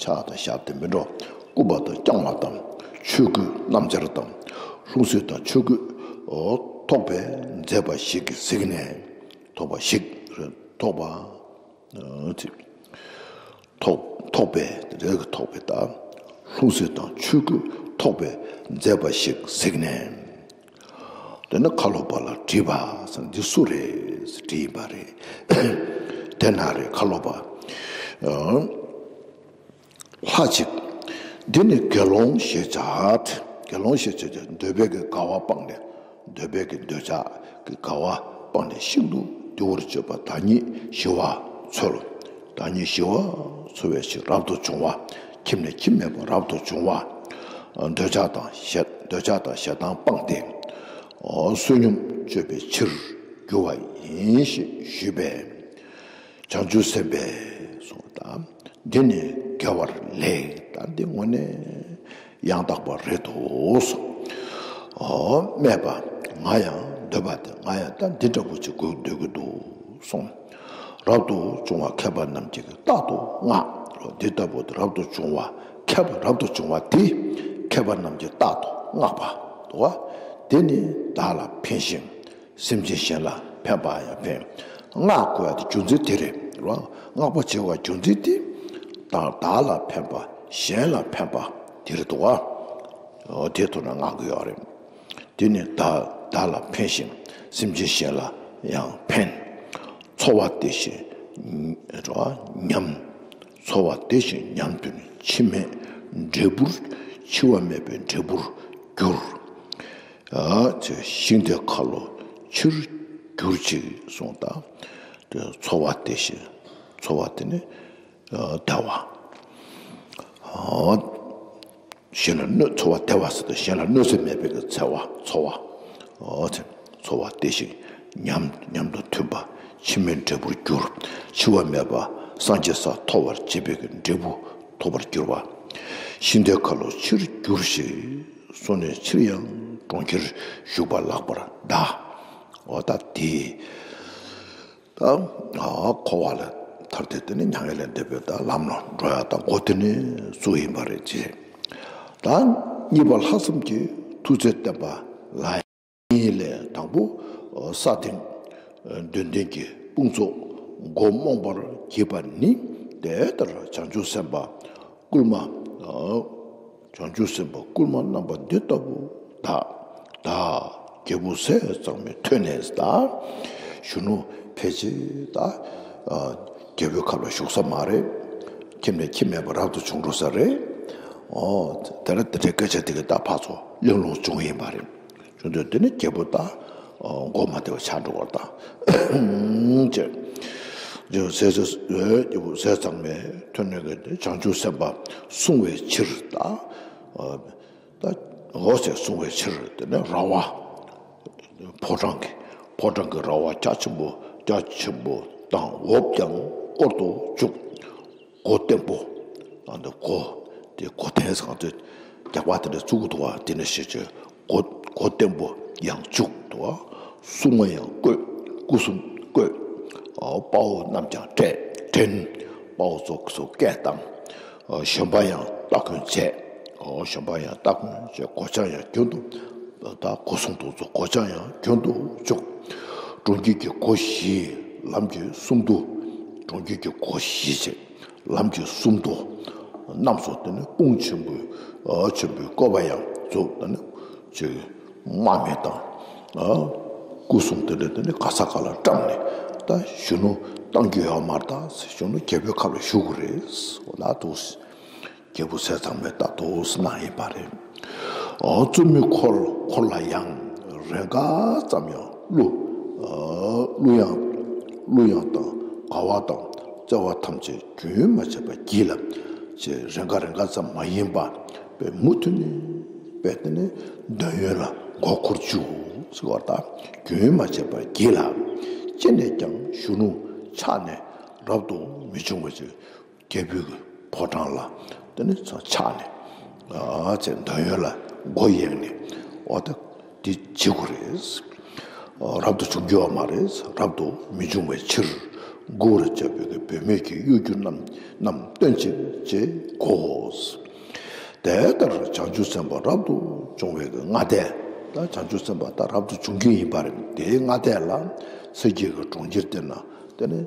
ཕྱག་དང་ཞབས་དེ་མི་འགྲོ། བསྐུམ་པ་དང་བརྐྱང་བ་དང་། ཆོས་སྐུའི་སྣམ་སྦྱར་དང་། ལྷུང་བཟེད་དང་ཆོས་གོས་ཐོགས་པས་མཛེས་པ་ཞིག་གིས་གཟིགས་ནས། ཐོགས་པ་ཞིག་ཐོགས་པ། ཐོགས་ཐོགས་པས་རེད། ཐོགས་པས་ད། ལྷུང་བཟེད་དང་ཆོས་གོས་ཐོགས་པས་མཛེས་པ་ཞིག་གཟིགས་ནས། དེ་ནས་ཁ་ལོ་པ་ལ་དྲིས་པ་ཟེར། འདི་སུ་རེད་ཟེར་དྲིས་པ་རེད། དེ་ན་རེ་ཁ་ལོ་པ། ལྷ་ཅིག་འདི་ནི་དགེ་སློང་ཞེས་བྱ། དགེ་སློང་ཞེས་བྱ་བྱ་འདོད་པའི་གི་དགའ་བ་སྤངས་ནས། འདོད་པའི་གི་འདོད་ཆགས་ཀྱི་དགའ་བ་སྤངས་ནས་ཤིན་ཏུ་དུལ་བར་སྤྱོད་པ་བདག་ཉིད་ཞི་བ་འཚོལ། བདག་ཉིད་ཞི་བ་འཚོལ་བའི་ཕྱིར་རབ་ཏུ་བྱུང་བ། ཁྱིམ་ནས་ཁྱིམ་མེད་པར་རབ་ཏུ་བྱུང་བ། འདོད་ཆགས་དང་ཞེ་འདོད་ཆགས་དང་ཞེ་སྡང་སྤངས་ཏེ། བསོད་སྙོམས་སྤྱོད་པའི་ཕྱིར་རྒྱུ་བ་ཡིན་ཞེས་ཞུས་པས། བྱང་ཆུབ་སེམས་དཔས་གསུངས་པ་དང་། འདི་ནི་དགེ་བར་ལེགས། ད་འདི་དངོས་གནས་ཡང་དག་པ་རེད་དོ་གསུངས། སྨྲས་པ། ང་ཡང་འདོད་པ་དེ། ང་ཡང་ད་འདི་འདྲ་པོ་ཅིག་དགོས་འདོད་ཀྱི་འདུག་གསུངས། རབ་ཏུ་བྱུང་བ་མཁས་པ་རྣམས་ཀྱིས་རྟག་ཏུ་བསྔགས། འདི་ལྟ་བུ་རབ་ཏུ་བྱུང་བ། མཁས་པ་རབ་ཏུ་བྱུང་བ་དེ་མཁས་པ་རྣམས་ཀྱིས་རྟག་ཏུ་བསྔགས་པ་འདུག་ག་དེ་ནི་བདག་ལ་ཕན་ཞིང་། སེམས་ཅན་གཞན་ལ་ཕན་པ་ཡང་ཕན། བསྔགས་དགོས་ཡ་དེ་རྒྱུ་མཚན་དེ་རེད། བསྔགས་པ་བྱེད་པའི་རྒྱུ་མཚན་དེ་བདག་བདག་ལ་ཕན་པ། གཞན་ལ་ཕན་པ་དེ་རེད་འདུག་ག་དེ་ཐོག་ནས་བསྔགས་ཀྱི་ཡོད་རེད། དེ་ནི་བདག་བདག་ལ་ཕན་ཞིང་། སེམས་ཅན་གཞན་ལ་ཡང་ཕན། འཚོ་བ་བདེ་ཞིང་ཉམས། འཚོ་བ་བདེ་ཞིང་ཉམས་དུས་ནི། འཆི་མེད་འབྲས་བུར། འཆི་བ་མེད་པའི་འབྲས་བུར་འགྱུར། ཨ་ཅེ་ཤིང་རྟའི་ཁ་ལོ་ཕྱིར་འགྱུར་ཅིག་གསུངས་དང་། འཚོ་བ་བདེ་ཞིང་། འཚོ་བ་དེ་ནི་བདེ་བ། གཞན་ལ་གནོད། འཚོ་བ་བདེ་བ་ཟེར་དུས་གཞན་ལ་གནོད་འཚེ་མེད་པའི་གི་འཚེ་བ། འཚོ་བ། འཚོ་བ་བདེ་ཞིང་ཉམས། ཉམས་དང་མཐུན་པ། འཆི་མེད་འབྲས་བུར་འགྱུར། འཆི་བ་མེད་པ་སངས་རྒྱས་ས་ཐོབ་པར་བྱེད་པའི་གི་འབྲས་བུ་ཐོབ་པར་འགྱུར་བ། ཤིང་རྟའི་ཁ་ལོ་ཕྱིར་འགྱུར་ཞིང་། སོང་ནས་ཕྱིར་ཡང་གྲོང་ཁྱེར་ཞུགས་པ་ལགས་པར་གདའ། འོ་ད་དེ། ད་འཁོར་བ་ལས་ཐར་ཏེ་དེ་ནི་མྱ་ངན་ལས་འདས་པའི་ད་ལམ་ལ་འགྲོ་ཡ་ད་སྒོ་དེ་ནི་ཚུགས་ཡིན་པ་རེད་ཅེས། ད་གཉིས་པ་ལྷག་བསམ་གྱི་ཐུགས་བརྩེ་བསྟན་པ་ལ་ཡིན་ལས་དང་པོ། ས་སྟེང་དོན་ལྡན་གྱི་དཔུང་ཚོགས་མགོ་རྨོངས་པར་བགྱིས་པ་ནི། དེ་ལྟར་བྱང་ཆུབ་སེམས་དཔའ་བསྐུལ་མ། བྱང་ཆུབ་སེམས་དཔའ་བསྐུལ་མ་རྣམ་པ་འདི་ལྟ་བུ་དག། བདག་རྒྱལ་པོ་ཟས་གཙང་མས་ཐོས་ནས་ད། གཞོན་ནུ་ཕལ་ཆེར་ད་རྒྱལ་པོའི་ཁབ་ལ་བཞུགས་ས་མ་རེད། ཁྱིམ་ནས་ཁྱིམ་མེད་པར་རབ་ཏུ་བྱུང་འགྲོ་ས་རེད། འོ་དེ་ལ་དེ་འདྲའི་སྐད་ཆ་དེ་ག་ད་ཕར་ཚུར་གླེང་སློང་བྱུང་ཡིན་པ་རེད། བྱུང་དུས་དེ་ནི་རྒྱལ་པོ་ད་མགོ་མ་བདེ་བ་ཆགས་འགྲོ་བར་ད། ཅེས། རྒྱལ་པོ་ཟས་གཙང་མས་ཐོས་ནས་གི་བྱང་ཆུབ་སེམས་དཔའ་བསྲུང་བའི་ཕྱིར་ད། ད་འོ་ཟེར་བསྲུང་བའི་ཕྱིར་དེ་ནས་ར་བ། ཕོ་བྲང་གི་ཕོ་བྲང་གི་ར་བ་རྒྱ་ཆེན་པོ། རྒྱ་ཆེན་པོ་དང་འོབས་ཀྱང་བསྐོར་དུ་བཅུག་སྒོ་བརྟན་པོ། ཨ་འདི་སྒོ། དེ་སྒོ་བརྟན་ཟེར་དུས་རྒྱགས་པ་དེ་འདྲ་བཙུགས་འདུག་བ། དེ་ནས་ཤེས་བྱའི་སྒོ། སྒོ་བརྟན་པོ་ཡང་བཅུག་འདུག་བ། སྲུང་མ་ཡང་བསྐོས། སྐུ་གསུང་བསྐོས། དཔའ་བོ་རྣམས་ཀྱང་བསྐྲད་བསྐྲན། དཔའ་བོ་ཚོ་ཚོ་སྐད་བཏང་། གཞོན་པ་ཡང་སྟ་གོན་བྱས། གཞོན་པ་ཡང་སྟ་གོན་བྱས། སྒོ་བྱང་ཡང་རྒྱུན་དུ། ད་སྒོ་སྲུང་དུ་ཚོ་སྒོ་བྱང་ཡང་རྒྱུན་དུ་བཅུག་སྒྲོམ་གྱི་གི་སྒོ་བཞི། ལམ་གྱི་སུམ་མདོ། སྒྲོམ་གྱི་གི་སྒོ་བཞི་བྱས། ལམ་གྱི་སུམ་མདོ། རྣམས་སུ་དེ་ནི་དཔུང་ཆེན་པོའི་ཨ་ཆེན་པོའི་བཀོད་པ་ཡང་མཛུབ་དེ་ནི་ཅིག་དམག་མི་དང་ཨ་སྐུ་སྲུང་དེ་འདྲ་དེ་ནི་ག་ས་ག་ལ་བཀྲམ་ནས་ད་གཞོན་ནུ་བཏང་རྒྱུ་ཡོད་མ་རེད། ད་གཞོན་ནུ་རྒྱལ་པོའི་ཁབ་ལ་བཞུགས་དགོས་རེད། འོ་ན་འདུག་རྒྱལ་པོ་ཟས་གཙང་མས་ད་འདུག་གནང་ཡིན་པ་རེད། ཨོ་བཙུན་མོའི་འཁོར་འཁོར་ལ་ཡང་། རེས་འགའ་ཙམ་ཡང་གླུ། ཨོ་གླུ་དབྱངས། གླུ་དབྱངས་དང་དགའ་བ་དང་བརྩེ་བ་ཐམས་ཅད་རྒྱུན་མ་ཆད་པར་བགྱིད་ལ། ཅེས་རེས་འགའ་རེས་འགའ་ཙམ་མ་ཡིན་པ། དཔེ་མུ་མཐུད་ནས་དཔེ་དེ་ནས་འདོད་ཡོན་ལ་མགོ་འཁོར་བཅུག་ཟེར་བ་དང་རྒྱུན་མ་ཆད་པར་བགྱིད་ལ། ཅི་ནས་ཀྱང་གཞོན་ནུ་ཆགས་ནས་རབ་ཏུ་མི་འབྱུང་བ་ཅིག་རྒྱལ་པོའི་གི་ཕོ་བྲང་ལ་དེ་ནི་ཚོ་ཆགས་ནས་ཨ་ཙེ་འདོད་ཡོན་ལ་མགོ་གཡེང་ནས་འོ་ད་འདི་བྱེད་དགོས་རེད། རབ་ཏུ་བྱུང་རྒྱུ་བ་མ་རེད། རབ་ཏུ་མི་འབྱུང་བའི་ཕྱིར་མགུ་བར་བྱ་བའི་གི་བུད་མེད་ཀྱི་གཡོ་སྒྱུ་རྣམས་རྣམས་སྟོན་ཅིག་ཅེས་བསྒོའོ། དེ་ལྟར་བྱང་ཆུབ་སེམས་དཔའ་རབ་ཏུ་བྱུང་བའི་གི་ལྔ་ལྡན་ད་བྱང་ཆུབ་སེམས་དཔའ་ད་རབ་ཏུ་བྱུང་རྒྱུ་ཡིན་པ་རེད། དེའི་ལྔ་ལྡན་ལ་སེར་སྐྱའི་གི་གྲོང་ཁྱེར་དེ་ན་དེ་ནི།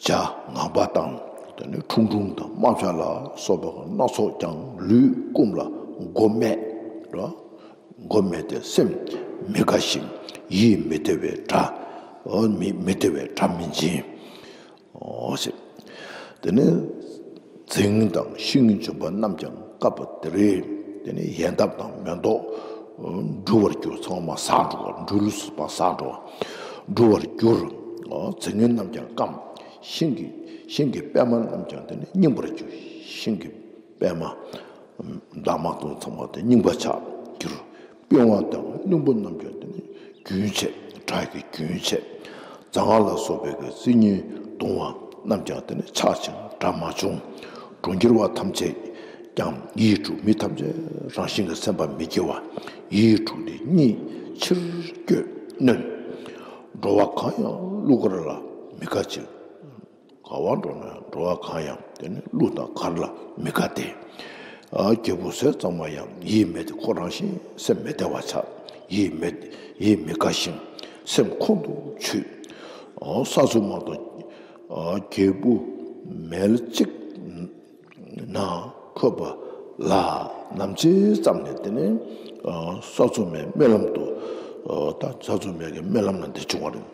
བྱ་ངང་པ་དང་། དེ་ནི་ཁྲུང་ཁྲུང་དང་རྨ་བྱ་ལ་སོགས་པ་སྣ་ཚོགས་ཀྱང་ལུས་བསྐུམས་ལ་མགོ་སྨད་རོ། མགོ་སྨད་དེ་སེམས་མི་དགའ་ཞིང་ཡིད་མི་བདེ་བའི་སྒྲ། ཨོ་མི་མི་བདེ་བའི་སྒྲ་མི་འབྱིན། ཨོ་ཞེས། དེ་ནི་རྫིང་དང་ཤིང་ལྗོན་པ་རྣམས་ཀྱང་བཀབ་པ་དེ་རེད། དེ་ནི་ཡལ་འདབ་དང་མེ་ཏོག་འབྲུ་བར་གྱུར། ཚང་མ་ཟག་འགྲོ་བ། འབྲུ་ལུས་པ་ཟག་འགྲོ་བ། འབྲུ་བར་གྱུར། ཨོ་རྫིང་རྣམས་ཀྱང་སྐམ། ཤིང་གི་ཤིང་གི་པད་མ་རྣམས་ཀྱང་དེ་ནི་རྙིང་པར་གྱུར། ཤིང་གི་པད་མ་འདབ་མ་དང་ཚང་མ་དེ་རྙིང་པ་ཆགས་གྱུར། པི་ཝང་དང་སྣུམ་པོ་རྣམས་ཀྱང་དེ་ནི་རྒྱུན་ཆད། སྒྲ་གི་རྒྱུན་ཆད། རྫ་རྔ་ལ་སོགས་པའི་གི་རྩི་ཉིན་གདུང་བ་རྣམས་ཀྱང་དེ་ནི་ཆག་ཅིང་སྒྲ་མ་བྱུང་། གྲོང་ཁྱེར་བ་ཐམས་ཅད་ ཀྱང་ཡིད་དྲུག་མི་ཐམས་ཅད་རང་བཞིན་གྱིས་སེམས་པ་མི་སྐྱེ་བ། ཡིད་དྲུག་སྟེ་གཉིད་ཕྱིར་སྐྱོད་གནོན། འགྲོ་བ་གང་ཡང་བསླུ་གར་ལ་མི་དགའ་ཕྱིར། ག་བར་འགྲོ་ན་འགྲོ་བ་གང་ཡང་དེ་ནི་བསླུ་དང་གར་ལ་མི་དགའ་སྟེ། ཨ་རྒྱལ་པོ་ཟས་གཙང་མ་ཡང་ཡིད་མེད་དེ་ཁོ་རང་བཞིན་སེམས་མི་བདེ་བ་ཆགས། ཡིད་མེད་ཡིད་མི་དགའ་ཞིང་སེམས་ཁོང་དུ་ཆུད། ཨ་ས་འཚོ་མ་དང་ཨ་རྒྱལ་པོ་མལ་གཅིག་ན་འཁོད་པ་ལ་ནམ་ཅི་ཙམ་ནས་དེ་ནས་ས་འཚོ་མའི་རྨི་ལམ་དུ། ད་ས་འཚོ་མའི་གི་རྨི་ལམ་ན་འདི་བྱུང་བ་རེད།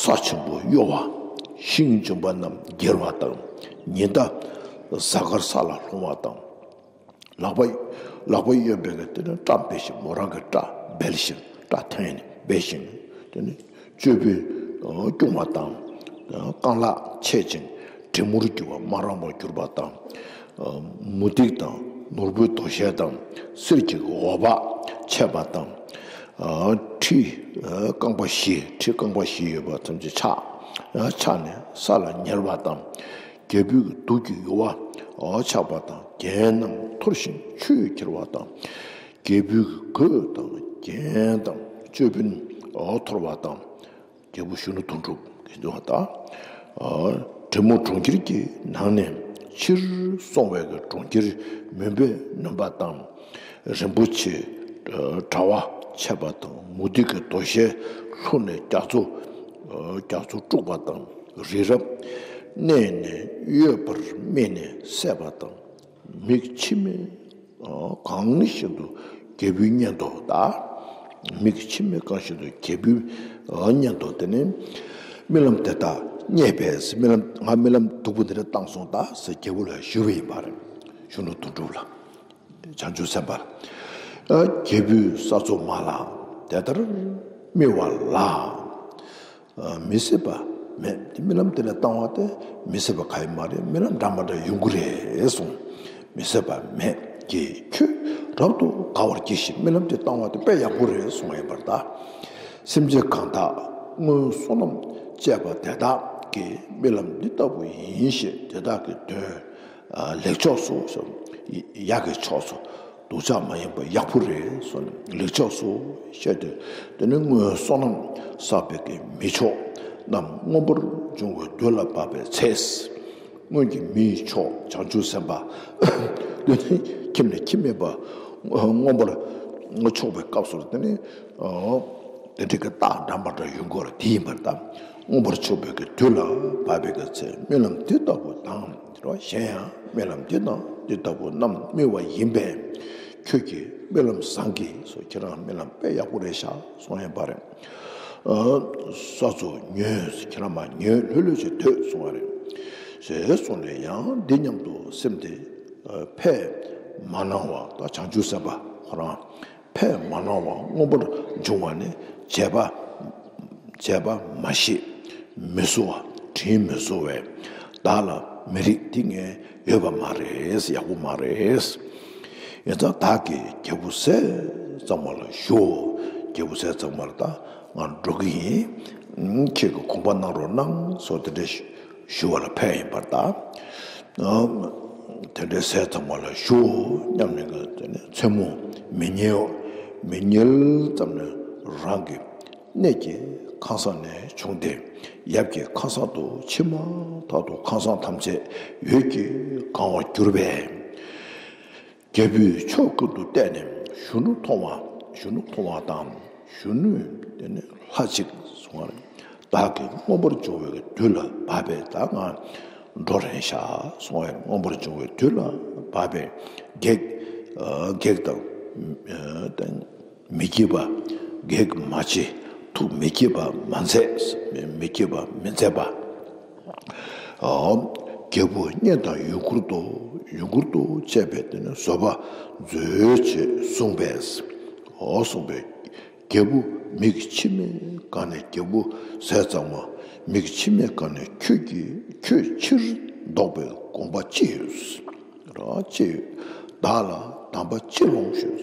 ས་ཆེན་པོ་གཡོ་བ། ཤིང་འཇོམས་པ་རྣམས་འགྱེལ་བ་དང་། ཉི་ཟླ་གཟའ་སྐར་ས་ལ་ལྷུང་བ་དང་། ལག་པ་ལག་པ་གཡོན་པའི་གི་དེ་ནས་སྐྲ་འབལ་ཞིང་མོ་རང་གི་སྐྲ་འབལ་ཞིང་སྐྲ་འཐེན་ནས་འབལ་ཞིང་དེ་ནས་གཅོད་པུས་བསྐྱུང་བ་དང་། རྐང་ལག་ཆད་ཅིང་གྲེ་མུར་གྱུར་པ་སྨ་ར་བར་གྱུར་པ་དང་། མུ་ཏིག་དང་ནོར་བུའི་དོ་ཤལ་དང་གསེར་གྱི་འོད་དཔག་ཆད་པ་དང་། ཁྲི་རྐང་པ་བཞི་ཁྲི་རྐང་པ་བཞི་ཡོད་པ་ཐམས་ཅད་ཆག་ཆག་ནས་ས་ལ་ཉལ་བ་དང་། རྒྱལ་པོའི་གདུགས་ཀྱི་ཡུ་བ་ཆགས་པ་དང་རྒྱན་རྣམས་འཐོར་ཞིང་ཆུས་ཁྱེར་བ་དང་། རྒྱལ་པོའི་གོས་དང་རྒྱན་དང་ཅོད་པན་འཐོར་བ་དང་། རྒྱལ་པོ་གཞོན་ནུ་དོན་གྲུབ་ཀྱིས་འདུག་པ་དང་། དྲེད་མོང་གྲོང་ཁྱེར་གྱི་ནང་ནས་ཕྱིར་སོང་བའི་གྲོང་ཁྱེར་མུན་པས་ནོན་པ་དང་། རིན་པོ་ཆེ་དྲ་བ་ཆད་པ་དང་མུ་ཏིག་གི་དོ་ཤལ་ལྷུང་ནས་རྒྱ་མཚོ་རྒྱ་མཚོ་དཀྲུགས་པ་དང་། རི་རབ་གནས་ནས་གཡོས་པར་རྨིས་ནས་བསད་པ་དང་། མིག་མཆི་མས་གང་བཞིན་དུ་རྒྱལ་པོའི་སྙན་དུ་ད། མིག་མཆི་མས་གང་བཞིན་དུ་རྒྱལ་པོའི་སྙན་དུ་དེ་ནས་རྨི་ལམ་དེ་དག་བརྙེས་པས། རྨི་ལམ་ང་རྨི་ལམ་སྡུག་པོ་འདི་འདྲ་བཏང་སོང་ད་ཟེར་རྒྱལ་པོ་ལ་ཞུས་པ་ཡིན་པ་རེད། གཞོན་ནུ་དོན་གྲུབ་ལ། བྱང་ཆུབ་སེམས་དཔའ་ལ། རྒྱལ་པོས་ས་འཚོ་མ་ལ་དེ་ལྟར་རྨི་བ་ལ། མི་སྲིད་པ་མེད། རྨི་ལམ་དེ་ལ་བཏང་བ་དེ་མི་སྲིད་པ་ག་ཡི་མ་རེད། རྨི་ལམ་འདྲ་མ་འདྲ་ཡོང་གི་རེད་གསུངས། མི་སྲིད་པ་མེད་ཀྱི་ཁྱོད་རབ་ཏུ་དགའ་བར་གྱིས་ཤིག་རྨི་ལམ་དེ་བཏང་བ་དེ་དཔེ་ཡག་པོ་རེད་གསུངས་ཡིན་པར་གདའ། སེམས་ཅན་གང་དག་སྔོན་བསོད་ནམས་བཅས་པ་དེ་དག་གིས་རྨི་ལམ་འདི་ལྟ་བུ་ཡིན་ཞེས་དེ་དག་གི་དོན་ལེགས་ཕྱོགས་སུ་ཡག་གི་ཕྱོགས་སུ། སྡུག་ཅག་མ་ཡིན་པ་ཡག་པོ་རེད་གསུངས་ནས་ལེགས་ཕྱོགས་སུ་བཤད་དེ། དེ་ནས་སྔོན་བསོད་ནམས་བསགས་པའི་གི་མི་མཆོག་རྣམས་མངོན་པར་འབྱུང་བའི་དུས་ལ་བབ་པའི་ཚེ། སྔོན་གྱི་མིའི་མཆོག་བྱང་ཆུབ་སེམས་དཔའ་དེ་ནས་ཁྱིམ་ནས་ཁྱིམ་མེད་པ་མངོན་པར་ཕྱོགས་པའི་སྐབས་སུ་དེ་ནས་དེ་འདྲའི་གི་རྟགས་འདྲ་མ་འདྲ་ཡོང་གི་རེད། དེ་ཡིན་པར་གདའ། མངོན་པར་ཕྱོགས་པའི་གི་དུས་ལ་བབ་པའི་གི་ཚེ་རྨི་ལམ་འདི་ལྟ་བུ་དང་། རོ། གཞན་ཡང་རྨི་ལམ་འདི་དང་འདི་ལྟ་བུ་རྣམས་རྨི་བ་ཡིན་པས། ཁྱོད་ཀྱིས་རྨི་ལམ་བཟང་གི་སོ། ཁྱེད་རང་རྨི་ལམ་དཔེ་ཡག་པོ་རེད་ཤག་གསུངས་ཡིན་པ་རེད། ཨ། ས་འཚོ་ཉོན། ཁྱེད་རང་མ་ཉོན། ལྷོད་ལྷོད་ཅིག་སྡོད་གསུངས་པ་རེད། ཞེས་གསུངས་ནས་ཡང་འདི་སྙམ་དུ་སེམས་དེ་ཕས་མ་གནང་བ། ད་བྱང་ཆུབ་སེམས་དཔའ་ཁོ་རང་ཕས་མ་གནང་བ་མངོན་པར་འབྱུང་བ་ནི་བྱས་པ། བྱས་པ་མ་ཤེས། མི་གསོ་བ། དྲིན་མི་གཟོ་བས་བདག་ལ་མི་རིགས། འདི་ངས་ཡོད་པ་མ་རེད། ཡག་པོ་མ་རེད། ཡིན་ཙང་བདག་གིས་རྒྱལ་པོ་ཟས་གཙང་མ་ལ་ཞུའོ། རྒྱལ་པོ་ཟས་གཙང་མ་ལ་ད་ང་འགྲོ་གི་ཡིན། ཁྱེད་ཀྱིས་དགོངས་པ་གནང་རོགས་གནང་སོགས་དེ་འདྲ་ཞུ་བ་ལ་ཕན་ཡིན་པར་གདའ། དེ་འདྲའི་ཟས་གཙང་མ་ལ་ཞུའོ་སྙམ་ནས་དེ་ནས་མཚན་མོ་མི་ཉལ་མི་ཉལ་ཙམ་ནས་རང་གི་གནས་ཀྱི་ཁང་བཟང་ནས་བྱུང་སྟེ། ཡབ་ཀྱི་ཁང་བཟང་དུ་ཕྱིན་མ་ཐག་ཏུ་ཁང་བཟང་ཐམས་ཅད་འོད་ཀྱིས་གང་བར་གྱུར་པས། རྒྱལ་པོས་ཕྱོགས་ཀུན་ཏུ་བལྟས་ནས་གཞོན་ནུ་མཐོང་བ། གཞོན་ནུ་མཐོང་བ་དང་། གཞོན་ནུས་དེ་ནི་ལྷ་གཅིག་གསུང་བ། བདག་གིས་མངོན་པར་འབྱུང་བའི་དུས་ལ་བབ་པས། ད་ང་འགྲོ་རན་ཤག་གསུང་བས། མངོན་པར་འབྱུང་བའི་དུས་ལ་བབ་པས། བགེགས་བགེགས་དང་མི་བགྱིད་པ། བགེགས་མ་མཆི། ཐུགས་མི་བགྱིད་པ་མ་མཛད། མི་བགྱིད་པ་མི་མཛད་པ། རྒྱལ་པོ་སྙན་དང་ཡུལ་འཁོར་དུ། ཡུལ་འཁོར་དུ་བཅས་པའི་དེ་ནི་བཟོད་པ་མཛོད་ཅེས་གསུངས་པས། འོ་གསུངས་པས། རྒྱལ་པོ་མིག་མཆི་མའི་སྒང་ནས། རྒྱལ་པོ་ཟས་གཙང་མ་མིག་མཆི་མའི་སྒང་ནས་ཁྱོད་ཀྱིས་ཁྱོད་ཕྱིར་ལྡོག་པའི་དགོངས་པ་ཅི་ཡོད། ར་ཅི་ཡོད། བདག་ལ་དམ་པ་ཅི་ལོང་ཞུས།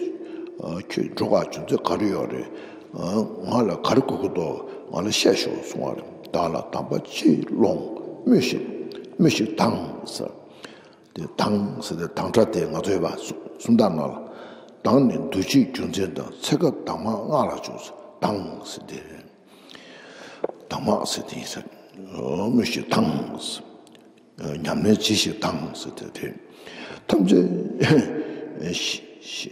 ཁྱོད་འགྲོ་ག་རྒྱུ་མཚན་ག་རེ་ཡོད་རེད། ང་ལ་ག་རེ་དགོས་ཀྱི་འདུག་ང་ལ་བཤད་ཤོག་གསུང་བ་རེད། བདག་ལ་དམ་པ་ཅི་ལོང་། སྨྲོས་ཤིག་སྨྲོས་ཤིག་དང་ཟེར། དེ་དང་ཟེར་ཏེ་དང་སྒྲ་དེ་ང་ཚོའི་བ་སུ་སུམ་རྟགས་ནང་ལ་དང་ནི་འདུ་བྱེད་རྒྱུ་མཚན་དང་ཚེ་སྐབས་དང་མ་སྔགས་ལ་འཇུག་དང་ཟེར་ཏེ། དང་མ་ཟེར་ཏེ་ཡིན་ས། མི་ཤེས་དང་ཟེར། ཉམས་ལེན་ཇི་ཞིག་དང་ཟེར་ཏེ་དེ། ཐམས་ཅད་ཞི་ཞི་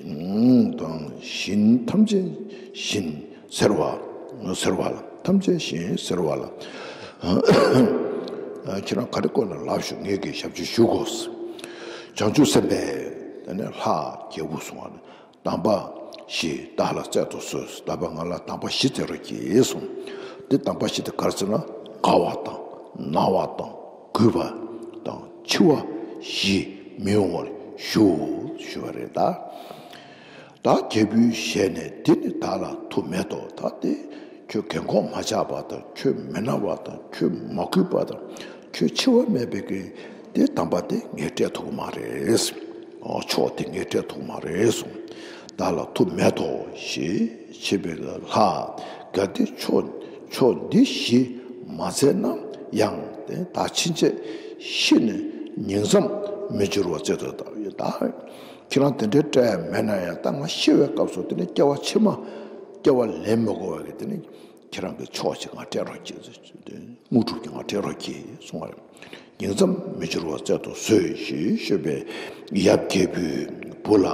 དང་བཞིན་ཐམས་ཅད་བཞིན་ཟེར་བ་ཟེར་བ་ལ་ཐམས་ཅད་བཞིན་ཟེར་བ་ལ། ཁྱེད་རང་ག་རེ་བཀོད་ན་ལབ་ཤོག་ངས་ཀྱི་ཞབས་ཕྱི་ཞུ་དགོས། བྱང་ཆུབ་སེམས་དཔའི་དེ་ནས་ལྷ་རྒྱལ་པོ་གསུང་བ་ནི། དམ་པ་བཞི་བདག་ལ་སྩལ་དུ་གསོལ། བདག་པོས་ང་ལ་དམ་པ་བཞི་སྩལ་རོགས་གྱིས་གསུངས། འདི་དམ་པ་བཞི་དེ་ག་རེ་ཟེར་ན་དགའ་བ་དང་ན་བ་དང་གུས་པ་དང་འཆི་བ་བཞི་མི་འོང་བར་ཞུ་ཞུ་བ་རེད་ད། ད་རྒྱལ་པོའི་ཞལ་ནས་འདི་ནི་བདག་ལ་ཐུགས་མེད་དོ། ད་དེ་ཁྱོད་རྒན་གོག་མ་ཆགས་པ་དང་ཁྱོད་མི་ན་བ་དང་ཁྱོད་མ་གུས་པ་དང་ཁྱོད་འཆི་བ་མེད་པའི་གི་དེ་དམ་པ་དེ་ངས་སྤྲད་ཐུབ་ཀྱི་མ་རེད། ཨོ་ཕྱོགས་དེ་ངས་སྤྲད་ཐུབ་ཀྱི་མ་རེད་གསུངས། བདག་ལ་ཐུགས་མེད་དོ་ཞེས་བྱས་པའི་ལྷ་གལ་ཏེ་ཕྱོགས་ཕྱོགས་འདི་བཞི་མ་མཛད་ན་ཡང་དེ་ད་ཕྱིན་ཆད་ཤི་ནས་ཉིང་མཚམས་མི་འགྱུར་བར་སྩལ་དུ་གདའ། ད་ཁྱེད་རང་དེ་འདྲའི་སྤྲད་ཡ་མེད་ན་ཡང་ད་ང་ཤི་བའི་སྐབས་སུ་དེ་ནི་སྐྱེ་བ་ཕྱི་མ་སྐྱེ་བ་ལེན་མི་དགོས་པ་གི་དེ་ནི། ཁྱེད་རང་གི་ཕྱོགས་ཅིག་ང་སྤྲད་རོགས་གྱིས། དངོས་གྲུབ་ཀྱི་ང་སྤྲད་རོགས་གྱིས་གསུང་བ་རེད། ཉིང་མཚམས་མི་འགྱུར་བར་སྩལ་དུ་གསོལ་ཞེས་ཞུས་པས་ཡབ་རྒྱལ་པོའི་བུ་ལ་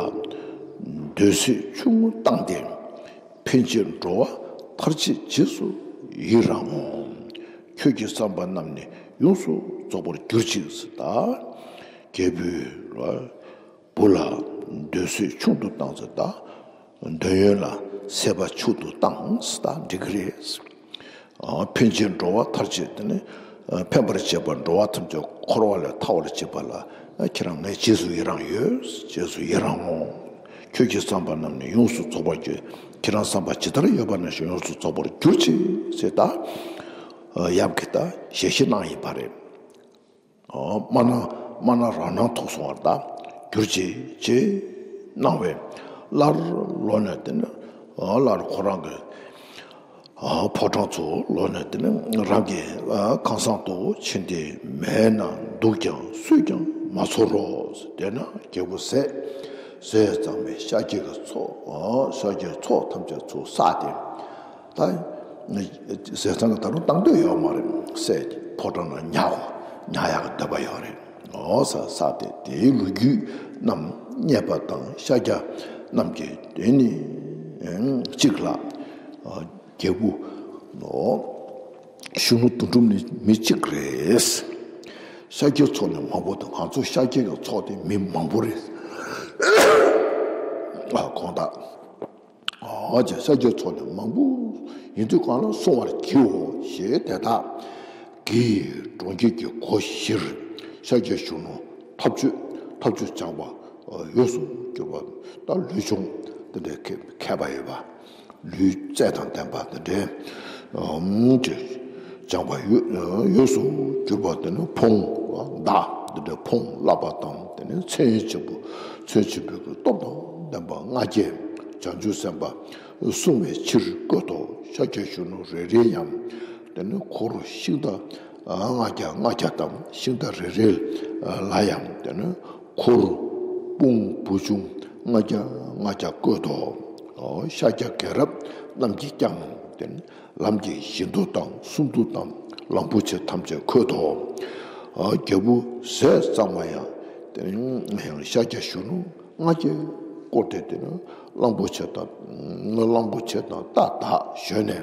འདོད་སྲེད་ཆུང་ངུ་བཏང་སྟེ། ཕན་ཕྱིར་འགྲོ་བ་མཐར་བྱེད་རྗེས་སུ་ཡི་རང་ངོ་། ཁྱོད་ཀྱི་བསམ་པ་རྣམས་ནི་ཡོངས་སུ་རྫོགས་པར་གྱུར་ཅིག་ཟེར་ད། རྒྱལ་པོའི་བུ་ལ་འདོད་སྲེད་ཆུང་དུ་བཏང་ཚེ་ད། འདོད་ཡོན་ལ་སྲེད་པ་ཆུང་དུ་བཏང་ད་འགྲིག་གི་རེད། ཕན་ཕྱིར་འགྲོ་བ་མཐར་བྱེད་དེ་ནི། ཕན་པར་བྱེད་པ་འགྲོ་བ་ཐམས་ཅད་འཁོར་བ་ལས་ཐར་བར་བྱེད་པ་ལ་ཁྱེད་རང་ངས་རྗེས་སུ་ཡི་རང་ཡོད། རྗེས་སུ་ཡི་རང་ངོ་། ཁྱོད་ཀྱི་བསམ་པ་རྣམས་ནི་ཡོངས་སུ་རྫོགས་པར་གྱུར། ཁྱེད་རང་བསམ་པ་ཇི་ལྟར་ཡོད་པ་ནང་བཞིན་ཡོངས་སུ་རྫོགས་པར་གྱུར་ཅིག་ཟེར་ད། ཡབ་ཀྱིས་ད་ཞལ་བཞེས་གནང་ཡིན་པ་རེད། ཨོ། སྨྲ་ན་སྨྲ་ན་རང་སྣང་ཐོབ་སོང་བར་གདའ། གྱུར་ཅིག་ཅེས་གནང་བས་སླར་ལོག་ནས་དེ་ནི། ཨོ། སླར་ཁོ་རང་གི། ཨོ། ཕོ་བྲང་དུ་ལོག་ནས་དེ་ནི་རང་གི། ཨ། ཁང་བཟང་དུ་ཕྱིན་ཏེ་མལ་ན་འདུག་ཀྱང་སུས་ཀྱང་མ་ཚོར་རོ། དེ་ན་རྒྱལ་པོ་ཟས་ཟས་གཙང་མའི་ཤཱཀྱའི་ཚོགས། ཨོ། ཤཱཀྱའི་ཚོགས་ཐམས་ཅད་ཚུར་བསགས་ཏེ། ད་ཟས་གཙང་གི་ད་རུང་བཏང་འདོད་ཡོད་མ་རེད། ཟས་ཕོ་བྲང་ན་ཉར་ཉར་ཡག་གི་འདོད་པ་ཡོད་རེད། ཨོ་ཟ་ཟ་སྟེ་དེའི་ལོ་རྒྱུས་རྣམས་བསྙད་པ་དང་ཤཱཀྱ་རྣམས་ཀྱིས་དེ་ནི་གཅིག་ལ་རྒྱལ་བུ་ཨོ་གཞོན་ནུ་དོན་གྲུབ་ནི་མི་གཅིག་རེད། ཤཱཀྱའི་ཚོགས་ནི་མང་པོ་དང་ང་ཚོ་ཤཱཀྱའི་ཚོགས་དེ་མི་མང་པོ་རེད། ཨ་དགོངས་དག་ཨོ་ཅེ་ཤཱཀྱའི་ཚོགས་ནི་མང་པོ་ཡིན་དུས་གང་ལ་གསུང་བར་བགྱིའོ་ཞེས་དེ་དག་གིས་གྲོང་ཁྱེར་གྱི་སྒོ་བཞིར་ཤཱཀྱའི་གཞོན་ནུ་ཐབས་ཆོས་ཐབས་ཆོས་སྦྱངས་པ་ཡོངས་སུ་གྱུར་པ་ད་ལུས་སྦྱོང་དེ་འདྲའི་མཁས་པ་ཡོད་པ་ལུས་རྩལ་དང་ལྡན་པ་དེ་འདྲའི་ཅེ་སྦྱངས་པ་ཡོངས་སུ་གྱུར་པ་དེ་ནི་ཕུང་བདག་དེ་འདྲའི་ཕུང་བརླག་པ་དང་དེ་ནི་མཚན་ཆེན་པོ་མཚན་ཆེན་པོའི་སྟོབས་དང་ལྡན་པ་ལྔ་བརྒྱས་བྱང་ཆུབ་སེམས་དཔའ་བསྲུང་བའི་ཕྱིར་བཀོད་དོ། ཤཱཀྱའི་གཞོན་ནུ་རེ་རེ་ཡང་དེ་ནི་འཁོར་ཤིང་རྟ་ལྔ་བརྒྱ་ལྔ་བརྒྱ་དང་ཤིང་རྟ་རེ་རེ་ལ་ཡང་དེ་ནི་འཁོར་དཔུང་བུ་ཆུང་ལྔ་བརྒྱ་ལྔ་བརྒྱ་བཀོད་དོ། ཤཱཀྱ་རྒྱལ་རབས་རྣམས་ཀྱིས་ཀྱང་དེ་ནི་ལམ་གྱི་བཞི་མདོ་དང་གསུམ་མདོ་དང་གླང་པོ་ཆེ་ཐམས་ཅད་འཁོད་དོ། རྒྱལ་བུ་ཟས་གཙང་མ་ཡང་དེ་ནི་ཡང་ཤཱཀྱ་གཞོན་ནུ་ལྔ་བརྒྱས་བསྐོར་ཏེ་དེ་ནི་གླང་པོ་ཆེ་དང་གླང་པོ་ཆེ་དང་རྟ་དག་ཞོན་ནས་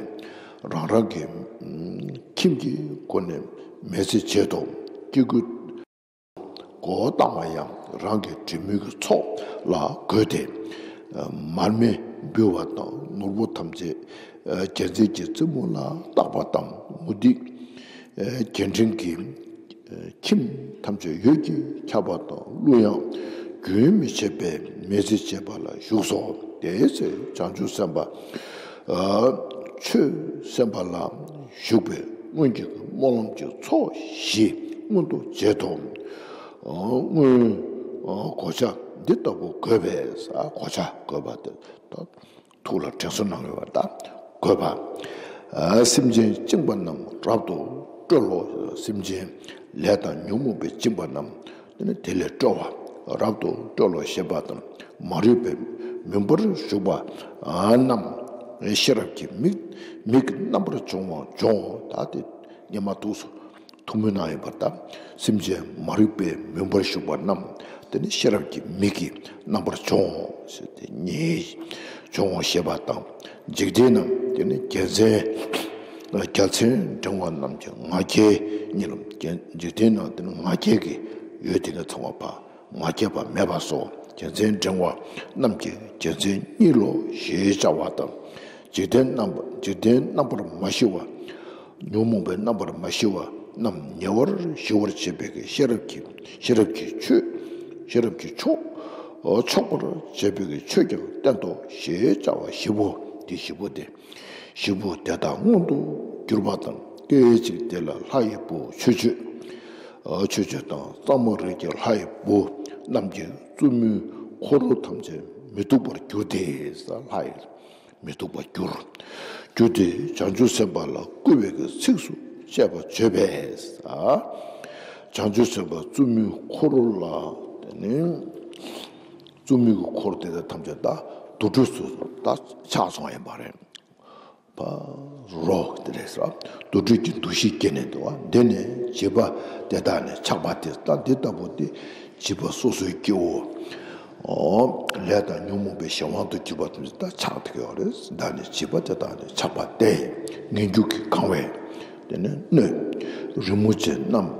རང་རང་གི་ཁྱིམ་གྱི་སྒོ་ནས་མེལ་ཙེ་བྱེད་དོ། སྐྱེ་དགུའི་མགོ་བོ་བཏགས་པ་ཡང་རང་གི་གྲིབ་མོའི་ཚོགས་ལ་བགོས་ཏེ། མར་མེ་འབུལ་བ་དང་ནོར་བུ་ཐམས་ཅད་རྒྱལ་མཚན་གྱི་རྩེ་མོ་ལ་བཏགས་པ་དང་མུ་ཏིག་རྒྱན་ཕྲེང་གི་ཁྱིམ་ཐམས་ཅད་འོད་ཀྱིས་ཁྱབ་པ་དང་གླུ་དབྱངས་རྒྱུན་མི་ཆད་པས་མེལ་ཙེ་བྱེད་པ་ལ་བཞུགས་སོ། དེའི་ཚེ་བྱང་ཆུབ་སེམས་དཔའ་ཆོས་གསན་པ་ལ་བཞུགས་པའི་སྔོན་གྱི་སྨོན་ལམ་གྱི་ཚོགས་བཞི་མངོན་དུ་བྱེད་དོ། སྔོན་གོ་ཆ་འདི་ལྟ་བུ་བགོས་པས། གོ་ཆ་བགོས་པ་དེ་ཐུགས་ལ་དྲན་གསོ་གནང་ཡོད་པ་དང་བགོས་པ། སེམས་ཅན་བཅིངས་པ་རྣམས་རབ་ཏུ་སྒྲོལ་ལོ། སེམས་ཅན་ལས་དང་ཉོན་མོངས་པའི་བཅིངས་པ་རྣམས་ དེ་ནི་དེ་ལས་སྤྲོ་བ་རབ་ཏུ་སྤྲོ་ལོ་ཞེས་པ་དང་། མ་རིག་པའི་མུན་པར་ཞུགས་པ་རྣམས་ཤེས་རབ་ཀྱི་མིག་མིག་གི་རྣམ་པར་སྦྱོང་བ་སྦྱོང་བ་ད་དེ་ཉི་མ་དུས་སུ་ཐུགས་སྨོན་གནང་ཡོད་པར་གདའ། སེམས་ཅན་མ་རིག་པའི་མུན་པར་ཞུགས་པ་རྣམས་དེ་ནི་ཤེས་རབ་ཀྱི་མིག་གི་རྣམ་པར་སྦྱོང་ཞེས་དེ་ཉིད་སྦྱོང་བ་ཞེས་པ་དང་། འཇིག་རྟེན་ན་དེ་ནི་རྒྱལ་མཚན་རྒྱལ་མཚན་འགྲེང་བ་རྣམས་ཀྱི་ང་རྒྱལ་ཉིད་ལ་འཇིག་རྟེན་ན་དེ་ནི་ང་རྒྱལ་གྱི་ཡུལ་དེ་ནས་ཚང་བ་པ། ང་རྒྱལ་པ་མེད་པ་སོགས་རྒྱལ་མཚན་འགྲེང་བ་རྣམས་ཀྱི་རྒྱལ་མཚན་གཉིས་ལོ་ཞེས་བྱ་བ་དང་། འཇིག་རྟེན་རྣམ་པ་འཇིག་རྟེན་རྣམ་པར་མ་ཤེས་པ། ཉོན་མོངས་པའི་རྣམ་པར་མ་ཤེས་པ་རྣམས་ཉེ་བར་ཞི་བར་བྱེད་པའི་ཤེས་རབ་ཀྱི་ཤེས་རབ་ཀྱི་ཆོས། ཤེས་རབ་ཀྱི་ཆོས་ཆོག་པར་བྱེད་པའི་ཆོས་ཀྱང་བསྟན་ཏོ་ཞེས་བྱ་བ་བཞི་པོ་འདི་བཞི་པོ་སྟེ། བཞི་པོ་དེ་དག་མངོན་དུ་གྱུར་པ་དང་། སྐད་ཅིག་དེ་ལ་ལྷ་ཡི་བུ་ཆོས་སྤྱོད། ཆོས་སྤྱོད་དང་གཙང་མ་རིགས་ཀྱི་ལྷ་ཡི་བུ་རྣམས་ཀྱིས་བཙུན་མོའི་འཁོར་ལོ་ཐམས་ཅད་མི་སྡུག་པར་གྱུར་ཏེ། ལྷ་ཡི་མི་སྡུག་པར་གྱུར། གྱུར་ཏེ་བྱང་ཆུབ་སེམས་དཔའ་ལ་བསྐུལ་བའི་ཚིགས་སུ་བཅད་པ་བརྗོད་པས། བྱང་ཆུབ་སེམས་དཔའ་བཙུན་མོའི་འཁོར་ལ་དེ་ནི་བཙུན་མོའི་འཁོར་དེ་དག་ཐམས་ཅད་ད་དུར་ཁྲོད་དུ་ད་ཆགས་སོང་ཡིན་པ་རེད། པ་རོ་དེ་རེད་ཟེར། དུར་ཁྲོད་ཀྱི་འདུ་ཤེས་སྐྱེས་ནས་འདུག་བ། འདི་ནས་བྱིས་པ་དེ་དག་ནི་ཆགས་པ་དེ་ལྟ་འདི་ལྟ་བུ་སྟེ། བྱིས་པ་སོ་སོའི་སྐྱེ་བོ། ཨོ། ལས་དང་ཉོན་མོངས་པའི་གཞན་དབང་དུ་གྱུར་པ་དེ་ད་ཆགས་བསྡད་ཡོད་རེད། ད་ནི་བྱིས་པ་དེ་དག་ནི་ཆགས་པ་སྟེ། ངན་སྐྱུགས་ཀྱིས་གང་བས་དེ་ནི་གནོད། རི་མོ་ཅན་རྣམས་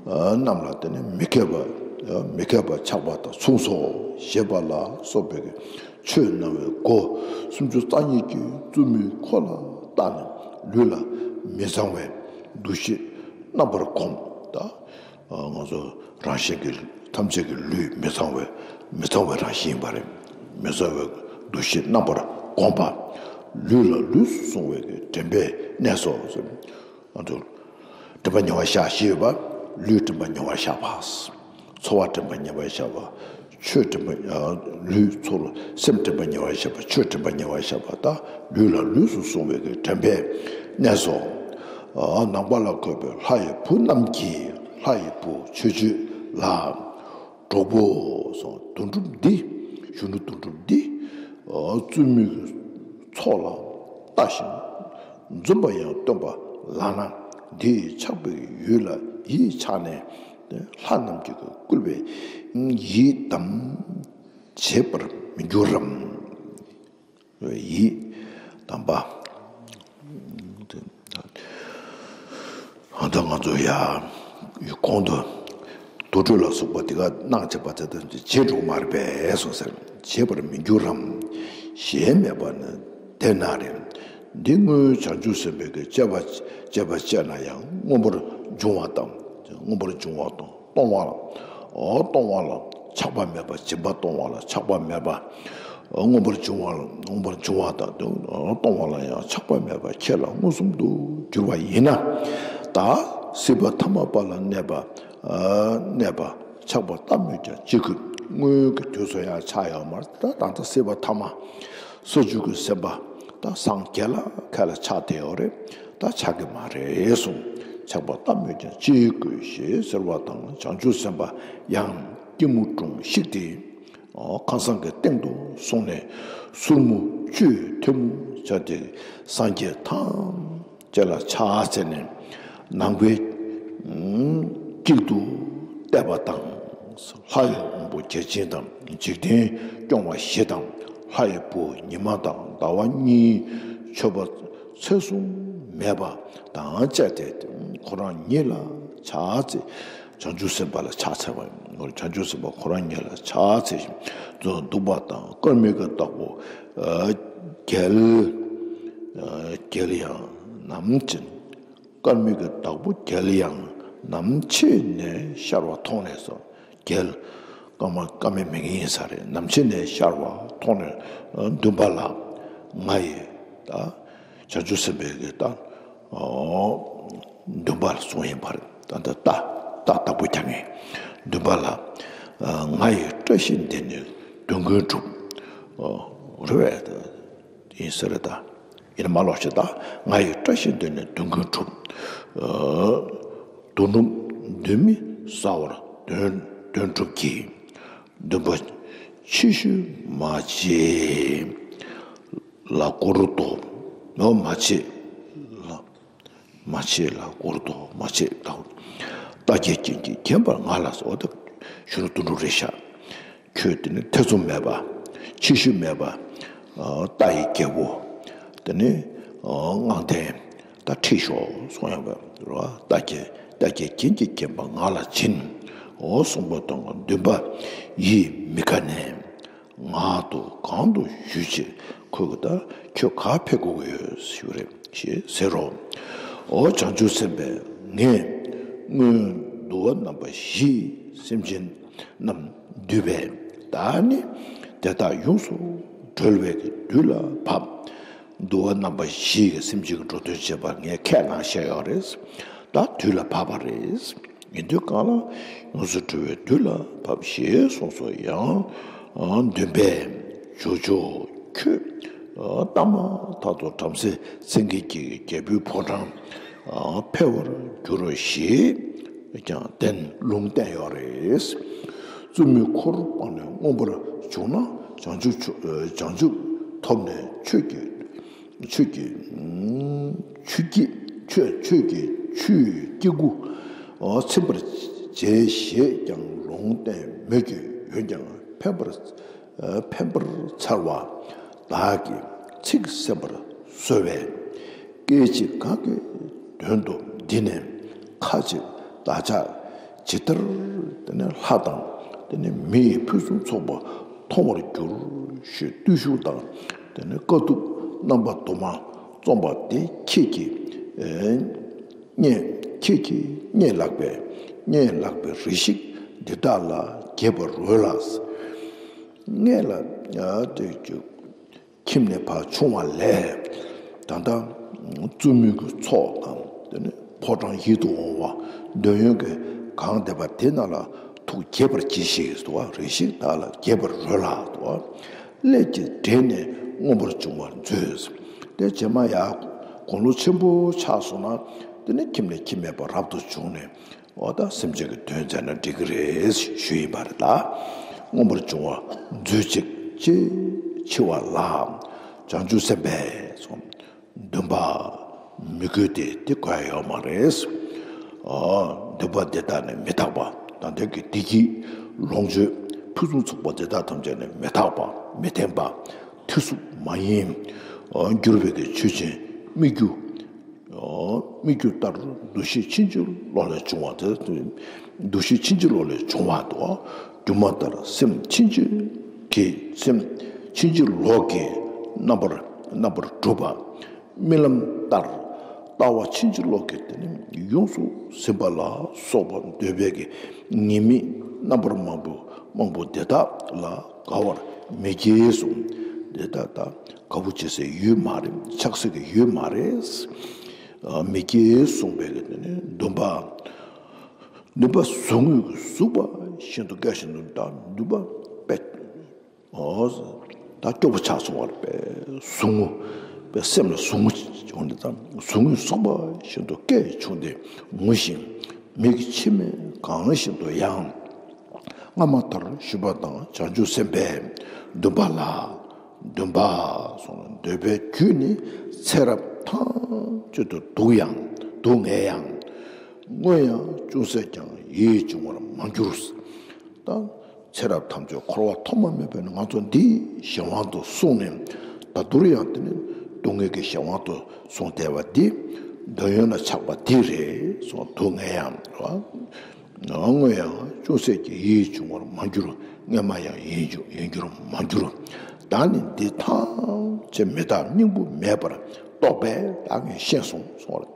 རྣམས་ལ་དེ་ནི་མི་མཁས་པ་མི་མཁས་པ་ཆགས་པ་དང་མཚུངས་སོ་ཞེས་པ་ལ་སོགས་པའི་ཆོས་སྣང་བའི་སྒོ་སུམ་ཅུ་རྩ་གཉིས་ཀྱིས་བཙུན་མོའི་འཁོར་ལ་བལྟས་ནས་ལུས་ལ་མི་གཙང་བའི་འདུ་ཤེས་རྣམ་པར་གོམས་ད། ང་ཚོ་རང་བཞིན་གྱི་ཐམས་ཅད་ཀྱི་ལུས་མི་གཙང་བའི་མི་གཙང་བའི་རང་བཞིན་ཡིན་པ་རེད། མི་གཙང་བའི་འདུ་ཤེས་རྣམ་པར་གོམས་པ། ལུས་ལ་ལུས་སུ་བཟུང་བའི་དྲན་པའི་གནས་སོ། ང་ཚོ་དྲན་པ་ཉེ་བར་བཞག་ཞེས་ཡོད་པ། ལུས་དྲན་པ་ཉེ་བར་བཞག་པ། ཚོར་བ་དྲན་པ་ཉེ་བར་བཞག་པ། ཆོས་དྲན་པ། ལུས་ཚོར་སེམས་དྲན་པ་ཉེ་བར་བཞག་པ། ཆོས་དྲན་པ་ཉེ་བར་བཞག་པ་དང་ལུས་ལ་ལུས་སུ་བཟུང་བའི་དྲན་པའི་གནས་སོ། ནང་པ་ལ་འཁོད་པའི་ལྷ་ཡི་བུ་རྣམས་ཀྱིས་ལྷ་ཡི་བུ་ཆོས་སྤྱོད་ལ། གྲོགས་པོ་སོགས་དོན་གྲུབ་འདི། གཞོན་ནུ་དོན་གྲུབ་འདི། བཙུན་མོའི་ཚོགས་ལ་ལྟ་ཞིང་། འཛུམ་པ་ཡང་སྟོན་པ་ལགས་ན། འདི་ཆགས་པའི་ཡུལ་ལ་ཡིད་ཆགས་ནས། ལྷ་རྣམས་ཀྱིས་བསྐུལ་བའི་ཡི་དམ་བྱེད་པར་མི་འགྱུར་རམ། ཡི་དམ་པ། ད་ང་ཚོ་ཡ་གོང་དུ་དུར་ཁྲོད་ལ་སོགས་པ་དེ་ག་གནང་བྱེད་པ་དེ་དག་བྱེད་འགྲོ་མ་རེད་པས་སོ་ཟེར། བྱེད་པར་མི་འགྱུར་རམ། ཞེས་སྨྲས་པ་ནི་དེ་ན་རེ། འདི་སྔོན་བྱང་ཆུབ་སེམས་དཔའི་གི་སྤྱད་པ་སྤྱད་པ་སྤྱད་ན་ཡང་མངོན་པར་འབྱུང་བ་དང་། མངོན་པར་འབྱུང་བ་དང་སྟོང་བ་ལ། ཨོ་སྟོང་བ་ལ་ཆགས་པ་མེད་པ་སྦྱིན་པ་སྟོང་བ་ལ་ཆགས་པ་མེད་པ། མངོན་པར་འབྱུང་བ་ལ་མངོན་པར་འབྱུང་བ་དང་སྟོང་བ་ལ་ཡང་ཆགས་པ་མེད་པ་ཁྱེད་ལ་མངོན་སུམ་དུ་གྱུར་པ་ཡིན་ན། ད་སྲིད་པ་ཐ་མལ་པ་ལ་གནས་པ། གནས་པ་ཆགས་པ་ལྟ་སྨོས་ཀྱང་ཅི་དགོས། སྔོན་གྱི་དུས་སུ་ཡང་ཆགས་ཡོད་མ་རེད། ད་ད་ལྟ་སྲིད་པ་ཐ་མལ། ས་བཅུ་གི་སེམས་དཔའ་ད་སངས་རྒྱས་ལ་ཁ་ལ་ཆགས་བསྡད་ཡོད་རེད། ད་ཆགས་ཀྱི་མ་རེད་གསུངས། ཆགས་པ་ལྟ་སྨོས་ཀྱང་ཅི་དགོས་ཞེས་ཟེར་བ་དང་བྱང་ཆུབ་སེམས་དཔའ་ཡང་སྐྱིལ་མོ་ཀྲུང་བཤིག་སྟེ། ཁང་བཟང་གི་སྟེང་དུ་སོང་ནས་སོར་མོ་བཅུས་ཐལ་མོ་སྦྱར་ཏེ་སངས་རྒྱས་ཐམས་ཅད་ལ་ཕྱག་འཚལ་ནས་ནང་པའི་དཀྱིལ་དུ་གཏད་པ་དང་། ལྷ་ཡི་དབང་པོ་བརྒྱ་བྱིན་དང་འཇིག་རྟེན་སྐྱོང་བ་བཞི་དང་ལྷ་ཡི་བུ་ཉི་མ་དང་ཟླ་བ་གཉིས་མཆོད་པ་ཚད་གཟུང་མེད་པ་དང་བཅས་ཏེ་ཁོ་རང་ཉིད་ལ་ཕྱག་འཚལ། བྱང་ཆུབ་སེམས་དཔའ་ལ་ཕྱག་འཚལ་བ་ཡིན། བྱང་ཆུབ་སེམས་དཔའ་ཁོ་རང་ཉིད་ལ་ཕྱག་འཚལ་ཞིང་འདུག་པ་དང་། དཀར་མེ་གི་བདག་པོ་རྒྱལ། རྒྱལ་ཡང་ནམ་ཅིན། དཀར་མེ་གི་བདག་པོ་རྒྱལ་ཡང་ནམ་མཁའི་ནས་ཤར་བ་མཐོང་ནས་སོ། རྒྱལ། ཀ་མ་ཀ་མེ་མེ་ངི་ཡིན་ས་རེད། ནམ་མཁའི་ནས་ཤར་བ་མཐོང་ནས་འདུན་པ་ལ། ང་ཡི་ད་བྱང་ཆུབ་སེམས་དཔའི་གི་ད་འདུན་པ་ལ་སོང་ཡིན་པ་རེད། ད་ད་ད་ད་བདག་པོ་རྒྱལ་ངེས་འདུན་པ་ལ། ང་ཡི་བཀྲ་ཤིས་འདི་ནི་དོན་ཀུན་འགྲུབ། རེད་བས། ཡིན་ཟེར་རེད་ད། ཡིན་ན་མ་ལོག་ཤེས་ད། ང་ཡི་བཀྲ་ཤིས་འདི་ནི་དོན་ཀུན་འགྲུབ། དོན་གྲུབ་འདུན་མི་ཟ་བར་དོན་ དོན་གྲུབ་ཀྱིས། འདུན་པ་ཕྱི་བཤོལ་མ་བྱེད་ལ་སྒོར་དོ། ནོ་མ་བྱེད་ལ། མ་བྱེད་ལ་སྒོར་དོ་མ་བྱེད་དང་། རྟ་བརྒྱ་བརྒྱན་གྱིས་བརྒྱན་པར་ང་ལ་སོགས་ཏེ། གཞོན་ནུ་དོན་གྲུབ་རེད་ཤག་ཁྱོད་དེ་ནི་ཐེ་ཚོམ་མེད་པ། ཕྱི་བཤོལ་མེད་པ། རྟ་ཡི་རྒྱལ་པོ། དེ་ནི་དངངས་བདེན། ད་ཁྲིད་ཤོག་གསུང་ཡང་བ་རོ། རྟ་བརྒྱ་རྟ་བརྒྱ་བརྒྱན་གྱིས་བརྒྱན་པ་ང་ལ་བྱིན། འོ་གསུངས་པ་དང་འདུན་པ་ཡིས་མི་དགའ་ནས། ངག་ཏུ་གང་དུ་ཞུས་ཅི། ཁོས་ཀྱི་ད་ཁྱོད་ག་ཕེབས་དགོས་ཀྱི་ཡོད་ཞུ་རེད་ཞེས་ཟེར་རོ། འོ་བྱང་ཆུབ་སེམས་དཔས་ངས་སྔོན་འདུལ་བ་རྣམ་པ་བཞིས་སེམས་ཅན་རྣམས་འདུལ་བས། ད་ནི་དེ་དག་ཡོངས་སུ་གྲོལ་བའི་དུས་ལ་བབ། འདུལ་བ་རྣམ་པ་བཞི་གི་སེམས་ཅན་གྱི་འགྲོ་དོན་བྱེད་པར་ངས་ཁས་བླངས་བཞག་ཡོད་རེད། ད་དུས་ལ་བབ་པ་རེད། ཡིན་དུས་གང་ལ་ཡོངས་སུ་གྲོལ་བའི་དུས་ལ་བབ་ཞེས་གསུངས་སོ། ཡང་འདུན་པས་ཇོ་ཇོ་ཁྱོད་ལྟ་མ་ཐག་ཏུ་བྲམ་ཟེ་སེང་གེ་གི་རྒྱལ་པོའི་ཕོ་བྲང་ཕེབས་པར་འགྱུར་རོ་ཞེས་ཀྱང་བསྟན་ལུང་བསྟན་ཡོད་རེད། བཙུན་མོའི་འཁོར་སྤངས་ནས་མངོན་པར་བྱུང་ན། བྱང་ཆུབ་མཆོག་བྱང་ཆུབ་ཐོབ་ནས་ཆོས་ཀྱི་ཆོས་ཀྱི་ཆུ་སྐྱེས་ཆོས་ཆོས་ཀྱི་ཆུའི་སྐྱེ་དགུ་ཚིམ་པར་བྱེད་ཞེས་ཀྱང་ལུང་བསྟན་མོད་ཀྱི། འོན་ཀྱང་ཕན་པར་ཕན་པར་འཚལ་བ་བདག་གིས་ཚིག་གསན་པར་གསོལ་བས། སྐད་ཅིག་གང་གིས་དོན་དུ་འདི་ནས་ཁ་ཅིག་བདག་ཅག་ཇི་ལྟར་དེ་ནས་ལྷ་དང་དེ་ནས་མི་ཡི་ཕུན་སུམ་ཚོགས་པ་མཐོང་བར་འགྱུར་ཞེས་བརྟུལ་ཞུགས་དང་དེ་ནས་དཀའ་ཐུབ་རྣམ་པ་དུ་མ་རྩོམ་པ་དེ་ཁྱེད་ཀྱིས། སྙན། ཁྱེད་ཀྱིས་སྙན་ལགས་པས། སྙན་ལགས་པའི་རེ་ཞིག་འདི་དག་ལ་རྒྱས་པར་འོས་ལ། སྔས་ལ་ཡང་དེ་ཁྱིམ་ནས་ཕར་བྱུང་བ་ལས། ད་ལྟ་བཙུན་མོའི་གི་ཚོགས་དང་དེ་ནི་ཕོ་བྲང་ཡིད་དུ་འོང་བ་འདོད་ཡོན་གྱིས་གང་བསྡད་པ་དེ་རྣམས་ལ་ཐུགས་དགྱེས་པར་གྱིས་ཤིག་ཟེར་བ། རེ་ཞིག་བདག་ལ་རྒྱས་པར་འོས་ལ་ཟེར་བ། སླད་ཀྱི་འབྲས་ནི་མངོན་པར་འབྱུང་བར་མཛོད། དེ་རྗེས་མ་ཡང་དགུང་ལོ་ཆེན་པོ་ཆགས་སོང་ན་དེ་ནི་ཁྱིམ་ནས་ཁྱིམ་མེད་པར་རབ་ཏུ་བྱུང་ནས། འོ་ད་སེམས་ཅན་གྱི་དོན་མཛད་ན་འགྲིག་གི་རེད་ཞུས་ཡིན་པ་རེད་ད། མངོན་པར་འབྱུང་བ་མཛོད་ཅིག་ཅེས་མཆི་བ་ལ། བྱང་ཆུབ་སེམས་དཔས་སོ། འདུན་པ་མི་དགོས་ཏེ་དེ་དགོས་ཡ་ཡོད་མ་རེད། འདུན་པ་འདི་དག་ནི་མི་རྟག་པ། ད་ལྟ་གི་བདེ་སྐྱིད་ལོངས་སྤྱོད་ཕུན་སུམ་ཚོགས་པ་འདི་དག་ཐམས་ཅད་ནི་མི་རྟག་པ། མི་བརྟན་པ། ཐེ་ཚོམ་མ་ཡིན། འགྱུར་བའི་གི་ཆོས་ཅན། སྨིག་རྒྱུ། སྨིག་རྒྱུ་ལྟར་འདུ་ཤེས་ཕྱིན་ཅི་ལོག་ལས་བྱུང་བ་དེ། འདུ་ཤེས་ཕྱིན་ཅི་ལོག་ལས་བྱུང་བ་དང་། སྒྱུ་མ་ལྟར་སེམས་ཕྱིན་ཅི་གི་སེམས་ཕྱིན་ཅི་ལོག་གི་རྣམ་པར་རྣམ་པར་གྲུབ་པ། རྨི་ལམ་ལྟར་ལྟ་བ་ཕྱིན་ཅི་ལོག་གི་དེ་ནི་ཡོངས་སུ་ཟིན་པ་ལ་སོགས་པ་འདོད་པའི་གི་ཉེས་དམིགས་རྣམ་པར་མང་པོ་མང་པོ་དེ་དག་ལ་དགའ་བར་མི་བགྱིད་གསུངས། དེ་དག་ད་དགའ་པོ་བྱེད་སའི་ཡུལ་མ་རེད། ཆགས་སའི་གི་ཡུལ་མ་རེད། མི་བགྱིད་གསུངས་པའི་གི་དེ་ནི་འདུན་པ། འདུན་པ་ཟུག་རྔུས་ཟུག་པ་བཞིན་དུ་སྐད་བཞིན་དུ་ད་འདུན་པ་པས། ཨོ། ད་སྐྱོ་པོ་ཆགས་སོང་བར་པས་ཟུག་རྔུ། པས་སེམས་ལ་ཟུག་རྔུ་བྱུང་ནས་ད་ཟུག་རྔུས་ཟུག་པ་བཞིན་དུ་སྐད་བྱུང་སྟེ་ངུ་ཞིང་མིག་གི་མཆི་མས་གང་བཞིན་དུ་ཡང་། སྔ་མ་ལྟར་ཞུས་པ་དང་བྱང་ཆུབ་སེམས་དཔས་འདུན་པ་ལ། འདུན་པ་སོང་ལ་འདོད་པའི་རྒྱུད་ནི་ཚེ་རབས་ཐམས་ཅད་དུ་སྡུག་ཡང་སྡུག་བསྔལ་ཡང་། སྔོན་ཡང་ཅུང་ཟད་ཀྱང་ཡིད་འབྱུང་བར་མ་གྱུར། ད་ཚེ་རབས་ཐམས་ཅད་འཁོར་བ་ཐོག་མ་མེད་པ་ནས་ང་ཚོ་འདིའི་གཞན་དབང་དུ་སོང་ནས་ད་དུང་ཡང་དེ་ནི་སྡུག་བསྔལ་གྱི་གཞན་དབང་དུ་སོང་བསྡད་པ་འདི་འདོད་ཡོན་ལ་ཆགས་པ་འདི་རེད་སོང་སྡུག་བསྔལ་ཡང་རེད་བ། སྔོན་ཡང་ཅུང་ཟད་ཀྱི་ཡིད་འབྱུང་བར་མ་གྱུར། སྔོན་མ་ཡང་ཡིད་འབྱུང་ཡིད་འགྱུར་མ་གྱུར། ད་ནི་འདི་ཐམས་ཅད་མི་རྟག་སྙིང་པོ་མེད་པར་རྟོགས་པས་ད་ངས་ཤེས་སོང་གསུངས་པ་རེད།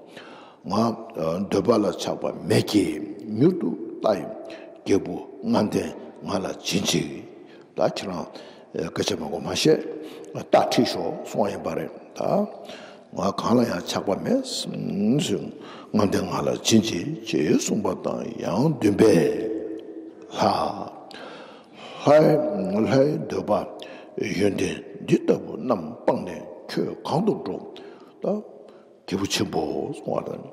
ང་འདོད་པ་ལ་ཆགས་པ་མེད་ཀྱི་མྱུར་དུ་ལྟ་ཡི་རྒྱལ་པོ་ལྔ་ལྡན་ང་ལ་བྱིན་ཅིག་ད་ཁྱེད་རང་སྐད་ཆ་མང་པོ་མ་བཤད། རྟ་ཁྲིད་ཤོག་གསུངས་པ་ཡིན་པ་རེད་ད། ང་གང་ལ་ཡང་ཆགས་པ་མེད། ལྔ་ལྡན་ང་ལ་བྱིན་ཅིག་ཅེས་གསུངས་པ་དང་ཡང་འདུན་པས། ལྷ། ལྷའི་ལྷའི་འདོད་པ་ཡོན་ཏན་འདི་ལྟ་བུ་རྣམས་སྤངས་ནས་ཁྱོད་གང་དུ་འགྲོ། ད་རྒྱལ་པོ་ཆེན་པོ་གསུང་བ་དང་།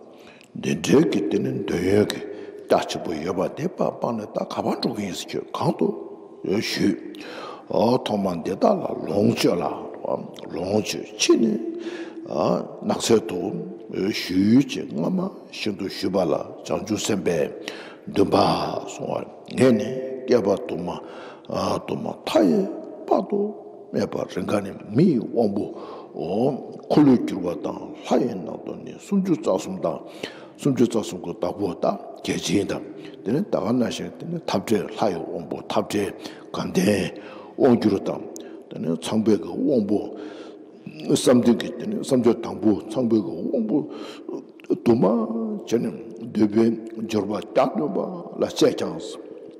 འདི་འདྲའི་གི་དེ་ནི་འདོད་ཡོན་གྱི་ རྒྱ་ཆེན་པོ་ཡོད་པ་དེ་སྤངས་ནས་ད་ག་པར་འགྲོ་གི་ཡིན་ཟེར་ཁྱོད་གང་དུ་ཞུས། ཨོ་ཐོག་མ་འདི་དག་ལ་ལོངས་སྤྱོད་ལ། ལོངས་སྤྱོད་ཕྱིན་ནས་ནགས་ཚལ་དུ་ཞུས་ཅིག་སྔ་མ་བཞིན་དུ་ཞུས་པ་ལ་བྱང་ཆུབ་སེམས་དཔའི་འདུན་པ་གསུང་བ། ངས་ནི་བསྐལ་པ་དུ་མ་དུ་མ་མཐའ་ཡས་དཔག་ཏུ་མེད་པ་རིང་ག་ནས་མི་ཡི་དབང་པོ་འཁོར་ལོས་སྒྱུར་བ་དང་། ལྷ་ཡི་ནང་དུ་ནི་སུམ་ཅུ་རྩ་གསུམ་དང་། སུམ་ཅུ་རྩ་གསུམ་གྱི་བདག་པོ་དང་རྒྱལ་ཆེན་དང་། དེ་ནས་ད་ག་ནང་བཞིན་དེ་ནས་འཐབ་བྲལ་ལྷ་ཡི་དབང་པོ་འཐབ་བྲལ་དགའ་ལྡན་དབང་སྒྱུར་དང་། དེ་ནས་ཚངས་པའི་གི་དབང་པོ་བསམ་གཏན་གྱི་དེ་ནས་བསམ་སྦྱོར་དང་པོ་ཚངས་པའི་གི་དབང་པོ་དུ་མ་བྱས་ནས་འདོད་པའི་འབྱོར་པ་རྒྱག་ནུས་པ་ལ་སྤྱད་ཀྱང་།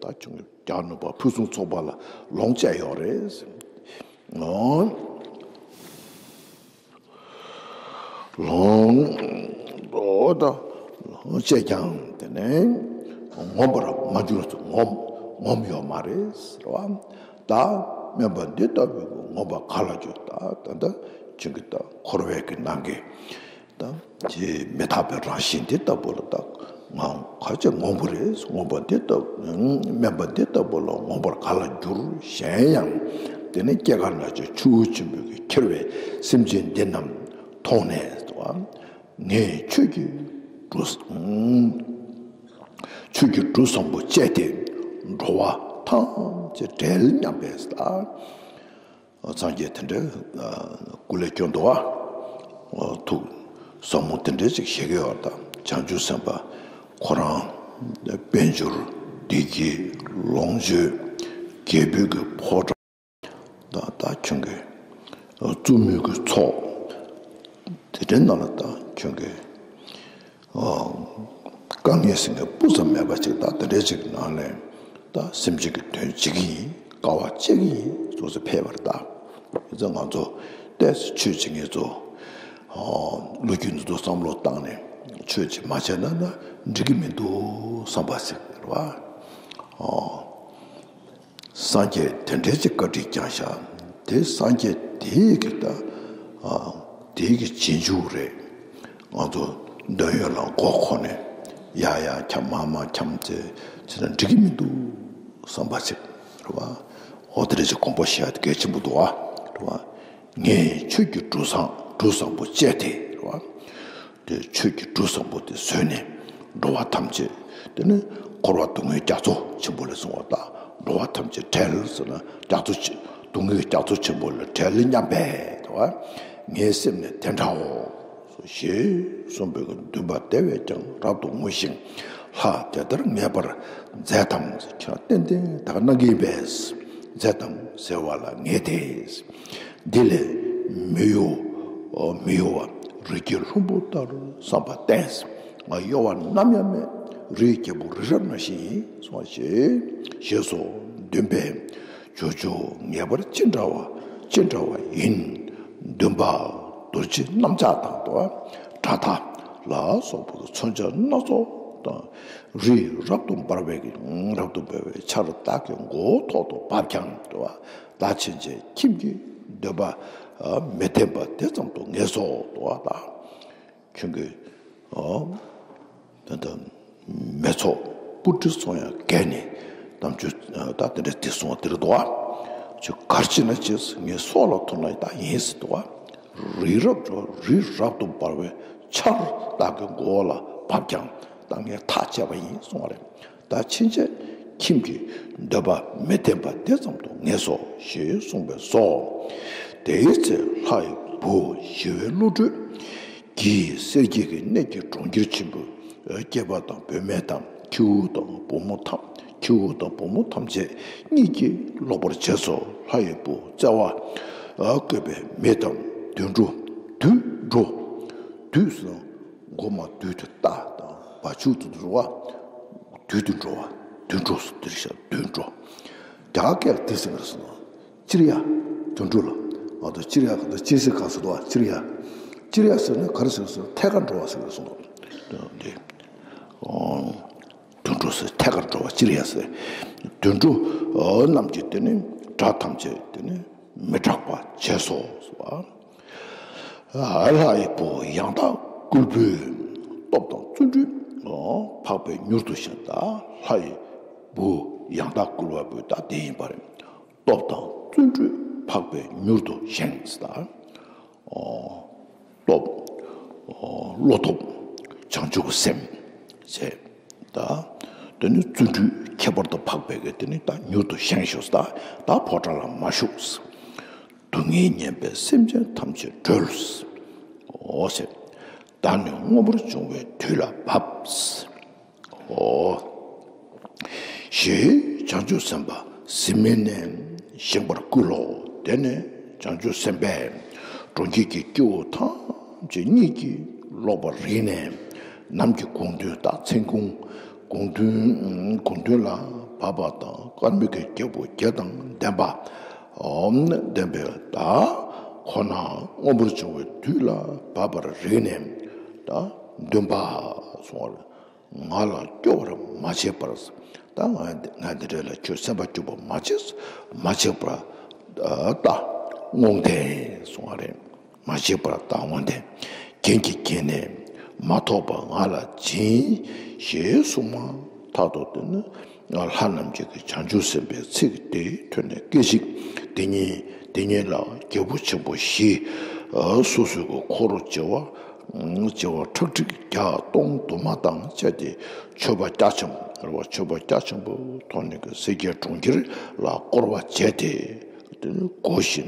ད་ཁྱོད་ཀྱི་རྒྱག་ནུས་པ་ཕུན་སུམ་ཚོགས་པ་ལ་ལོངས་སྤྱད་ཡོད་རེད། ལོངས་ལོངས་ད་ལོངས་སྤྱད་ཀྱང་དེ་ནས་ངོམས་པར་མ་གྱུར་ཟེར། ངོམས་ངོམས་ཡོད་མ་རེད་ཟེར་བ། ད་དམན་པ་འདི་ལྟ་བུའི་ངོམས་པ་ག་ལ་འགྱུར། ད་ད་ད་ཁྱོད་ཀྱི་ད་འཁོར་བའི་གི་ནང་གི་ད་དེ་མི་རྟག་པའི་རང་བཞིན་འདི་ལྟ་བུ་ལ་ད་ང་ག་ཅི་ངོམས་པ་རེད། ངོམས་པ་འདི་ལྟ་བུ་དམན་པ་འདི་ལྟ་བུ་ལ་ངོམས་པར་ག་ལ་འགྱུར། གཞན་ཡང་དེ་ནི་སྐྱེ་རྒ་ན་འཆིའི་ཆུ་བོ་ཆེན་པོའི་གི་འཁྱེར་བའི་སེམས་ཅན་འདི་རྣམས་མཐོང་ནས་ངས་ཆོས་ཀྱི་གྲུ་ཆོས་ཀྱི་གྲུ་བཟང་པོ་བཅད་དེ་འགྲོ་བ་ཐམས་ཅད་བསྒྲལ་སྙམ་པས། སངས་རྒྱས་དེ་འདྲའི་སྐུ་ལས་སྐྱོན་འདུག་བ། ཐུགས་ཟབ་མོ་དེ་འདྲའི་ཅིག་བཞེས་ཀྱི་ཡོད་དང་། བྱང་ཆུབ་སེམས་དཔའ་ཁོ་རང་དཔལ་འབྱོར་བདེ་སྐྱིད་ལོངས་སྤྱོད་རྒྱལ་པོའི་གི་ཕོ་བྲང་དང་། ད་ཁྱོད་ཀྱི་བཙུན་མོའི་གི་ཚོགས་དེ་འདྲའི་ནང་ལ་ད་ཁྱོད་ཀྱི་དཀའ་ངལ་སེལ་མཁན་སྤུ་ཙམ་མེད་པ་ཅིག་ད་དེ་འདྲའི་ཅིག་ནང་ནས་ད་སེམས་ཅན་གྱི་དོན་བྱེད་ཀྱི་ཡིན། དཀའ་བ་སྤྱད་ཀྱི་ཡིན་ཟེར་ཕེབས་པ་རེད། ད་ཡིན་ཙང་ང་ཚོ་ཏོག་ཙམ་ཆོས་བྱེད་མཁན་ཚོ་ལོ་རྒྱུས་འདི་ཚོ་བསམ་བློ་བཏང་ནས་ཆོས་བྱེད་མ་བྱས་ན་ན་འགྲིག་གི་མི་འདུག་བསམ་པ་ཞིག་རེད་བ། སངས་རྒྱས་དེ་འདྲའི་ཅིག་བཀའ་དྲིན་བསྐྱངས་ཤག་དེ་སངས་རྒྱས་དེའི་གི་ད་ཨ་དེའི་གི་རྗེས་འཇུག་རེད། ང་ཚོ་འདོད་ཡོན་ལ་མགོ་འཁོར་ནས་ཡར་ཡར་འཁྱམ་མར་མར་འཁྱམ་བྱས་བྱས་ན་འགྲིག་གི་མི་འདུག་བསམ་པ་ཅིག་རེད་བ། འོ་དེ་འདྲ་ཅིག་དགོངས་པ་བཞེས་ཡ་དེ་གལ་ཆེན་པོ་འདུག་བ། རེད་བ། ངས་ཆོས་ཀྱི་གྲུ་བཟང་གྲུ་བཟང་པོ་བཅད་དེ་རེད་བ། དེ་ཆོས་ཀྱི་གྲུ་བཟང་པོ་དེ་བཟོས་ནས་འགྲོ་བ་ཐམས་ཅད་དེ་ནི་འཁོར་བ་སྡུག་བསྔལ་རྒྱ་མཚོ་ཆེན་པོ་ལས་སྲུང་བ་དང་། འགྲོ་བ་ཐམས་ཅད་བསྒྲལ་ཟེར་ན་རྒྱ་མཚོ་ཆེ་སྡུག་བསྔལ་རྒྱ་མཚོ་ཆེན་པོ་ལས་བསྒྲལ་སྙམ་པས་དེ་བ། ངའི་སེམས་ནི་དེ་འདྲའོ། ཞེས་གསུངས་པའི་འདུན་པ་དེ་བས་ཀྱང་རབ་ཏུ་ངུ་ཞིང་། ལྷ་དེ་ལྟར་ངེས་པར་མཛད་དམ། ཁྱེད་ཏན་ཏན་ད་ག་གནང་གི་ཡིན་པས། མཛད་དམ་ཟེར་བ་ལ་ངེས་ཏེ། འདི་ལས་མི་གཡོ་མི་གཡོ་བ་རི་རྒྱལ་ལྷུན་པོ་ལྟར་བསམ་པ་བརྟན། ང་གཡོ་བ་ནམ་ཡང་མེད། རིའི་རྒྱལ་པོ་རི་རབ་ནང་བཞིན་ཡིན་གསུངས་པ་ཞེས་ཞེས་སོ། འདུན་པས་ཇོ་ཇོ་ངེས་པར་ཅི་འདྲ་བ་ཅི་འདྲ་བ་ཡིན། འདུན་པ་རྡོ་རྗེ་གནམ་ལྕགས་དང་དུ་བ་དགྲ་སྟ་ལ་སོགས་པའི་མཚོན་ཆ་སྣ་ཚོགས་དང་། རི་རབ་ཏུ་འབར་བའི་རབ་ཏུ་འབར་བའི་ཆར་བདག་གི་མགོ་བོ་ཐོག་ཏུ་བབས་ཀྱང་དུ་བ། བདག་ཕྱིན་ཆད་ཁྱིམ་གྱི་འདོད་པ་མི་བརྟན་པ་དེ་ཙམ་དུ་ངེས་སོ་དུ་བ་དང་། ཁྱོད་ཀྱི་ཨ་ད་ལྟ་མེ་ཚོགས་སྤུ་གྲི་སོང་ཡང་བརྒལ་ནས་དམ་ཆོས་ད་དེ་འདྲ་དེ་སོང་བ་དེ་རེད་དོ། ཁྱོད་གར་ཕྱིན་ན་ཅི་ངའི་སྲོག་ལ་ཐུག་ན་ད་ཡིན་ཟེར་དོ། རི་རབ་འགྲོ་རི་རབ་ཏུ་འབར་བའི་ཆར་བདག་གི་མགོ་ལ་བབས་ཀྱང་ད་ངས་ཐག་བཅད་པ་ཡིན་གསུང་བ་རེད། ད་ཕྱིན་ཆད་ཁྱིམ་གྱི་འདོད་པ་མི་བརྟན་པ་དེ་ཙམ་དུ་ངེས་སོ་ཞེས་གསུངས་པས་སོ། དེའི་ཚེ་ལྷ་ཡི་བུ་ཞི་བའི་བློ་གྲོས་ཀྱིས་སེར་སྐྱའི་གནས་ཀྱི་གྲོང་ཁྱེར་ཆེན་པོའི་སྐྱེས་པ་དང་བུད་མེད་དང་ཁྱེའུ་དང་བུ་མོ་ཐམས་ཁྱེའུ་དང་བུ་མོ་ཐམས་ཅད་གཉིད་ཀྱིས་ལོག་པར་བྱས་སོ། ལྷ་ཡི་བུ་བརྩེ་བ་བཀོད་པའི་མི་དང་དུད་འགྲོ་དུད་འགྲོ་དུད་སོང་། མགོ་མ་བདུད་དུ་རྟ་དང་བ་ཕྱུགས་དུ་འགྲོ་བ། བདུད་དུ་འགྲོ་བ་དུད་འགྲོ་སུ་དུར་ཤ་དུད་འགྲོ། རྒྱ་སྐད་དེ་ཟེར་གི་རེད་ཟེར་ན། སྤྱིར་ཡ། དུད་འགྲོ་ལ། ང་ཚོ་སྤྱིར་ཡ་ག་ཚོད་སྤྱིར་ཟེར་ག་ཟེར་དོ་བ་སྤྱིར་ཡ། སྤྱིར་ཡ་ཟེར་ན་ག་རེ་ཟེར་གི་ཟེར་ན་ཐད་ཀར་འགྲོ་བ་ཟེར་གི་རེད་ཟེར་ན། འདི། དུད་འགྲོ་ཟེར་ཐད་ཀར་འགྲོ་བ་སྤྱིར་ཡ་ཟེར། དུད་འགྲོ་རྣམས་ཀྱི་དེ་ནི་དགྲ་ཐམས་ཅད་དེ་ནི་མི་སྐྲག་པ་བྱས་སོ་ཟེར་བ། ལྷ་ཡི་བུ་ཡང་དག་བཀུར་པའི་སྟོབས་དང་བརྩོན་འགྲུས་ འཕགས་པས་མྱུར་དུ་བཞེངས། ད་ལྷ་ཡི་བུ་ཡང་དག་བསྐུལ་བ་པོའི་ད་དེ་ཡིན་པ་རེད། སྟོབས་དང་བརྩོན་འགྲུས་འཕགས་པས་མྱུར་དུ་བཞེངས་ཟེར་ད། སྟོབས། བློ་སྟོབས། བྱང་ཆུབ་སེམས། ཟེར། ད། དེ་ནི་བརྩོན་འགྲུས་ཁྱད་པར་དུ་འཕགས་པའི་གི་དེ་ནི་ད་མྱུར་དུ་བཞེངས་ཤོག་ད་ད་ཕོ་བྲང་ལ་མ་བཞུགས། སྡུག་བསྔལ་ཉེན་པས་སེམས་ཅན་ཐམས་ཅད་སྒྲོལ། འོ་ཟེར། བདག་ནི་མངོན་པར་འབྱུང་བའི་དུས་ལ་བབ། འོ། ཞེས་བྱང་ཆུབ་སེམས་དཔའ་གཟིམ་མལ་ནས་བཞེངས་པར་བསྐུལ་ལོ། དེ་ནས་བྱང་ཆུབ་སེམས་དཔས་གྲོང་ཁྱེར་གྱི་སྐྱེ་བོ་ཐམས་ཅད་གཉིད་ཀྱིས་ལོག་པར་རིག་ནས། ནམ་གྱི་དགུང་སྟོན་ད་མཚན་གུང་། དགུང་སྟོན་དགུང་སྟོན་ལ་བབ་པ་དང་སྐར་མའི་གི་རྒྱལ་པོ་བརྒྱད་དང་ལྡན་པ། འོ་ལྡན་པའི་ད་ཁོ་ན་མངོན་པར་འབྱུང་བའི་དུས་ལ་བབ་པར་རིག་ནས། ད་འདུན་པ་སོང་བ་རེད། ང་ལ་སྐྱོ་བར་མ་བྱེད་པར། ད་ང་ང་འདི་འདྲ་ལ་ཁྱོད་སེམས་པ་སྐྱོ་པོ་མ་བྱེད། མ་བྱེད་པར། ད་རྨོངས་དད་སོང་བ་རེད། མ་བྱེད་པར་ད་རྨོངས་དད། རྒྱན་གྱིས་བརྒྱན་ནས་མ་ཐོགས་པ་ང་ལ་སྦྱིན། ཞེས་གསུངས་མ་ཐག་ཏུ་དེ་ནི་ལྷ་རྣམས་ཀྱིས་བྱང་ཆུབ་སེམས་དཔའི་ཚིག་དེ་ཐོས་ནས་སྐད་ཅིག་དེ་ཉིད་དེ་ཉིད་ལ་རྒྱལ་པོ་ཆེན་པོ་བཞི། སོ་སོའི་གི་འཁོར་བྱེ་བ། བྱེ་བ་ཁྲག་ཁྲིག་བརྒྱ་སྟོང་དུ་མ་དང་བཅས་ཏེ་མཆོད་པ་རྒྱ་ཆེན་པོ་རེད་བ། མཆོད་པ་རྒྱ་ཆེན་པོ་ཐོགས་ནས་ཀྱི་སེར་སྐྱའི་གྲོང་ཁྱེར་ལ་བསྐོར་བ་བྱས་ཏེ། དེ་ནི་སྒོ་བཞི་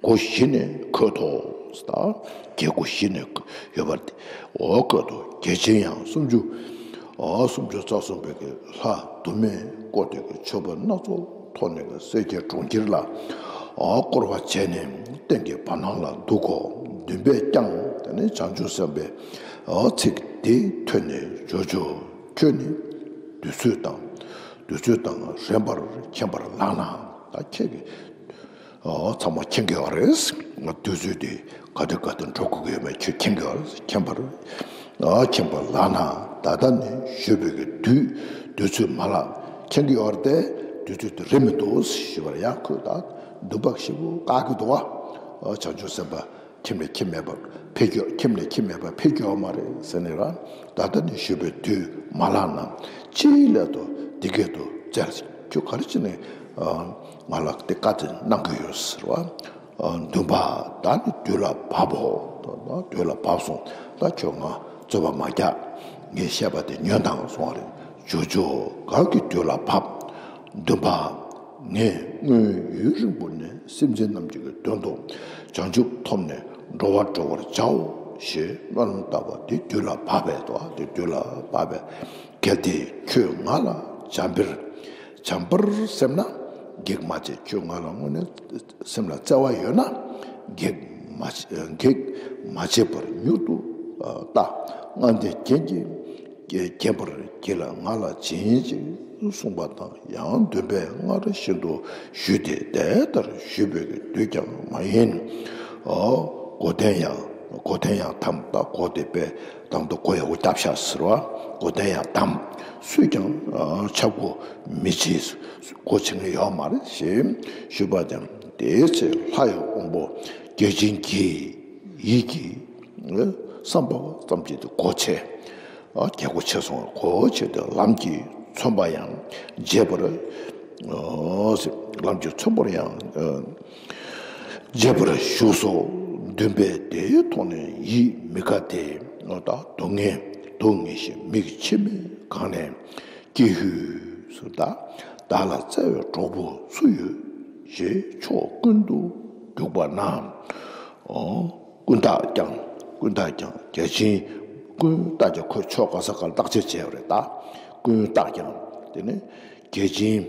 སྒོ་བཞི་ནས་འཁོད་དོ། ད་རྒྱལ་སྒོ་བཞི་ནས་ཡོད་པ་དེ་འོ་འཁོད་དོ། རྒྱལ་ཆེན་ཡང་སུམ་ཅུ། འོ་སུམ་ཅུ་རྩ་གསུམ་པའི་གི་ལྷ་དུ་མས་བསྐོར་ཏེ་གི་མཆོད་པ་སྣ་ཚོགས། ཐོགས་ནས་ཀྱི་སེར་སྐྱའི་གྲོང་ཁྱེར་ལ། ཨ་བསྐོར་བ་བྱས་ནས་སྟེང་གི་བར་སྣང་ལ་འདུག་གོ། འདུན་པས་ཀྱང་དེ་ནས་བྱང་ཆུབ་སེམས་དཔའི་ཨ་ཚིག་དེ་ཐོས་ནས་ཇོ་ཇོ། ཁྱོད་ནི་དུས་ཚོད་དང་། དུས་ཚོད་དང་རན་པར་མཁྱེན་པར་ལགས་ན། ད་ཁྱེད་ཀྱིས་ཨ་ཚང་མ་མཁྱེན་གྱི་ཡོད་རེད། དུས་ཚོད་དེ། ག་དུས་ག་དུས་འགྲོ་དགོས་ཀྱི་ཡོད་མེད་ཁྱོད་མཁྱེན་གྱི་ཡོད་རེད། མཁྱེན་པར། ཨ་མཁྱེན་པ་ལགས་ན། ད་ལྟ་ནས་བཞུགས་པའི་གི་དུས། དུས་ཚོད་མ་ལགས། མཁྱེན་གྱི་ཡོད་རེད་དེ། དུས་ཚོད་དེ་རེད་མི་འདུག་ཞུས་པར་ཡང་ཁོས་ད་འདུན་པ་ཞེ་པོ་བསྐྱེད་ཀྱི་འདུག་བ། ཨ་བྱང་ཆུབ་སེམས་དཔའ་ཁྱིམ་ནས་ཁྱིམ་མེད་པ་ཕེབས་ཀྱི་ཁྱིམ་ནས་ཁྱིམ་མེད་པ་ཕེབས་ཀྱི་ཡོད་མ་རེད་ཟེར་ནས་ར། ད་ལྟ་ནས་བཞུགས་པའི་དུས་མ་ལགས་ན། ཅིའི་སླད་དུ་འདི་སྐད་དུ་བཙལ། ཁྱོད་ག་རེ་བྱས་ནས་ང་ལ་དེ་བཀའ་དེ་གནང་གི་ཡོད་ཟེར་བ། འདུན་པ་ད་ནི་དུས་ལ་བབ་བོ། དུས་ལ་བབ་སོང་། ད་ཁྱོད་ང་རྩོད་པ་མ་རྒྱག་ངས་བཤད་པ་དེ་ཉོན་དང་གསུང་བ་རེད། ཇོ་ཇོ་གང་གི་དུས་ལ་བབ། འདུན་པ། ངས་སྔོན་ཡུན་རིང་པོ་ནས་སེམས་ཅན་རྣམས་ཀྱི་དོན་དུ་བྱང་ཆུབ་ཐོབ་ནས་འགྲོ་བ་སྒྲོལ་བར་བྱའོ་ཞེས་སྨོན་ལམ་བཏབ་པ་དེ་དུས་ལ་བབ་པས་དོ། དེ་དུས་ལ་བབ་པས། གལ་ཏེ་ཁྱོད་ང་ལ་བྱམས་པར། བྱམས་པར་སེམས་ན་གེགས་མ་བྱེད། ཁྱོད་ང་ལ་དངོས་གནས་སེམས་ལ་བརྩེ་བ་ཡོད་ན་གེགས་མ་བྱེད་གེགས་མ་བྱེད་པར་མྱུར་དུ་ལྟ། ལྔ་ལྡན་རྒྱན་གྱིས་བརྒྱན་པར་བགྱིད་ལ་ང་ལ་བྱིན་ཅིག་གསུངས་པ་དང་། ཡང་འདུན་པས་སྔར་བཞིན་དུ་ཞུས་ཏེ་དེ་ལྟར་ཞུས་པའི་དུས་ཀྱང་མ་ཡིན། སྒོ་ལྡན་ཡང་སྒོ་ལྡན་ཡང་དམ། ད་སྒོ་དེ་པས་དང་དུ་སྒོ་ཡག་པོ་རྒྱབ་ཤག་ཟེར་བ། སྒོ་ལྡན་ཡང་དམ། སུས་ཀྱང་ཆབ་སྒོ་མི་བྱེད། སྒོ་ཕྱེ་མཁན་ཡོད་མ་རེད་ཞེས་ཞུས་པ་དང་། དེའི་ཚེ་ལྷ་ཡི་དབང་པོ་བརྒྱ་བྱིན་གྱིས་ཡིད་ཀྱིས་བསམ་པ་ཙམ་གྱིས་སྒོ་ཕྱེ། རྒྱལ་སྒོ་ཕྱེ་སོང་། སྒོ་ཕྱེ་སྟེ་ལམ་གྱིས་མཚོན་པ་ཡང་བརྗེད་པར། ལམ་གྱིས་མཚོན་པར་ཡང་། བརྗེད་པར་བཞུགས་སོ། འདུན་པས་དེ་མཐོང་ནས་ཡིད་མི་དགའ་སྟེ། ད་སྡུག་བསྔལ་སྡུག་བསྔལ་ཞིང་མིག་མཆི་མས་གང་ནས་སྐྱེས་ཤུལ་སུ། ད་བདག་ལ་བརྩེ་བའི་གྲོགས་པོ་སུ་ཡོད་ཞེས་ཕྱོགས་ཀུན་ཏུ་རྒྱུག་པ་ན། ཀུན་བརྟགས་ཀྱང་། ཀུན་བརྟགས་ཀྱང་བརྒྱ་བྱིན། ཀུན་བརྟགས་ཀྱང་ཁོས་ཕྱོགས་ག་ས་ག་ལ་བརྟག་དཔྱད་བྱས་པ་རེད་ད། ཀུན་བརྟགས་ཀྱང་དེ་ནི་བརྒྱ་བྱིན་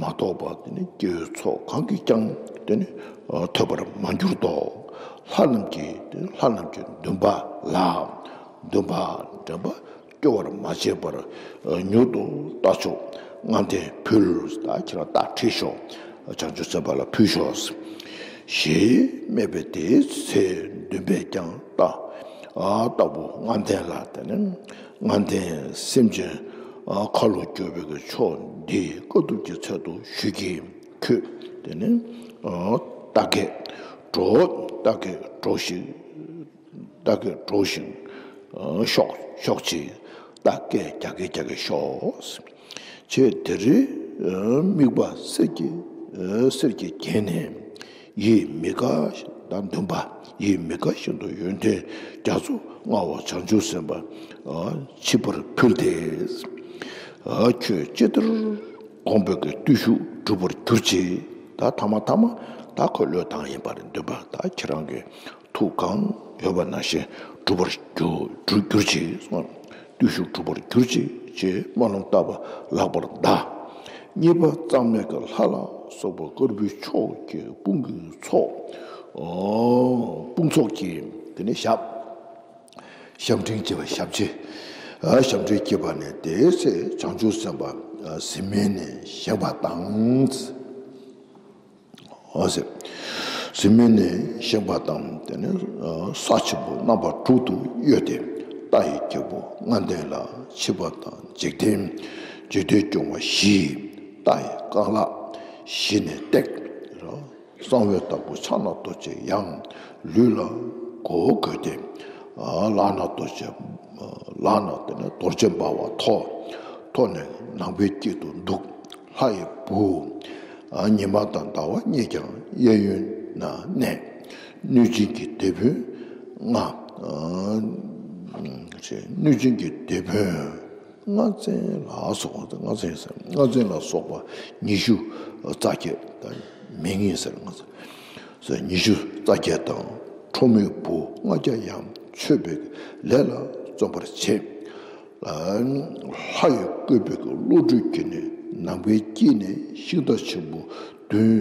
མ་གཏོགས་པ་དེ་ནི་སྐྱེ་བོའི་ཚོགས་གང་གིས་ཀྱང་དེ་ནི་ཐོས་པར་མ་གྱུར་ཏོ། ལྷ་རྣམས་ཀྱིས་དེ་ནི་ལྷ་རྣམས་ཀྱི་འདུན་པ་ལ། འདུན་པ་འདྲེན་པ་སྐྱོ་བར་མ་བྱེད་པར་མྱུར་དུ་རྟ་མཆོག་ལྔ་ལྡན་ཕུལ། ད་ཁྱེད་རང་རྟ་ཁྲིད་ཤོག་བྱང་ཆུབ་སེམས་དཔའ་ལ་ཕུལ་ཤོག་ཞེས་སྨྲས་པས། དེའི་ཚེ་འདུན་པས་ཀྱང་རྟ་ཨ་རྟ་བུ་ལྔ་ལྡན་ལ། དེ་ནས་ལྔ་ལྡན་སེམས་ཅན་ཨ་ཁ་ལོ་སྒྱུར་བའི་གི་མཆོག་འདི་དཀའ་ཐུབ་ཀྱི་ཚལ་དུ་བཞུད་ཀྱི་ཁྱོད། དེ་ནས་ཨ་རྟ་སྐད་སྒྲོགས། རྟ་སྐད་སྒྲོགས་ཤིག་རྟ་སྐད་སྒྲོགས་ཤིང་ཤོག་ཤོག་ཅིག་རྟ་ ད་སྐད་རྒྱག་གི་རྒྱག་གི་ཤོག། ཅེས་དེ་རིང་དམིགས་པ་གསེར་གྱི་གསེར་གྱིས་བརྒྱན་ནས། ཡིད་མི་དགའ་ཞིང་། ད་འདུན་པ་ཡིད་མི་དགའ་བཞིན་དུ་ཡོན་ཏན་རྒྱ་མཚོ་མངའ་བ་བྱང་ཆུབ་སེམས་དཔའ་མཆིས་པར་ཕུལ་ཏེ། ཁྱོད་ཅི་ལྟར་དགོངས་པའི་གི་བརྟུལ་ཞུགས་འགྲུབ་པར་གྱུར་ཅིག། ད་ཐ་མ་ཐ་མ་ད་ཁོ་བློས་བཏང་ཡིན་པ་རེད། འདུན་པ་ད་ཁྱེད་རང་གི་ཐུགས་གང་ཡོད་པ་ནང་བཞིན་འགྲུབ་པར་གྱུར་གྱུར་ཅིག་གསུངས། བརྟུལ་ཞུགས་འགྲུབ་པར་གྱུར་ཅིག་ཅེས་སྨོན་ལམ་བཏབ་པ་ལེགས་པར་གདའ། གཉིས་པ་གཙང་མའི་གི་ལྷ་ལ་སོགས་པ་དཀར་པོའི་ཕྱོགས་ཀྱི་དཔུང་གི་ཚོགས། དཔུང་ཚོགས་ཀྱིས་དེ་ནས་ཞབས། ཞབས་འབྲིང་བྱེད་པ་ཞབས་ཕྱི། ཞབས་འབྲིང་བྱེད་པ་ནི་དེའི་ཚེ་བྱང་ཆུབ་སེམས་དཔའ་གཟིམ་མལ་ནས་བཞེངས་པ་དང་། འོ་ཟེར། གཟིམ་མལ་ནས་བཞེངས་པ་དང་། དེ་ནས་ས་ཆེན་པོ་རྣམ་པ་དྲུག་ཏུ་གཡོས་ཏེ། ལྟ་ཡི་རྒྱལ་པོ་ལྔ་ལྡན་ལ་མཆིས་པ་དང་། འཇིག་རྟེན་འཇིག་རྟེན་སྐྱོང་བ་བཞི། ལྟ་ཡི་རྐང་ལག་བཞི་ནས་བཏེག། གསང་བའི་བདག་པོ་ཕྱག་ན་རྡོ་རྗེ་ཡང་ལུས་ལ་གོ་བགོས་ཏེ། ལག་ན་རྡོ་རྗེ། ལག་ན་དེ་ནས་རྡོ་རྗེ་འབར་བ་ཐོགས། ཐོགས་ནས་ནང་པའི་དཀྱིལ་དུ་འདུག། ལྷ་ཡི་བུ། ཉི་མ་དང་ཟླ་བ་གཉིས་ཀྱང་གཡས་གཡོན་ན་གནས། གནོད་སྦྱིན་གྱི་སྡེ་དཔོན་ལྔ། གནོད་སྦྱིན་གྱི་སྡེ་དཔོན་ལྔ་བརྩེགས་ལ་སོགས་པ། ལྔ་བརྩེགས་ཟེར། ལྔ་བརྩེགས་ལ་སོགས་པ་ཉི་ཤུ་རྩ་བརྒྱད་དང་། མིང་ཡིན་ཟེར། ལྔ་བརྩེགས་ཉི་ཤུ་རྩ་བརྒྱད་དང་། ཁྲོ་མོའི་བུ་ལྔ་བརྒྱ་ཡང་མཆོད་པའི་ལས་ལ་བརྩོན་པར་བྱེད། ལྷ་ཡི་བཀོད་པའི་བློ་གྲོས་ཀྱིས་ནི་ནང་པའི་དཀྱིལ་ནས་ཤིང་རྟ་ཆེན་པོ་བདུན།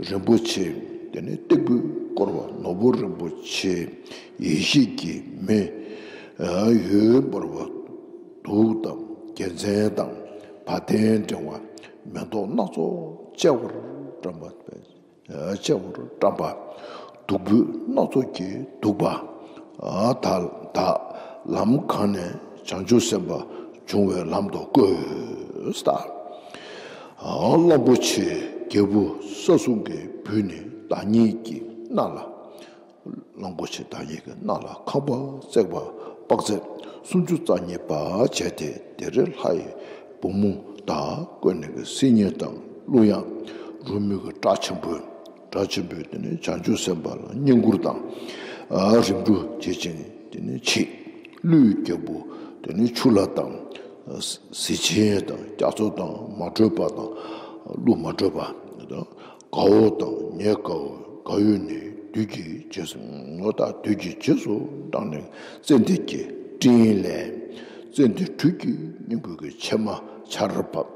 རིན་པོ་ཆེ་དེ་ནས་སྟེགས་བུས་བསྐོར་བ་ནོར་བུ་རིན་པོ་ཆེ། ཡེ་ཤེས་ཀྱི་མེ་འོད་འབར་བ་གདུགས་དང་རྒྱལ་མཚན་དང་བ་དན་བསྒྲེང་བ་མེ་ཏོག་སྣ་ཚོགས་བཅས་པར་བཀྲམ་པ། བཅས་པར་བཀྲམ་པ། བདུག་སྤོས་སྣ་ཚོགས་ཀྱིས་བདུག་པ། ད་ད་ལམ་གང་ནས་བྱང་ཆུབ་སེམས་དཔའ་འབྱུང་བའི་ལམ་དུ་བཀོད། ད་གླང་པོ་ཆེ་རྒྱལ་པོ་ས་སྲུང་གི་བུས་ནི་བདག་ཉིད་ཀྱི་སྣ་ལ། གླང་པོ་ཆེ་བདག་ཉིད་ཀྱི་སྣ་ལ་ཁང་པ་བརྩེགས་པ་དཔག་ཚད་སུམ་ཅུ་རྩ་གཉིས་པ་བྱས་ཏེ། དེར་ལྷ་ཡི་བུ་མོ་དག་བཀོད་ནས་ཀྱི་སིལ་སྙན་དང་གླུ་དབྱངས་རོལ་མོའི་གི་སྒྲ་ཆེན་པོས། སྒྲ་ཆེན་པོས་དེ་ནས་བྱང་ཆུབ་སེམས་དཔའ་ལ་བསྙེན་བཀུར་དང་། རིམ་གྲོ་བྱེད་ཅིང་དེ་ནས་མཆིས། ཀླུའི་རྒྱལ་པོ་དེ་ནས་ཆུ་ལྷ་དང་། གཟི་བྱིན་དང་རྒྱ་མཚོ་དང་མ་དྲོས་པ་དང་། ཀླུ་མ་དྲོས་པ་དང་། དགའ་བོ་དང་ཉེ་དགའ་བོ་དགའ་བོས་ནི་བདུད་ཀྱི་རྗེས་སུ། ངོ་ད་བདུད་ཀྱི་རྗེས་སུ་འབྲངས་ནས་ཙན་དན་གྱི་སྤྲིན་ལས། ཙན་དན་དྲོད་ཀྱི་སྙིང་པོའི་གི་ཕྱེ་མ་ཆར་བབས།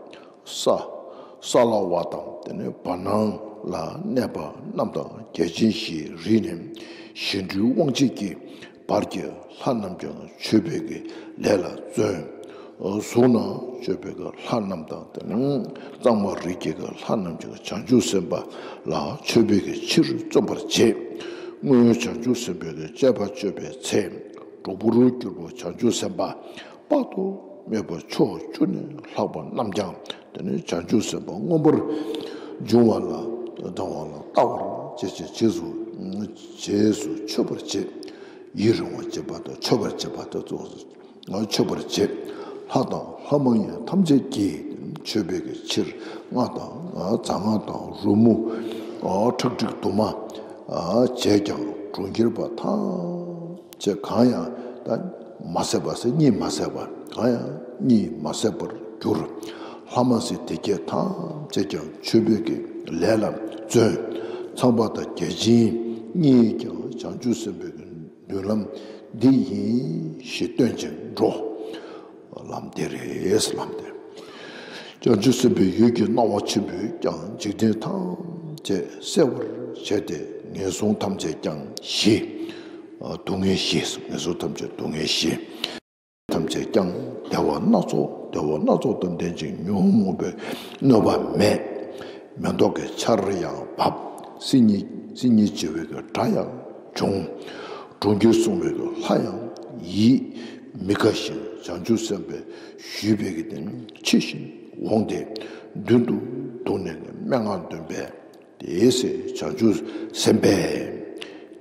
ས། ས་ལ་བ་དང་དེ་ནས་བ་ནང་ལ་གནས་པ་རྣམས་དང་བརྒྱ་བྱིན་བཞིའི་རིས་ནས་བཞེངས་སྤྲུལ་དབང་བྱེད་ཀྱི་བར་གྱི་ལྷ་རྣམས་ཀྱང་མཆོད་པའི་གི་ལས་ལ་བརྩོན། གཟུགས་ན་སྤྱོད་པའི་གི་ལྷ་རྣམས་དང་། དེ་ནས་གཙང་མ་རིགས་ཀྱི་གི་ལྷ་རྣམས་ཀྱང་བྱང་ཆུབ་སེམས་དཔའ་ལ་མཆོད་པའི་གི་ཕྱིར་བརྩོན་པར་བྱེད། སྔོན་བྱང་ཆུབ་སེམས་དཔའི་གི་སྤྱད་པ་སྤྱོད་པའི་ཚེ། གྲོག་པོར་གྱུར་པ་བྱང་ཆུབ་སེམས་དཔའ་དཔག་ཏུ་མེད་པ་ཕྱོགས་བཅུ་ནས་ལྷགས་པ་རྣམས་ཀྱང་དེ་ནས་བྱང་ཆུབ་སེམས་དཔའ་མངོན་པར་འབྱུང་བ་ལ། འབྱུང་བ་ལ་ལྟ་བར་བྱེད་ཅིང་རྗེས་སུ། རྗེས་སུ་མཆོད་པར་བྱེད། ཡིད་རང་བར་བྱེད་པ་དང་མཆོད་པར་བྱེད་པ་དེ་ཚོ་མཆོད་པར་བྱེད། ལྷ་དང་ལྷ་མ་ཡིན་ཐམས་ཅད་ཀྱིས་མཆོད་པའི་གི་ཕྱིར་སྔགས་དང་ཨ་ཛ་སྔགས་དང་རོལ་མོ་ཨ་ཁྲག་ཁྲིག་དུ་མ་ཨ་བྱས་ཀྱང་གྲོང་ཁྱེར་པ་ཐམས་ཅད་གང་ཡང་ད་མ་བསད་པ་ཟེར། གཉིད་མ་སད་པ། གང་ཡང་གཉིད་མ་སད་པར་གྱུར། ལྷ་མ་སྲིན་སྡེ་བརྒྱད་ཐམས་ཅད་ཀྱང་མཆོད་པའི་གི་ལས་ལ་བརྩོན། ཚངས་པ་དང་བརྒྱ་བྱིན་གཉིས་ཀྱང་བྱང་ཆུབ་སེམས་དཔའི་གི་མདུན་ལམ་འདི་ཡིན་ཞེས་སྟོན་ཅིང་འགྲོ། ལམ་འདི་རེད། ལམ་འདི། བྱང་ཆུབ་སེམས་དཔའི་འོད་ཀྱི་སྣང་བ་ཆེན་པོས་ཀྱང་འཇིག་རྟེན་ཐམས་ཅད་གསལ་བར་བྱས་ཏེ། ངན་སོང་ཐམས་ཅད་ཀྱང་ཞི། སྡུག་བསྔལ་ཞི། ངན་སོང་ཐམས་ཅད་སྡུག་བསྔལ་ཞི། ཐམས་ཅད་ཀྱང་བདེ་བ་སྣ་ཚོགས། བདེ་བ་སྣ་ཚོགས་དང་ལྡན་ཅིང་ཉོན་མོངས་པའི་གནོད་པ་མེད། མེ་ཏོག་གི་ཆར་ཡང་བབས། སིལ་སྙན། སིལ་སྙན་བྱེ་བའི་གི་སྒྲ་ཡང་བྱུང་། གྲོང་ཁྱེར་སྲུང་བའི་གི་ལྷ་ཡང་ཡིད་མི་དགའ་ཞིང་། བྱང་ཆུབ་སེམས་དཔའི་ཞུས་པའི་གི་དེ་ནས་ཕྱི་བཞིན་འོངས་ཏེ་མདུན་དུ་འདུག་ནས་སྨྲེ་སྔགས་འདོན་པས། དེའི་ཚེ་བྱང་ཆུབ་སེམས་དཔའི་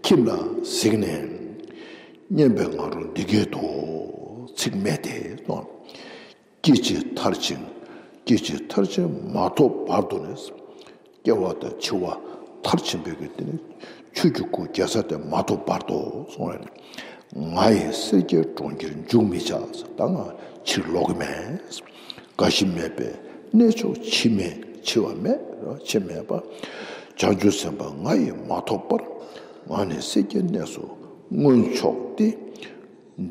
ཁྱིམ་ལ་གཟིགས་ནས། སྙན་པའི་ང་རོ་འདི་སྐད་དོ། ཚིག་སྨྲས་ཏེ་གསུངས། སྐྱེ་འཆི་མཐར་ཕྱིན། སྐྱེ་འཆི་མཐར་ཕྱིན་མ་ཐོབ་བར་དུ་ནི། སྐྱེ་བ་དང་འཆི་བ་མཐར་ཕྱིན་པའི་གི་དེ་ནི་ཆོས་ཀྱི་སྐུ་རྒྱལ་ས་དེ་མ་ཐོབ་བར་དུ་གསུངས་པས། ང་ཡི་སྲས་ཀྱི་གྲོང་ཁྱེར་འཇུག་མི་བྱ། ད་ང་ཕྱིར་ལོག་གི་མེད། རྒ་ཤི་མེད་པས་གནས་མཆོག་འཆི་མེད། འཆི་བ་མེད་རོ། འཆི་མེད་པ། བྱང་ཆུབ་སེམས་དཔའ་ང་ཡིས་མ་ཐོབ་པར། ང་ནི་སྲས་ཀྱི་གནས་སུ་མངོན་ཕྱོགས་ཏེ།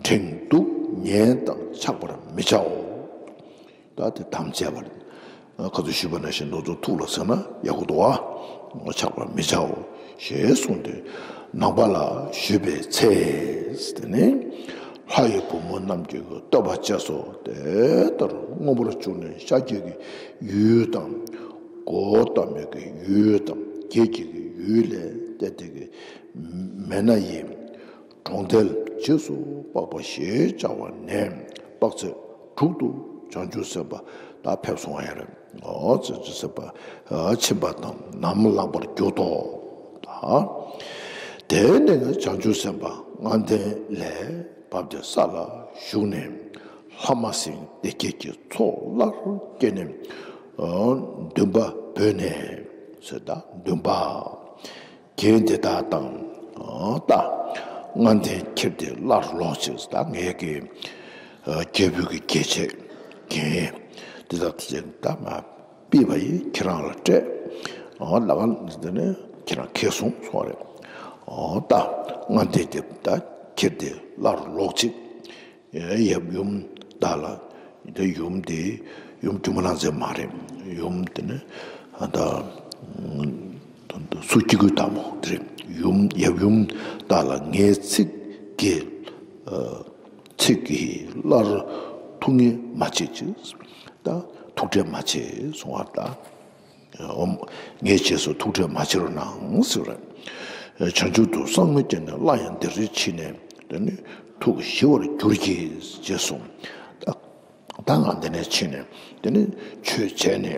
འགྲེང་འདུག་ཉན་དང་ཆགས་པར་མི་བྱའོ། ད་དེ་དམ་བཅས་པ་རེད། ཁ་ཚུར་ཞུས་པ་ནང་བཞིན་ལོ་ཚོད་ཐུགས་ལ་ཟིན་ན་ཡག་པོ་འདུག་ཨ། ཆགས་པར་མི་བྱའོ། ཞེས་གསུངས་ཏེ། ནང་པ་ལ་ཞུས་པའི་ཚེ། དེ་ནས་ལྷ་ཡི་བུ་མོ་རྣམས་ཀྱིས་བསྟོད་པ་བཅས་སོ། དེ་ལྟར་མངོན་པར་བྱུང་ནས་ཤཱཀྱའི་ཡུལ་དང་། གཽ་ཏ་མི་གི་ཡུལ་དང་། བརྒྱད་ཀྱི་ཡུལ་ལས་ཏེ་དེ་གི་མེ་ན་ཡི་གྲོང་རྡལ་རྗེས་སུ་དཔག་པ་ཞེས་བྱ་བ་ནས་དཔག་ཚད་དྲུག་ཏུ་བྱང་ཆུབ་སེམས་དཔའ་དག་ཕེབས་སོང་བ་ཡང་རེད། འོ་བྱང་ཆུབ་སེམས་དཔའ་ཕྱིན་པ་དང་ནམ་ལངས་པར་གྱུར་ཏོ། དེ་ནས་བྱང་ཆུབ་སེམས་དཔའ་ལྔ་ལྡན་ལས་བབས་ཏེ་ས་ལ་བཞུགས་ནས་ལྷ་མ་སྲིན་སྡེ་བརྒྱད་ཀྱི་ཚོགས་སླར་སྐྱེས་ནས། འདུན་པ་བོས་ནས་ཟེར། ད་འདུན་པ། རྒྱན་འདི་དག་དང་། ད་ལྔ་ལྡན་ཁྱེར་ཏེ་སླར་ལོག་ཅིག་ད་ངེད་ཀྱི་རྒྱལ་པོའི་གི་རྒྱལ་ཆས་རྒྱན་འདི་དག་ཅིག་ད་མ་པི་བ་ཡིས་ཁྱེད་རང་ལ་སྤྲད། ལ་ཀ་འདི་ནས་ཁྱེད་རང་ཁྱེར་སོང་གསུངས་པ་རེད། ད་ལྔ་ལྡན་དེ་ད་ཁྱེར་ཏེ་སླར་ལོག་ཅིག་ཡབ་ཡུམ་དག་ལ། དེ་ཡུམ་དེ་ཡུམ་སྒྱུ་མ་ལྷ་མཛེས་མ་རེད། ཡུམ་དེ་ནི་ད་སུ་སྐྱེ་དགུའི་བདག་མོ་དེ་རེད། ཡུམ་ཡབ་ཡུམ་དག་ལ་ངའི་ཚིག་གི་ཚིག་གིས་སླར་ཐུགས་ངལ་མ་བྱེད་ཅིག་ད་ཐུགས་ཁྲལ་མ་བྱེད་གསུང་བ་ད། ངའི་རྗེས་སུ་ཐུགས་ཁྲལ་མ་བྱེད་རོགས་གནང་ཟེར་བ་རེད། བྱང་ཆུབ་ཏུ་སངས་རྒྱས་ནས་སླར་ཡང་འདིར་ཕྱིན་ནས་དེ་ནི་ཐུགས་ཞི་བར་གྱུར་ཅིག་ཅེས་གསུངས། ད་ང་འདི་ནས་ཕྱིན་ནས་དེ་ནི་ཆོས་བྱས་ནས་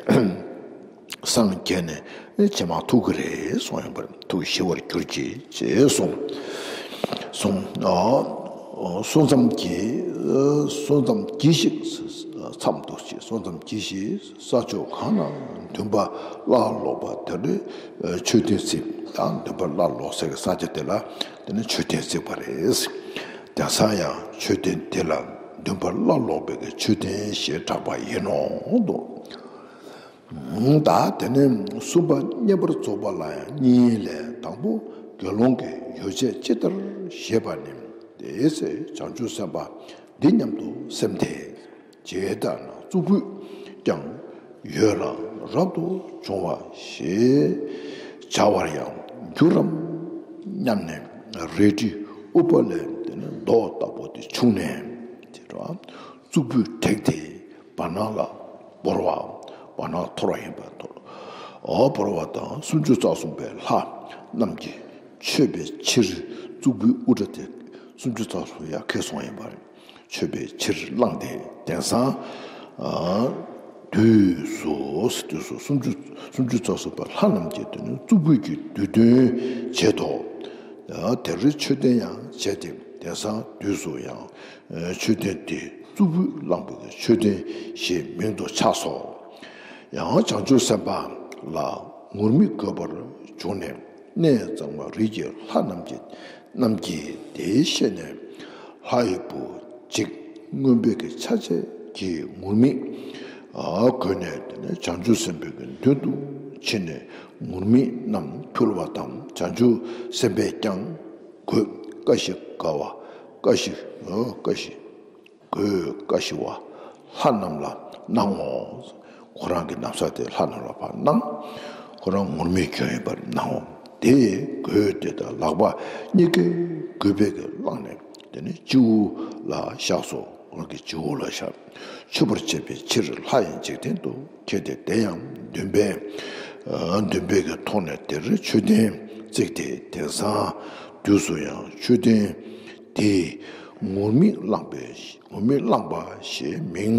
སངས་རྒྱས་ནས་ནི་ཇེ་མང་ཐུག་གི་རེད་གསུངས་ཡོད་པར་ཐུགས་ཞི་བར་གྱུར་ཅིག་ཅེས་གསུངས། གསུངས། སོ་མཚམས་ཀྱི་སོ་མཚམས་གྱིས་ཤིག་མཚམས་འདུག་ཅེས། སོ་མཚམས་གྱིས་ཤིག་ས་ཕྱོགས་གང་ན་འདུན་པ་སླར་ལོག་པ་དེར་མཆོད་རྟེན་བརྩིགས། ད་འདུན་པ་སླར་ལོག་ས་གི་ས་ཆ་དེ་ལ་དེ་ནི་མཆོད་རྟེན་བརྩིགས་པ་རེད། དེང་སང་ཡང་མཆོད་རྟེན་དེ་ལ་འདུན་པ་སླར་ལོག་པའི་གི་མཆོད་རྟེན་ཞེས་གྲགས་པ་ཡིན་ནོ་འདུག་ད་དེ་ནས་གསུམ་པ་བསྙེན་པར་རྫོགས་པ་ལ་ཡང་གཉིས་ལས། དང་པོ་དགེ་སློང་གི་ཡོ་བྱད་ཇི་ལྟར་བཞེས་པ་ནི། དེའི་ཚེ་བྱང་ཆུབ་སེམས་དཔའ་འདི་སྙམ་དུ་སེམས་ཏེ། ཇི་ལྟར་ན་གཙུག་ཕུད་ཀྱང་ཡོད་ལ་རབ་ཏུ་བྱུང་བ་ཞེས་བྱ་བར་ཡང་འགྱུར་རམ་སྙམ་ནས་རལ་གྲི་ཨུཏྤ་ལའི་དེ་ནི་མདོག་ལྟ་བུ་དེ་ཕྱུང་ནས་དེ་རུ་གཙུག་ཕུད་བྲེགས་ཏེ་བར་སྣང་ལ་བོར་བ། བར་སྣང་འཐོར་བ་ཡིན་པ་འཐོར། འོ་བོར་བ་དང་སུམ་ཅུ་རྩ་གསུམ་པའི་ལྷ་རྣམས་ཀྱིས་མཆོད་པའི་ཕྱིར་གཙུག་ཕུད་དབུ་སྐྲ་དེ་སུམ་ཅུ་རྩ་གསུམ་ཡར་ཁྱེར་སོང་ཡིན་པ་རེད། མཆོད་པའི་ཕྱིར་བླངས་ཏེ་དེང་སང་དུས་སུ་དུས་སུ་སུམ་ཅུ་སུམ་ཅུ་རྩ་གསུམ་པ་ལྷ་རྣམས་ཀྱིས་དེ་ནི་གཙུག་ཕུད་ཀྱི་བསྡུས་དོན་བྱེད་དོ། དེར་མཆོད་རྟེན་ཡང་བྱས་ཏེ་དེང་སང་དུས་སུ་ཡང་མཆོད་རྟེན་དེ་གཙུག་ཕུད་བླངས་པའི་མཆོད་རྟེན་ཞེས་མིང་དུ་ཆགས་སོ། ཡང་བྱང་ཆུབ་སེམས་དཔའ་ལ་ངུར་སྨྲིག་དགོད་པར་བྱུང་ནས། གནས་གཙང་མ་རིགས་ཀྱི་ལྷ་རྣམས་ཀྱིས་རྣམས་ཀྱིས་དེ་ཤེས་ནས་ལྷ་ཡི་བུ་གཅིག་རྔོན་པའི་གི་ཆ་བྱད་ཀྱི་ངུར་སྨྲིག་ཨ་བགོས་ནས་དེ་ནས་བྱང་ཆུབ་སེམས་དཔའི་གི་མདུན་དུ་ཕྱིན་ནས་ངུར་སྨྲིག་རྣམས་ཕུལ་བ་དང་། བྱང་ཆུབ་སེམས་དཔས་ཀྱང་དགོད་ཀ་ཤི་དགའ་བ་ཀ་ཤི་ཨ་ཀ་ཤི་དགོད་ཀ་ཤི་བ་ལྷ་རྣམས་ལ་གནང་ངོ་། ཁོ་རང་གི་ན་བཟའ་དེ་ལྷ་རྣམས་ལ་ཕར་གནང་། ཁོ་རང་ངུར་སྨྲིག་གྱོན་ཡོད་པར་གནང་ངོ་། དེ་དགོད་དེ་དང་ལག་པ་གཉིས་ཀའི་གུས་པས་ཀྱིས་བླངས་ནས་དེ་ནས་སྤྱི་བོ་ལ་བཞག་སོ། ཁོ་རང་གི་སྤྱི་བོ་ལ་བཞག་མཆོད་པར་བྱེད་པའི་ཕྱིར་ལྷ་ཡི་འཇིག་རྟེན་དུ་ཁྱེར་ཏེ། དེ་ཡང་འདུན་པའི་འདུན་པའི་གི་ཐོག་ནས་དེར་མཆོད་རྟེན་བརྩིགས་ཏེ་དེང་སང་དུས་སུ་ཡང་མཆོད་རྟེན་དེ་ངུར་སྨྲིག་བླངས་པའི་ངུར་སྨྲིག་བླངས་པ་ཞེས་མིང་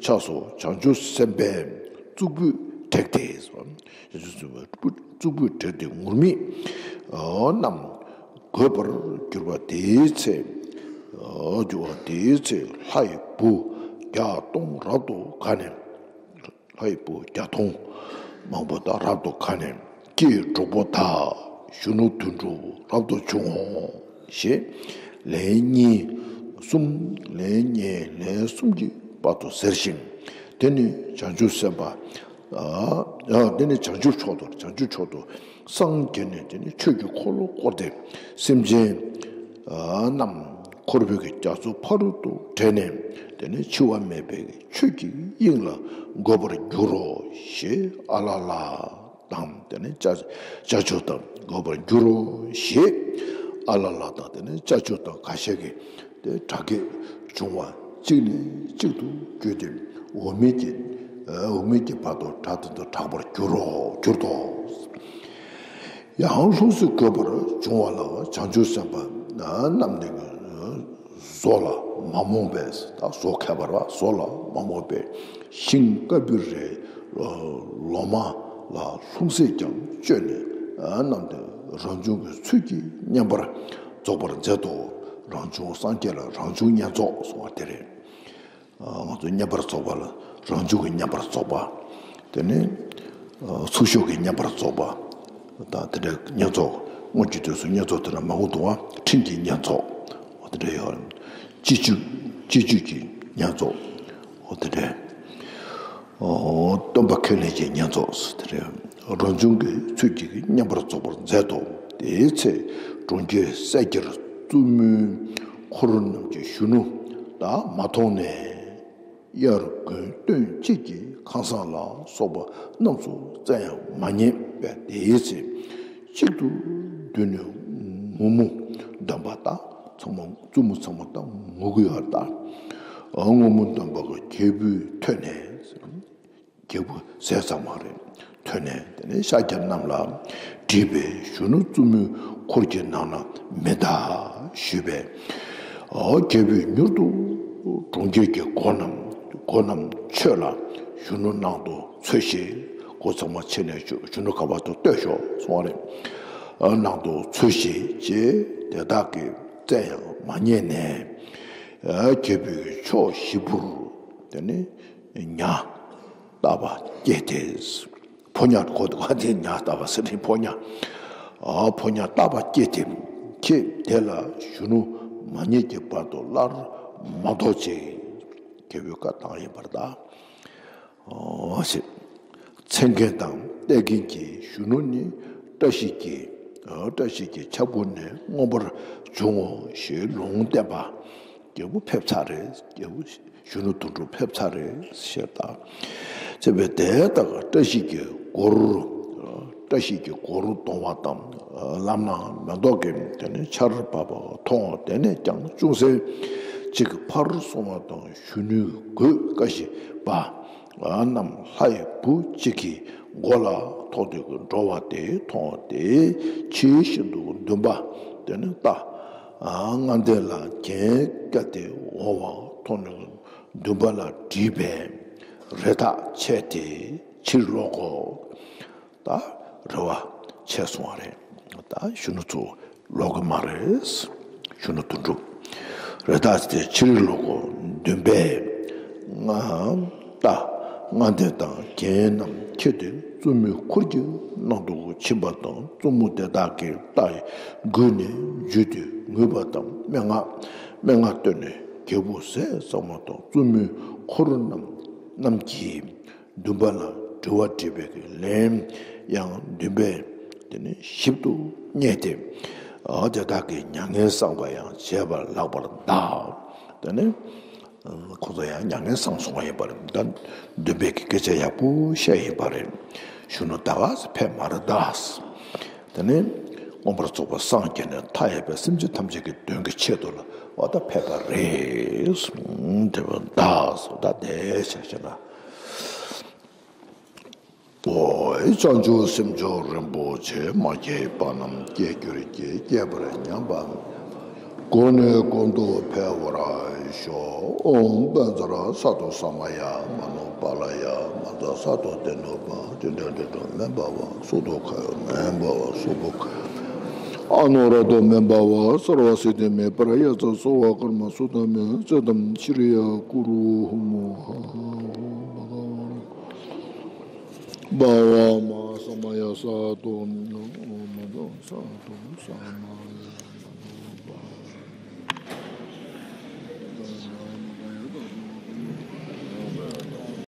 ཆགས་སོ། བྱང་ཆུབ་སེམས་དཔས་གཙུག་ཕུད་བྲེགས་ཏེ། བྱང་ཆུབ་སེམས་དཔས་གཙུག་ཕུད་བྲེགས་ཏེ་ངུར་སྨྲིག་རྣམས་དགོད་པར་གྱུར་པ་དེའི་ཚེ། འགྱུར་བ་དེའི་ཚེ་ལྷ་ཡི་བུ་བརྒྱ་སྟོང་རབ་ཏུ་དགའ་ནས། ལྷའི་བུ་བརྒྱ་སྟོང་མང་པོ་དག་རབ་ཏུ་དགའ་ནས་ཀྱེ་འབྲུག་པོ་དག་གཞོན་ནུ་དོན་གྲུབ་རབ་ཏུ་བྱུང་ངོ་ཞེས་ལན་གཉིས་གསུམ་ལན་གཉིས་ལན་གསུམ་གྱི་བར་དུ་ཟེར་ཞིང་། དེ་ནས་བྱང་ཆུབ་སེམས་དཔའ་ཨ་དེ་ནས་བྱང་ཆུབ་མཆོག་ཏུ་བྱང་ཆུབ་མཆོག་ཏུ་སངས་རྒྱས་ནས་དེ་ནས་ཆོས་ཀྱི་འཁོར་ལོ་བསྐོར་ཏེ་སེམས་ཅན་རྣམས་འཁོར་བའི་རྒྱ་མཚོ་ཕ་རོལ་ཏུ་བསྒྲལ་ནས་དེ་ནས་འཆི་བ་མེད་པའི་ཆོས་ཀྱི་དབྱིངས་ལ་འགོད་པར་འགྱུར་རོ་ཞེས་ཨ་ལ་ལ་དང་དེ་ནས་ཅ་ཅ་ཆོས་དང་འགོད་པར་འགྱུར་རོ་ཞེས་ཨ་ལ་ལ་དང་དེ་ནས་ཅ་ཆོས་དང་ཁ་ཤས་ཀྱིས་དེ་སྒྲ་སྐད་བྱུང་བ་གཅིག་ནས་གཅིག་ཏུ་བརྒྱུད་དེ་འོ་མའི་གི་འོ་མའི་གི་བར་དུ་སྒྲ་དེ་ཚོ་གྲགས་པར་འགྱུར་རོ་འགྱུར་ཏོ། ཡང་ལྷུང་བཟེད་འགོད་པར་འབྱུང་བ་ལ་བྱང་ཆུབ་སེམས་དཔའ་རྣམས་ནི་བཟོ་ལ་མ་རྨོངས་པས། ད་བཟོ་ཁྱད་པར་བ་བཟོ་ལ་མ་རྨོངས་པས་ཤིང་ཀ་པི་རའི་ལོ་མ་ལ་ལྷུང་བཟེད་ཀྱང་གཅོད་ནས་རྣམས་ནི་རང་བྱུང་གི་ཚུལ་གྱིས་མཉམ་པར་རྫོགས་པར་མཛད་དོ། རང་བྱུང་སངས་རྒྱས་ལ་རང་བྱུང་བསྙེན་རྫོགས་གསུངས་པ་དེ་རེད། ང་ཚོ་བསྙེན་པར་རྫོགས་པ་ལ་རང་བྱུང་གི་བསྙེན་པར་རྫོགས་པ། དེ་ནས་ཚུལ་ཤོག་གི་བསྙེན་པར་རྫོགས་པ། ད་དེ་འདྲའི་བསྙེན་རྫོགས་སྔོན་གྱི་དུས་སུ་བསྙེན་རྫོགས་དེ་འདྲ་མང་པོ་འདུག་བ། ཁྲིམས་ཀྱི་བསྙེན་རྫོགས་དེ་འདྲ་ཡོད། སྤྱི་སྤྱོད་སྤྱི་སྤྱོད་ཀྱི་བསྙེན་རྫོགས་དེ་འདྲ། སྟོན་པ་ཁས་ལེན་གྱི་བསྙེན་རྫོགས་དེ་འདྲ། རང་བྱུང་གི་ཚུལ་གྱིས་བསྙེན་པར་རྫོགས་པར་མཛད་དོ། དེའི་ཚེ་གྲོང་ཁྱེར་སེར་སྐྱར་བཙུན་མོའི་འཁོར་རྣམས་ཀྱིས་གཞོན་ནུ་དག་མ་མཐོང་ནས། དབྱར་དགུན་སྟོན་དཔྱིད་ཀྱི་ཁང་བཟང་ལ་སོགས་པ་རྣམས་སུ་བཙལ་ཡང་མ་རྙེད་པས། དེའི་ཚེ་གཅིག་ཏུ་འདུས་ནས་ངུ་མོ་འདོན་པ་དག་ཚང་མ་བཙུན་མོ་ཚང་མ་དག་ངུ་གི་ཡོད་ད། ངུ་མོ་འདོན་པ་གི་རྒྱལ་བུས་ཐོས་ནས། རྒྱལ་བུ་ཟས་གཙང་མ་རེད། ཐོས་ནས་དེ་ནས་ཤཱཀྱ་རྣམས་ལ་དྲིས་པས་གཞོན་ནུ་བཙུན་མོའི་འཁོར་གྱི་ནང་ན་མི་གདའ་ཞུས་པས། རྒྱལ་བུས་མྱུར་དུ་གྲོང་ཁྱེར་གྱི་སྒོ་རྣམས་སྒོ་རྣམས་ཕྱོགས་ལ་གཞོན་ནུ་ནང་དུ་འཚོལ་ཞིག་སྒོ་ཚང་མ་ཕྱེ་ནས་གཞོན་ནུ་ག་པར་དུ་ལྟོས་ཤོག་གསུངས་པ་རེད། ནང་དུ་འཚོལ་ཞིག་ཅེས་དེ་དག་གིས་བཙལ་ཡང་མ་རྙེད་ནས། རྒྱལ་བུས་ཕྱོགས་བཞི་པོར་དེ་ནས་ཉ་བཏགས་པ་སྐྱེས་ཏེ། ཕོ་ཉ་གོ་ག་དེ་ཉ་བཏགས་པ་ཟེར་ནས་ཕོ་ཉ། ཨ་ཕོ་ཉ་བཏགས་པ་སྐྱེས་ཏེ། ཁྱེད་དེ་ལ་གཞོན་ནུ་མ་རྙེད་ཀྱི་བར་དུ་སླར་མ་ལྡོག་ཅིག་རྒྱལ་བུས་བཀའ་བཏང་ཡིན་པར་གདའ། ཨོ་ཞེས། འཚེ་མཁན་དང་བརྟེན་མཁན་གྱི་གཞོན་ནུ་ནི་བཀྲ་ཤིས་ཀྱི་བཀྲ་ཤིས་ཀྱི་ཆབ་སྒོ་ནས་མངོན་པར་འབྱུང་ངོ་ཞེས་ལུང་བསྟན་པ། རྒྱལ་བུ་ཕེབས་ཚར་རེད། རྒྱལ་བུ་གཞོན་ནུ་དོན་གྲུབ་ཕེབས་ཚར་རེད་ཞེས་དང་། བྱས་པས་དེ་དག་བཀྲ་ཤིས་ཀྱི་སྒོར་བཀྲ་ཤིས་ཀྱི་སྒོར་དོང་བ་དང་ལམ་ན་མེ་ཏོག་གི་དེ་ནས་ཆར་བབས་པ་མཐོང་། དེ་ནས་ཀྱང་ཅུང་ཟད་ཅིག་ཕར་སོང་བ་དང་གཞོན་ནུའི་གོས་ཀ་ཤི་པ་རྣམས་ལྷའི་བུ་གཅིག་གི་མགོ་ལ་ཐོགས་ཏེ་འགྲོ་བ་དེ་མཐོང་སྟེ་ཆེས་ཤིན་ཏུ་འདུན་པ་དེ་ནི་ལྟ། ལྔ་ལྡན་ལ་གྱེན་བཀལ་ཏེ་འོང་བ་མཐོང་ནས་འདུན་པ་ལ་དྲིས་པས། རེ་ཐག་ཆད་དེ་ཕྱིར་ལོག་གོ། ད་རེ་བ་ཆད་སོང་བ་རེད། ད་གཞོན་ནུ་ཚོ་ལོག་གི་མ་རེད། གཞོན་ནུ་དོན་གྲུབ། རེ་ཐག་དེ་ཕྱིར་ལོག་གོ། འདུན་པས་ང་ད་ལྔ་ལྡན་དང་གྱེན་རྣམས་ཁྱེར་ཏེ་བཙུན་མོའི་འཁོར་གྱི་ནང་དུ་ཕྱིན་པ་དང་བཙུན་མོ་དེ་དག་གིས་ལྟ་ཡི་མགུལ་ནས་འཇུས་ཏེ་ངུས་པ་དང་སྨྲེ་སྔགས་སྨྲེ་སྔགས་བཏོན་ནས་རྒྱལ་བུ་ཟས་གཙང་མ་དང་བཙུན་མོའི་འཁོར་རྣམས་རྣམས་ཀྱིས། འདུན་པ་ལ་དྲི་བ་དྲིས་པའི་ལན་ཡང་འདུན་པས་དེ་ནི་ཞིབ་ཏུ་བསྙད་དེ། དེ་དག་གིས་མྱ་ངན་བསངས་པ་ཡང་བྱས་པ་ལགས་པར་གདའ། དེ་ནི་ཁོ་ཚོ་ཡང་མྱ་ངན་བསངས་སོང་བ་ཡིན་པར་ད་འདུན་པའི་གི་སྐད་ཆ་ཡག་པོ་བཤད་ཡིན་པ་རེད། གཞོན་ནུ་ད་ག་སེ་ཕེབས་མ་རེད་གདའ། དེ་ནི་མངོན་པར་རྫོགས་པར་སངས་རྒྱས་ནས་མཐའ་ཡས་པའི་སེམས་ཅན་ཐམས་ཅད་ཀྱི་དོན་གྱི་ཆེད་དུ་ལ་འོ་ད་ཕེབས་པ་རེད། དེ་བ་གདའ་སོ་ད་དེ་བྱས་བྱས་ན། ཨོ་ཡེ་བྱང་ཆུབ་སེམས་མཆོག་རིན་པོ་ཆེ། མ་སྐྱེས་པ་རྣམས་སྐྱེ་གྱུར་ཅིག་སྐྱེས་པར་ཉམས་པ་གོང་ནས་གོང་དུ་འཕེལ་བར་ཤོག་ཨོཾ་བཛྲ་སཏྭ་ས་མ་ཡ། མ་ནུ་པཱ་ལ་ཡ། མ་ཛཿ་སཏྭ་དྷཱ་ནུ་པཱ། ཏིཥྛ་ཏིཥྛ་མེ་བྷ་ཝ། སུ་ཏོ་ཁ་ཡོ་མེ་བྷ་ཝ། སུ་བྷོ་ཁ་ཡོ། ཨ་ནོ་ར་དོ་མེ་བྷ་ཝ། སརྦ་སིདྡྷི་མེ་བྷར་ཡ་ཙ་སོ་བ་ཀརྨ་སུ་ཏ་མེ་ཙ་དམ་ཤྲི་ཡ་ཀུ་རུ་ཧུ་མོ་ཧ་ཧ་ཧོ་བྷ་ག་ཝ་ན་བྷ་ཝ་མ་ས་མ་ཡ་ས་དོ་མ་དོ་ས་དོ་ས་མ་ཡ།